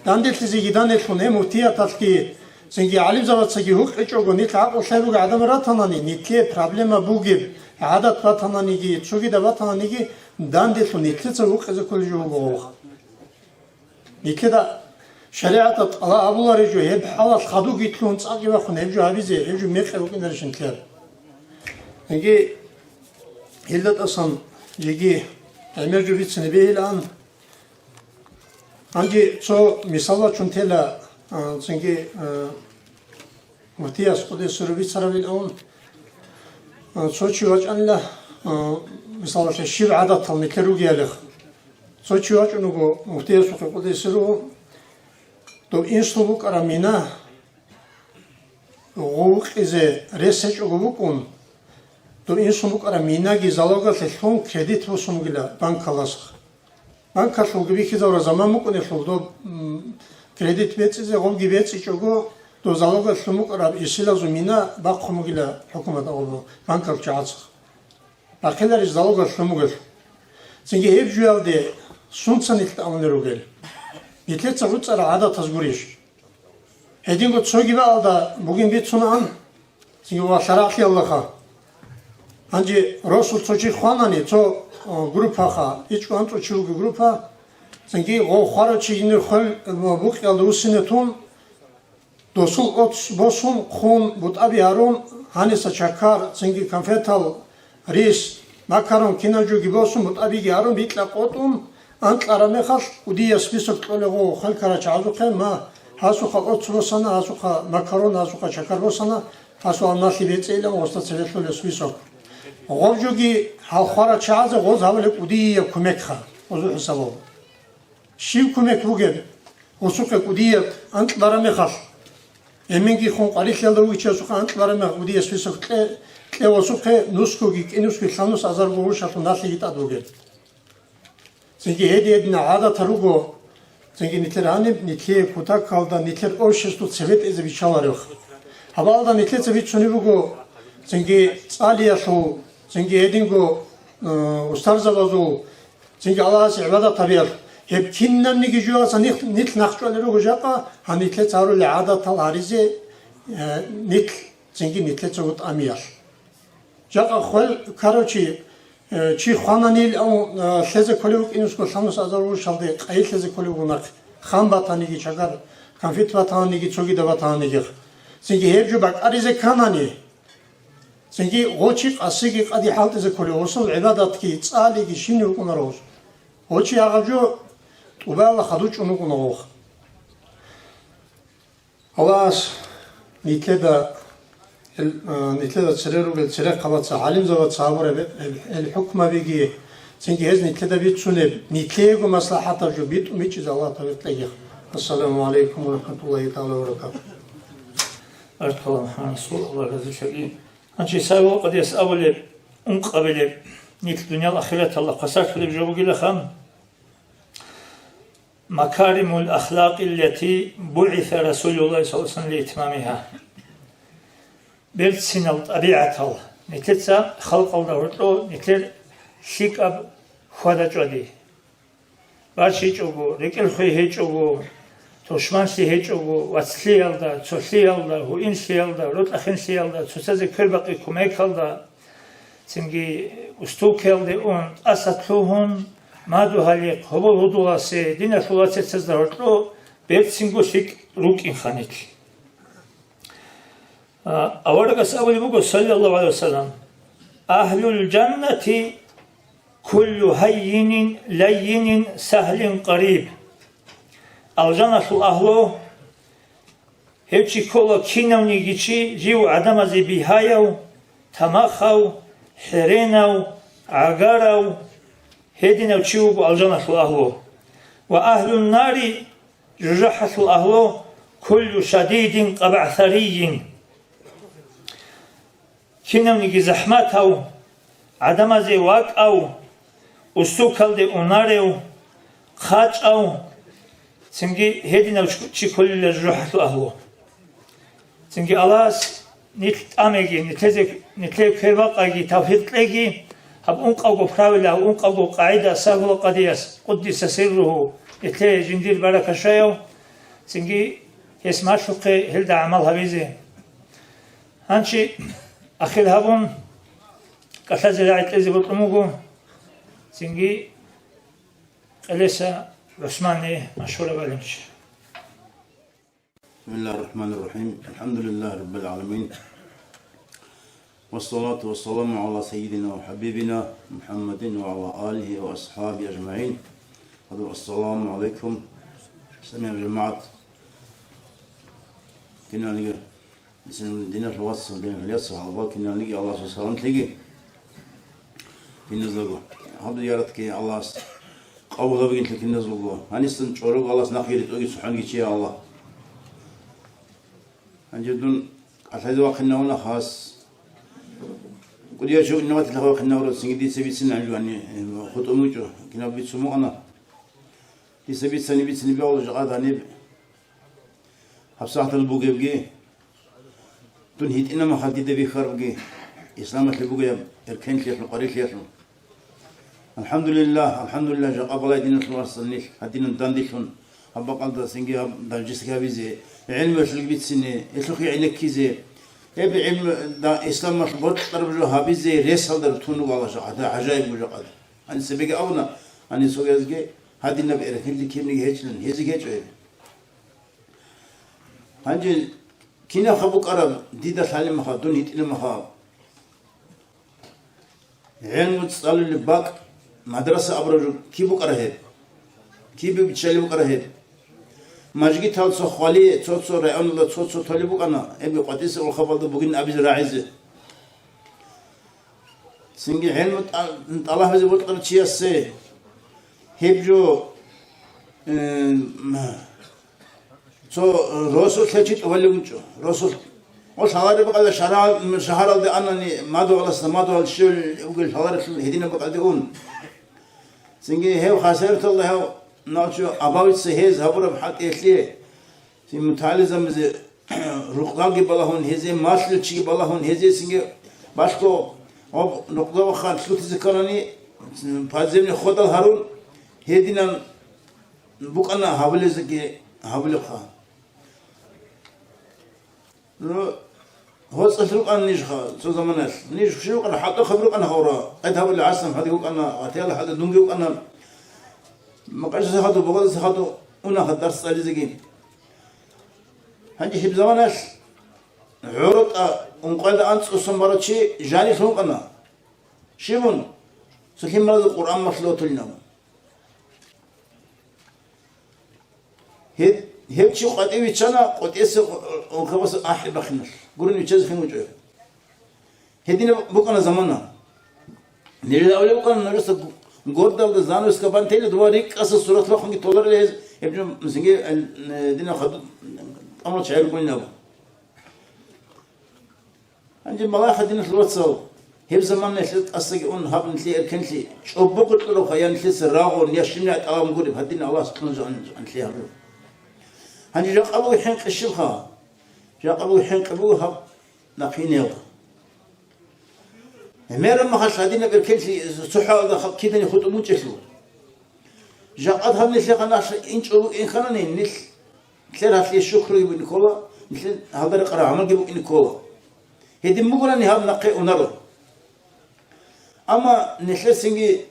данделъизеги данделъун гьеб муфтияталъги, цинги гӀалимзабацаги гьукъичӀого, нилъ гӀакълу лъай бугеб гӀадамал ратанани, нилъее проблема бугеб, гӀадат батананиги, цогидаб батананиги данделъун нилъеца вукъизе кколеб жо буго гъов. Нилъеда ШаригӀаталъ тӀалаб гьабулареб жо, гьеб хӀалалъ хадув гьитӀлъун цӀакъ бахъун гьеб жо гьабизе, гьеб жо мекъи букӀинарищ нилъер. Гьанже гьелда тӀасан жеги гӀемер жо бицине бегьилаан. Гьанже цо мисал бачун тела, а, цинги, а, муфтияс къуддиса сирругьу бицарабилан, а, цо чи вачӀанила, а, мисалалъе, щиб гӀадатал нилъер ругеялихъ. Цо чи вачӀун вуго муфтиясухъе къуддиса сирругьу, дов инсул букӀараб мина гъов вукъизе рес гьечӀого букӀун, дов инсул букӀараб минаги залогалъе лъун кредит босун бугила банкалдаса. Банкалъулги бихьизавураб заман букӀунелъул доб, м, кредит бецӀизе гъовги бецӀичӀого, дов залогалъе лъун букӀараб исилазул мина бахъун бугила хӀукумат абун банкалъул чагӀацахъ. Бахъиларищ залогалъ лъун бугелъул. Цинги гьеб жуялде сунца нилъ тӀамулел ругел? Нилъеца гӀуцӀарал гӀадатаз гурищ? Гьединго цоги бакӀалда бугин бицунаан, цинги ва лъарагълъиялдаха. Гьанже росулъ цо чи хванани, цо, о, группаха, ичӀго-анцӀго чи вуго группа, цинги гъов хварав чи гьенир хвел, о, букӀиялда вуссине тун, досул оц босун, хъун, бутӀаби гьарун, гьаниса чакар, цинги конфетал, рис, макарон кинаб жоги босун, бутӀабиги гьарун, бикьа къотӀун, анкьараб мехалъ, кӀудияб список кьолеб гъов хвел ккарал чагӀазухъе, ма, гьасухъа оц босана, гьасухъа макарон, гьасухъа чакар босана, гьасул налъи бецӀейилан гъосда цебе лъолеб список. Гъоб жоги гьал хварал чагӀазе гъоз гьабулеб кӀудияб кумекха, гъозул хӀисабалда. Щиб кумек бугеб? Гъосухъе кӀудияб анкьараб мехалъ, эменги хун къварилъиялда вугев чиясухъе анкьараб мехалъ кӀудияб список кье, кье гъосухъе нусгоги кӀинусгоги лъабнус азарго гъурущалъул налъиги тӀад бугеб. Цинги гьедин-гьединал гӀадатал руго, цинги нилъер гьаниб, нилъее кутакалда, нилъер обществоялда цебетӀезе биччалареб. Гьабалда нилъеца бицунеб буго, цинги цӀалиялъул, цинги гьединго, э, устарзабазул, цинги Аллагьасе гӀибадат гьабиялъ, гьеб кинабниги жоялдаса нилъ, нилъ нахъчӀвалел руго жакъа, гьаниб нилъеца гьарулел гӀадатал гьаризе, э, нилъ, цинги нилъецаго тӀамиялъ. Жакъа хвел ккарав чи, э, чи хвананил, э, лъезе кколев вукӀинусго лъабнус азар гъурущалде къайи лъезе кколев вуго нахъ, хам батаниги чагар, конфет батаниги, цогидаб батаниги. Цинги гьеб жо бакӀаризе кканани, цинги гъо чи къасиги къаде хӀалтӀизе кколев, гъосул гӀибадатги, цӀалиги щибниги букӀунаро гъос. Гъо чи гьагъаб жо тӀубаялда хадув чӀун вукӀуна гъов. Аллагьас нилъеда, ил-, а, нилъеда цере ругел церехъабаца, гӀалимзабаца гьабураб гьел, гьел хӀукмабиги, цинги гьез нилъеда бицунеб, нилъеего маслахӀатаб жо битӀун бичӀчӀизе Аллагь тавфикъ кьеги. Ассаламу гӀалайкум ва рахӀматуллагьи тагӀала ва баракатугь. Баркалла, МухӀаммад Расул, Аллагь разилъаги. Гьанже Саби Къадияс абулеб, ункъабилеб, нилъ дуниял ахираталда хвасарлъулеб жо бугилаха, макаримул ахлакъи ллати бугӀиса Расулуллагь саллаллагьу гӀалайгьи ва саллам лиитмамигьа. Берцинал тӀабигӀатал, нилъеца халкъалда гьоркьо нилъер лъикӀаб хьвада-чӀвади. БачичӀого, рекӀелъ хвей гьечӀого, тушманлъи гьечӀого, вацлъиялда, цолъиялда, гьуинлъиялда, рокьа-хинлъиялда, цоцазе квербакъи кумекалда, цинги устукаялде ун, тӀаса лъугьун, мадугьалихъ, гьобол-гьудуласе, диналъул вацасезда гьоркьо берцинго лъикӀ рукӀинха нилъ. А, аварагас абулеб буго, саллаллагьу гӀалайгьи ва саллам: «Агьлул жаннати куллу гьаййинин лаййинин сагьлин къариб». Алжаналъул агьлу, гьев чи ккола кинавниги чи жив гӀадамазе бигьаяв, тамахав, хӀеренав, гӀагарав, гьединав чи вуго алжаналъул агьлу. Ва агьлун нари, жужахӀалъул агьлу, куллу шадидин къабгӀсарийин. Кинавниги захӀматав, гӀадамазе вакӀав, устукалде унарев, хъачӀав, цинги гьединав чи кколила жужахӀалъул агьлу. Цинги Аллагьас нилъ тӀамеги, нилъезе, нилъее квербакъайги, тавфикъ кьеги, гьаб ункъавго правила, гьаб ункъавго къагӀида Саби Къадияс, къуддиса сирругьу, нилъее жиндир барака щваяв, цинги гьес малъухъе гьелда гӀамал гьабизе. Гьанчи ахир гьабун, кӀалъазе рагӀи кьезе бокьун буго, цинги Къелеса ГӀусманни машгьураб гӀалимчи. بسم الله الرحمن الرحيم. الحمد لله رب العالمين. والصلاة والسلام على سيدنا وحبيبنا محمد وعلى آله وأصحابه أجمعين. السلام عليكم. سمع الجماعة. كنا نقول بسم الله، دينا الوصف، دينا اليسر، على بالك إن نجي الله سبحانه وتعالى. Киназдаго. Гьаб зияратги Аллагьас къабул гьабегинлъи киназулго. Гьанисан чӀорого Аллагьас нахъги ритӀоги цохӀониги чи, я Аллагь. Гьанже дун кӀалъазе вахъинавуна хас. КӀудияв чи иннаватилъа вахъинавура, цинги дица бицин гьанжу гьани, э, хутӀун вучӀо. Кинаб бицун букӀана. Дица бицани бицин бегьула жакъа гьаниб. ГьабсагӀатал бугебги, дун гьитӀинаб мехалъ дида бихьарабги, исламалъе бугеб эркенлъиялъул, къварилъиялъул. АлхӀамдулиллагь, алхӀамдулиллагь, жакъа балай диналъул варсанилъ, гьадинан дандилъун, гьаб бакӀалда цинги гьаб данжиса гьабизе, гӀелмуялъулги бицине, гьелъухъе гӀенеккизе, гьеб гӀелму, да, исламалъ бокьараб жо гьабизе ресалда тун руго Аллагь жакъа, гьажаиб жакъа. Гьаниб цебеги абуна, гьаниб цогиязги гьадинаб эркенлъи кибниги гьечӀилан, гьезиги гьечӀо гьеб. Гьанже кинабха букӀараб дида лъалеб мехалъ, дун гьитӀинаб мехалъ? ГӀелму цӀалулеб бакӀ, мадраса абураб жо киб букӀара гьеб? Кибе биччалеб букӀара гьеб? Мажгитал цо хвалие, цо-цо районалда цо-цо толеб букӀана, гьебги къватӀиса улхабалда бугин абизе рагӀизе. Цинги гӀелму тӀа-, тӀалабизе бокьарав чиясе гьеб жо, э, м-, цо росулъе чи тӀубалев вучӀо. Росулъ. О, лъалареб бакӀалда шагьарал-, шагьаралде анани, мадугьаласда мадугьал щивел вугел лъаларелъул гьединаб бакӀалде ун. Цинги гьев хасарталда гьев налчо абавица гьез гьабураб хӀалтӀиялъе, цин мутагӀалимзабазе рукъзалги балагьун, гьезие малъулев чиги балагьун, гьезие цинги балъго гьаб рукъзал вахъа лъутизе кканани, подземный ходал гьарун, гьединан букӀана гьабулезеги гьабулебха. Ну, гьоцӀалъ рукӀана нижха цо заманалъ. Ниж щив рукӀана, хӀалтӀухъаб рукӀана гьавра. Къед гьабулел гӀасан хадув вукӀана, гъатияла хадув дунги вукӀана. Макъаша хадув, Богъазаса хадув унаха дарс цӀализеги. Гьанже гьеб заманалъ гӀоротӀа ункъоялда анцӀго сон барав чи жанив вукӀана. Щибун? Цо лъималазул Къуръан малъулев ватулин абун. Гьеб, гьев чи къватӀив виччана, къватӀиса ункъабаса ахӀи бахиналъ. Гурин виччазе хин вучӀо. Гьединаб букӀана замана. Нижер авлеб букӀана, нужеца гордалда занавеска бан тела, дова рикӀкӀаса сурат бахунги толарила гьез, гьеб жо мисинги, э, динаб хадуб тӀамал чагӀи ругонин абун. Гьанже малайха диналъул вацал, гьеб заманаялъе тӀасаги ун гьаб нилъее эркенлъи, чӀобого кьурабха я нилъеца рагъун, я щибниги тӀалабун гуреб, гьадин Аллагьас кьун жан-, жан нилъее гьабураб. Гьанже жакъа буго хӀинкъи щибха? Жакъа буго хӀинкъи буго гьаб нахъинелха. ГӀемераб махалъ гьадинаб эркенлъи цохӀоялда халкъ кидани хутӀун бучӀелъул. Жакъа гьаб нилъехъа налъ инчӀо букӀин ханани, нилъ, нилъер гьалъие шукруги букӀине ккола, нилъер гьалда рекъараб гӀамалги букӀине ккола. Гьедин бугони гьаб нахъе унаро. Амма нилъер цинги,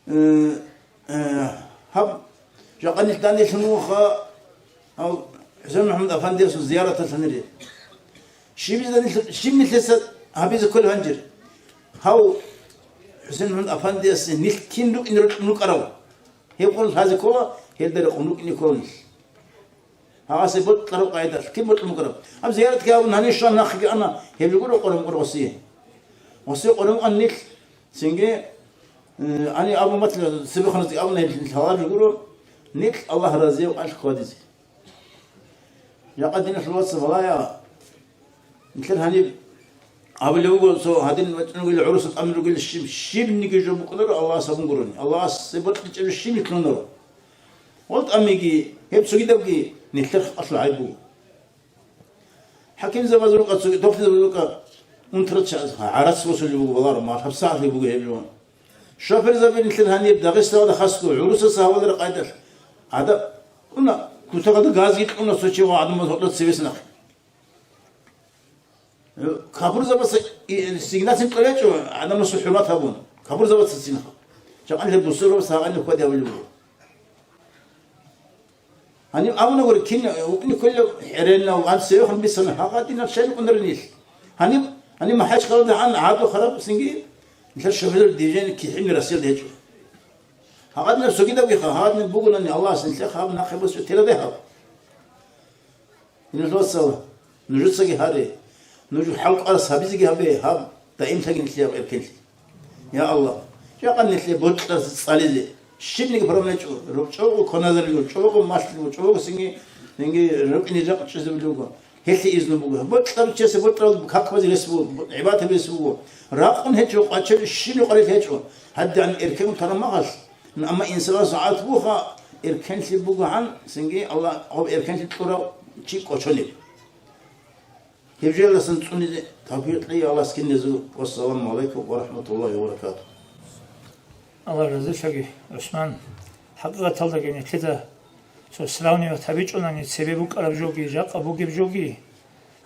э, э, гьаб жакъа нилъ данделъун вуха, гьав ХӀусен МухӀаммад Афандиясул зияраталъанире. Щиб нилъ-, щиб нилъеца гьабизе кколеб гьанже? Гьав ХӀусен МухӀаммад Афандиясе нилъ кин рукӀине рокьун рукӀарал? Гьеб къун лъазе ккола, гьелда рекъон рукӀине ккола нилъ. Гьагъасе бокьараб къайдалъ кин бокьун букӀараб? Гьаб зияратги абун гьанив щван нахъеги ана, гьеб жо гуро къорон къор гъосие. Гъосие къорон къан нилъ цинги, э, ани абун батила, цебехъаназги абуна гьеб лъалареб жо гуро, нилъ Аллагь разияв алъ хьвадизе. Жакъа диналъул вацал, балая, нилъер гьаниб абулеб буго, цо гьадин вачӀун ругел, гӀурусал тӀамил ругел щиб, щибниги жо букӀунаро Аллагьас абун гурони. Аллагьас цебе бокьичӀеб жо щиб нилъунаро. Гьол тӀамиги, гьеб цогидабги нилъер халкъалъул гӀайиб буго. ХӀакимзабазул рукъа цоги, дохлизабазул рукъа унтарал чагӀаз гӀарац босулеб буго, баларо, мал гьабсагӀатги буго гьеб жо. Шоферзаби нилъер гьаниб Дагъистаналда хасго гӀурусаса гьавалареб къайдалъ гӀадаб уна, кутакалда газги кьуна цо чи ва гӀадамаз гьоркьоб цевес нахъе. Капурзабаца и-, сигнацин кьолечӀо, гӀадамасул хӀурмат гьабун. Капурзабаца цинха. Жакъа нилъер бусурбабаз гьагъаниб хьвади гьавулеб буго. Гьаниб абуна гури, кин вукӀине кколев хӀеренав, ан цевехун бицана, гьагъадинаб щай букӀунарин ил? Гьаниб, гьаниб МахӀачхъалада гьан гӀадлу хараб цинги, нилъер шофёрал движение кихӀибни Россиялда гьечӀо. Гьагъадинаб цогидабгиха, гьагъадинаб бугони Аллагьас нилъехъ гьаб нахъе босичӀо тирадехъаб. Гьеле вацал, нужецаги гьаре, нуж хӀалкъарас гьабизеги гьабе, гьаб даимлъаги нилъее гьаб эркенлъи. Я Аллагь, жакъа нилъее бокьарас цӀализе, щибниги проблема гьечӀо, ручӀого кваназарило, чӀого малъило, чӀого синги, синги рукӀине жакъа чӀезабулеб буго. Гьелъие изну буго. Бокьарав чиясе бокьарал какбазе рес буго, гӀибадат гьабизе рес буго. Ракъун гьечӀо, къвачел щиб къварил гьечӀо. ГьадигӀан эркенгун тараб мехалъ, амма инсанас гӀадат буха, эркенлъи бугогӀан, цинги Аллагь гьаб эркенлъи кьурав чи кӀочонеб. Гьеб жоялдасан цӀунизе тавфикъ кьей Аллагьас киназего. Вассаламу гӀалайкум ва рахӀматуллагьи ва баракатугь. Аллагь разилъаги, ГӀусман, хӀакъикъаталдаги нилъеда цо сравнивать гьабичӀунани цебе букӀараб жоги, жакъа бугеб жоги,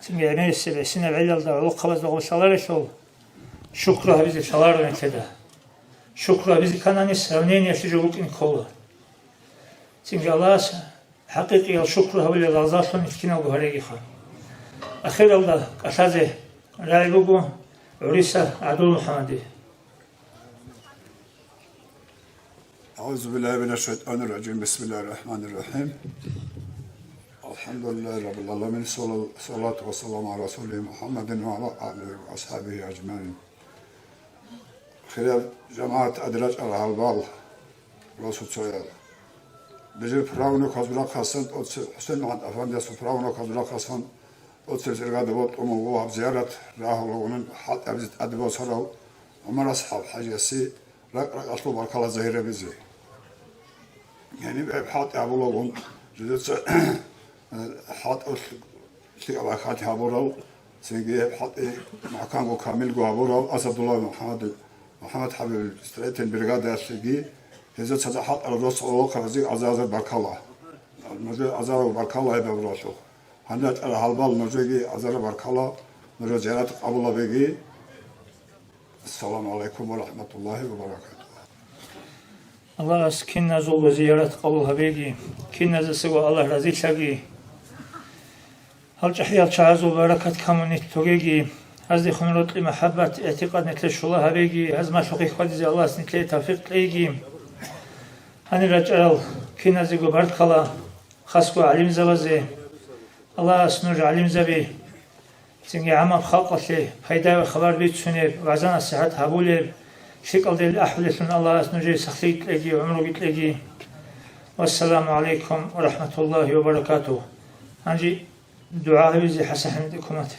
цинги гӀемерисеб гӀисинаб гӀелалда гӀолохъабазда гъолъаларелъул, шукру гьабизе лъаларо нилъеда. Шукру гьабизе кканани, сравнениялъе жо букӀин ккола. Цинги Аллагьас хӀакъикъиял шукру гьабулел лагъзаллъун нилъ киналго гьарегиха. Ахиралда кӀалъазе рагӀи буго ГӀуриса ГӀабдул-МухӀаммаде. أعوذ بالله من الشيطان الرجيم. بسم الله الرحمن الرحيم. الحمد لله رب العالمين. صلى-، الصلاة والسلام على رسوله محمد وعلى آله وأصحابه أجمعين. Хириял жамагӀат, тӀаде рачӀарал гьалбал, росуцоял. Бижер правнук гьазурахъасан тӀоцеб, ХӀусен МухӀаммад Афандиясул правнук гьазурахъасан тӀоцеб зергада бокьун буго гьаб зиярат рагьулагъунин хӀалтӀи гьабизе тӀаде босарав ГӀумар АсхӀаб ХӀажиясе ракӀ-ракӀалъул баркала загьир гьабизе. Гьениб гьеб хӀалтӀи гьабулагъун, жидеца хӀалтӀулъ лъикӀаб ахӀат гьабурав, цинги гьеб хӀалтӀи махканго камилго гьабурав Асадулла МухӀаммад, МухӀаммад ХӀабиб строительный бригадаялъеги, гьезда цадахъ хӀалтӀарал росулахъаразе азар-азар баркала. Нужее азарал баркала гьеб гьабуралъухъ. Гьанже рачӀарал гьалбал, нужееги азарал баркала, нужер зиярат къабул гьабеги. Ассаламу гӀалайкум ва рахӀматуллагьи ва баракатугьу. Аллагьас киназулго зиярат къабул гьабеги, киназесаго Аллагь разилъаги. Гьал чӀахӀиял чагӀазул баракат камун нилъ тогеги, гьаздехун рокьи махӀаббат, игӀтикъад нилъер щула гьабеги, гьазмалъухъе хьвадизе Аллагьас нилъее тавфикъ кьейги. Гьанир рачӀарал киназего баркала, хасго гӀалимзабазе. Аллагьас нуж гӀалимзаби, цинги гӀаммаб халкъалъе пайдаве хабар бицунеб, вагӀза-насихӀат гьабулеб, лъикӀалде ахӀулелъун Аллагьас нужее сахлъи кьеги, гӀумруги кьеги. Вассаламу гӀалайкум ва рахӀматуллагьи ва баракатугь. Гьанже дугӀа гьабизе ХӀасан ХӀамидил кумекалъе.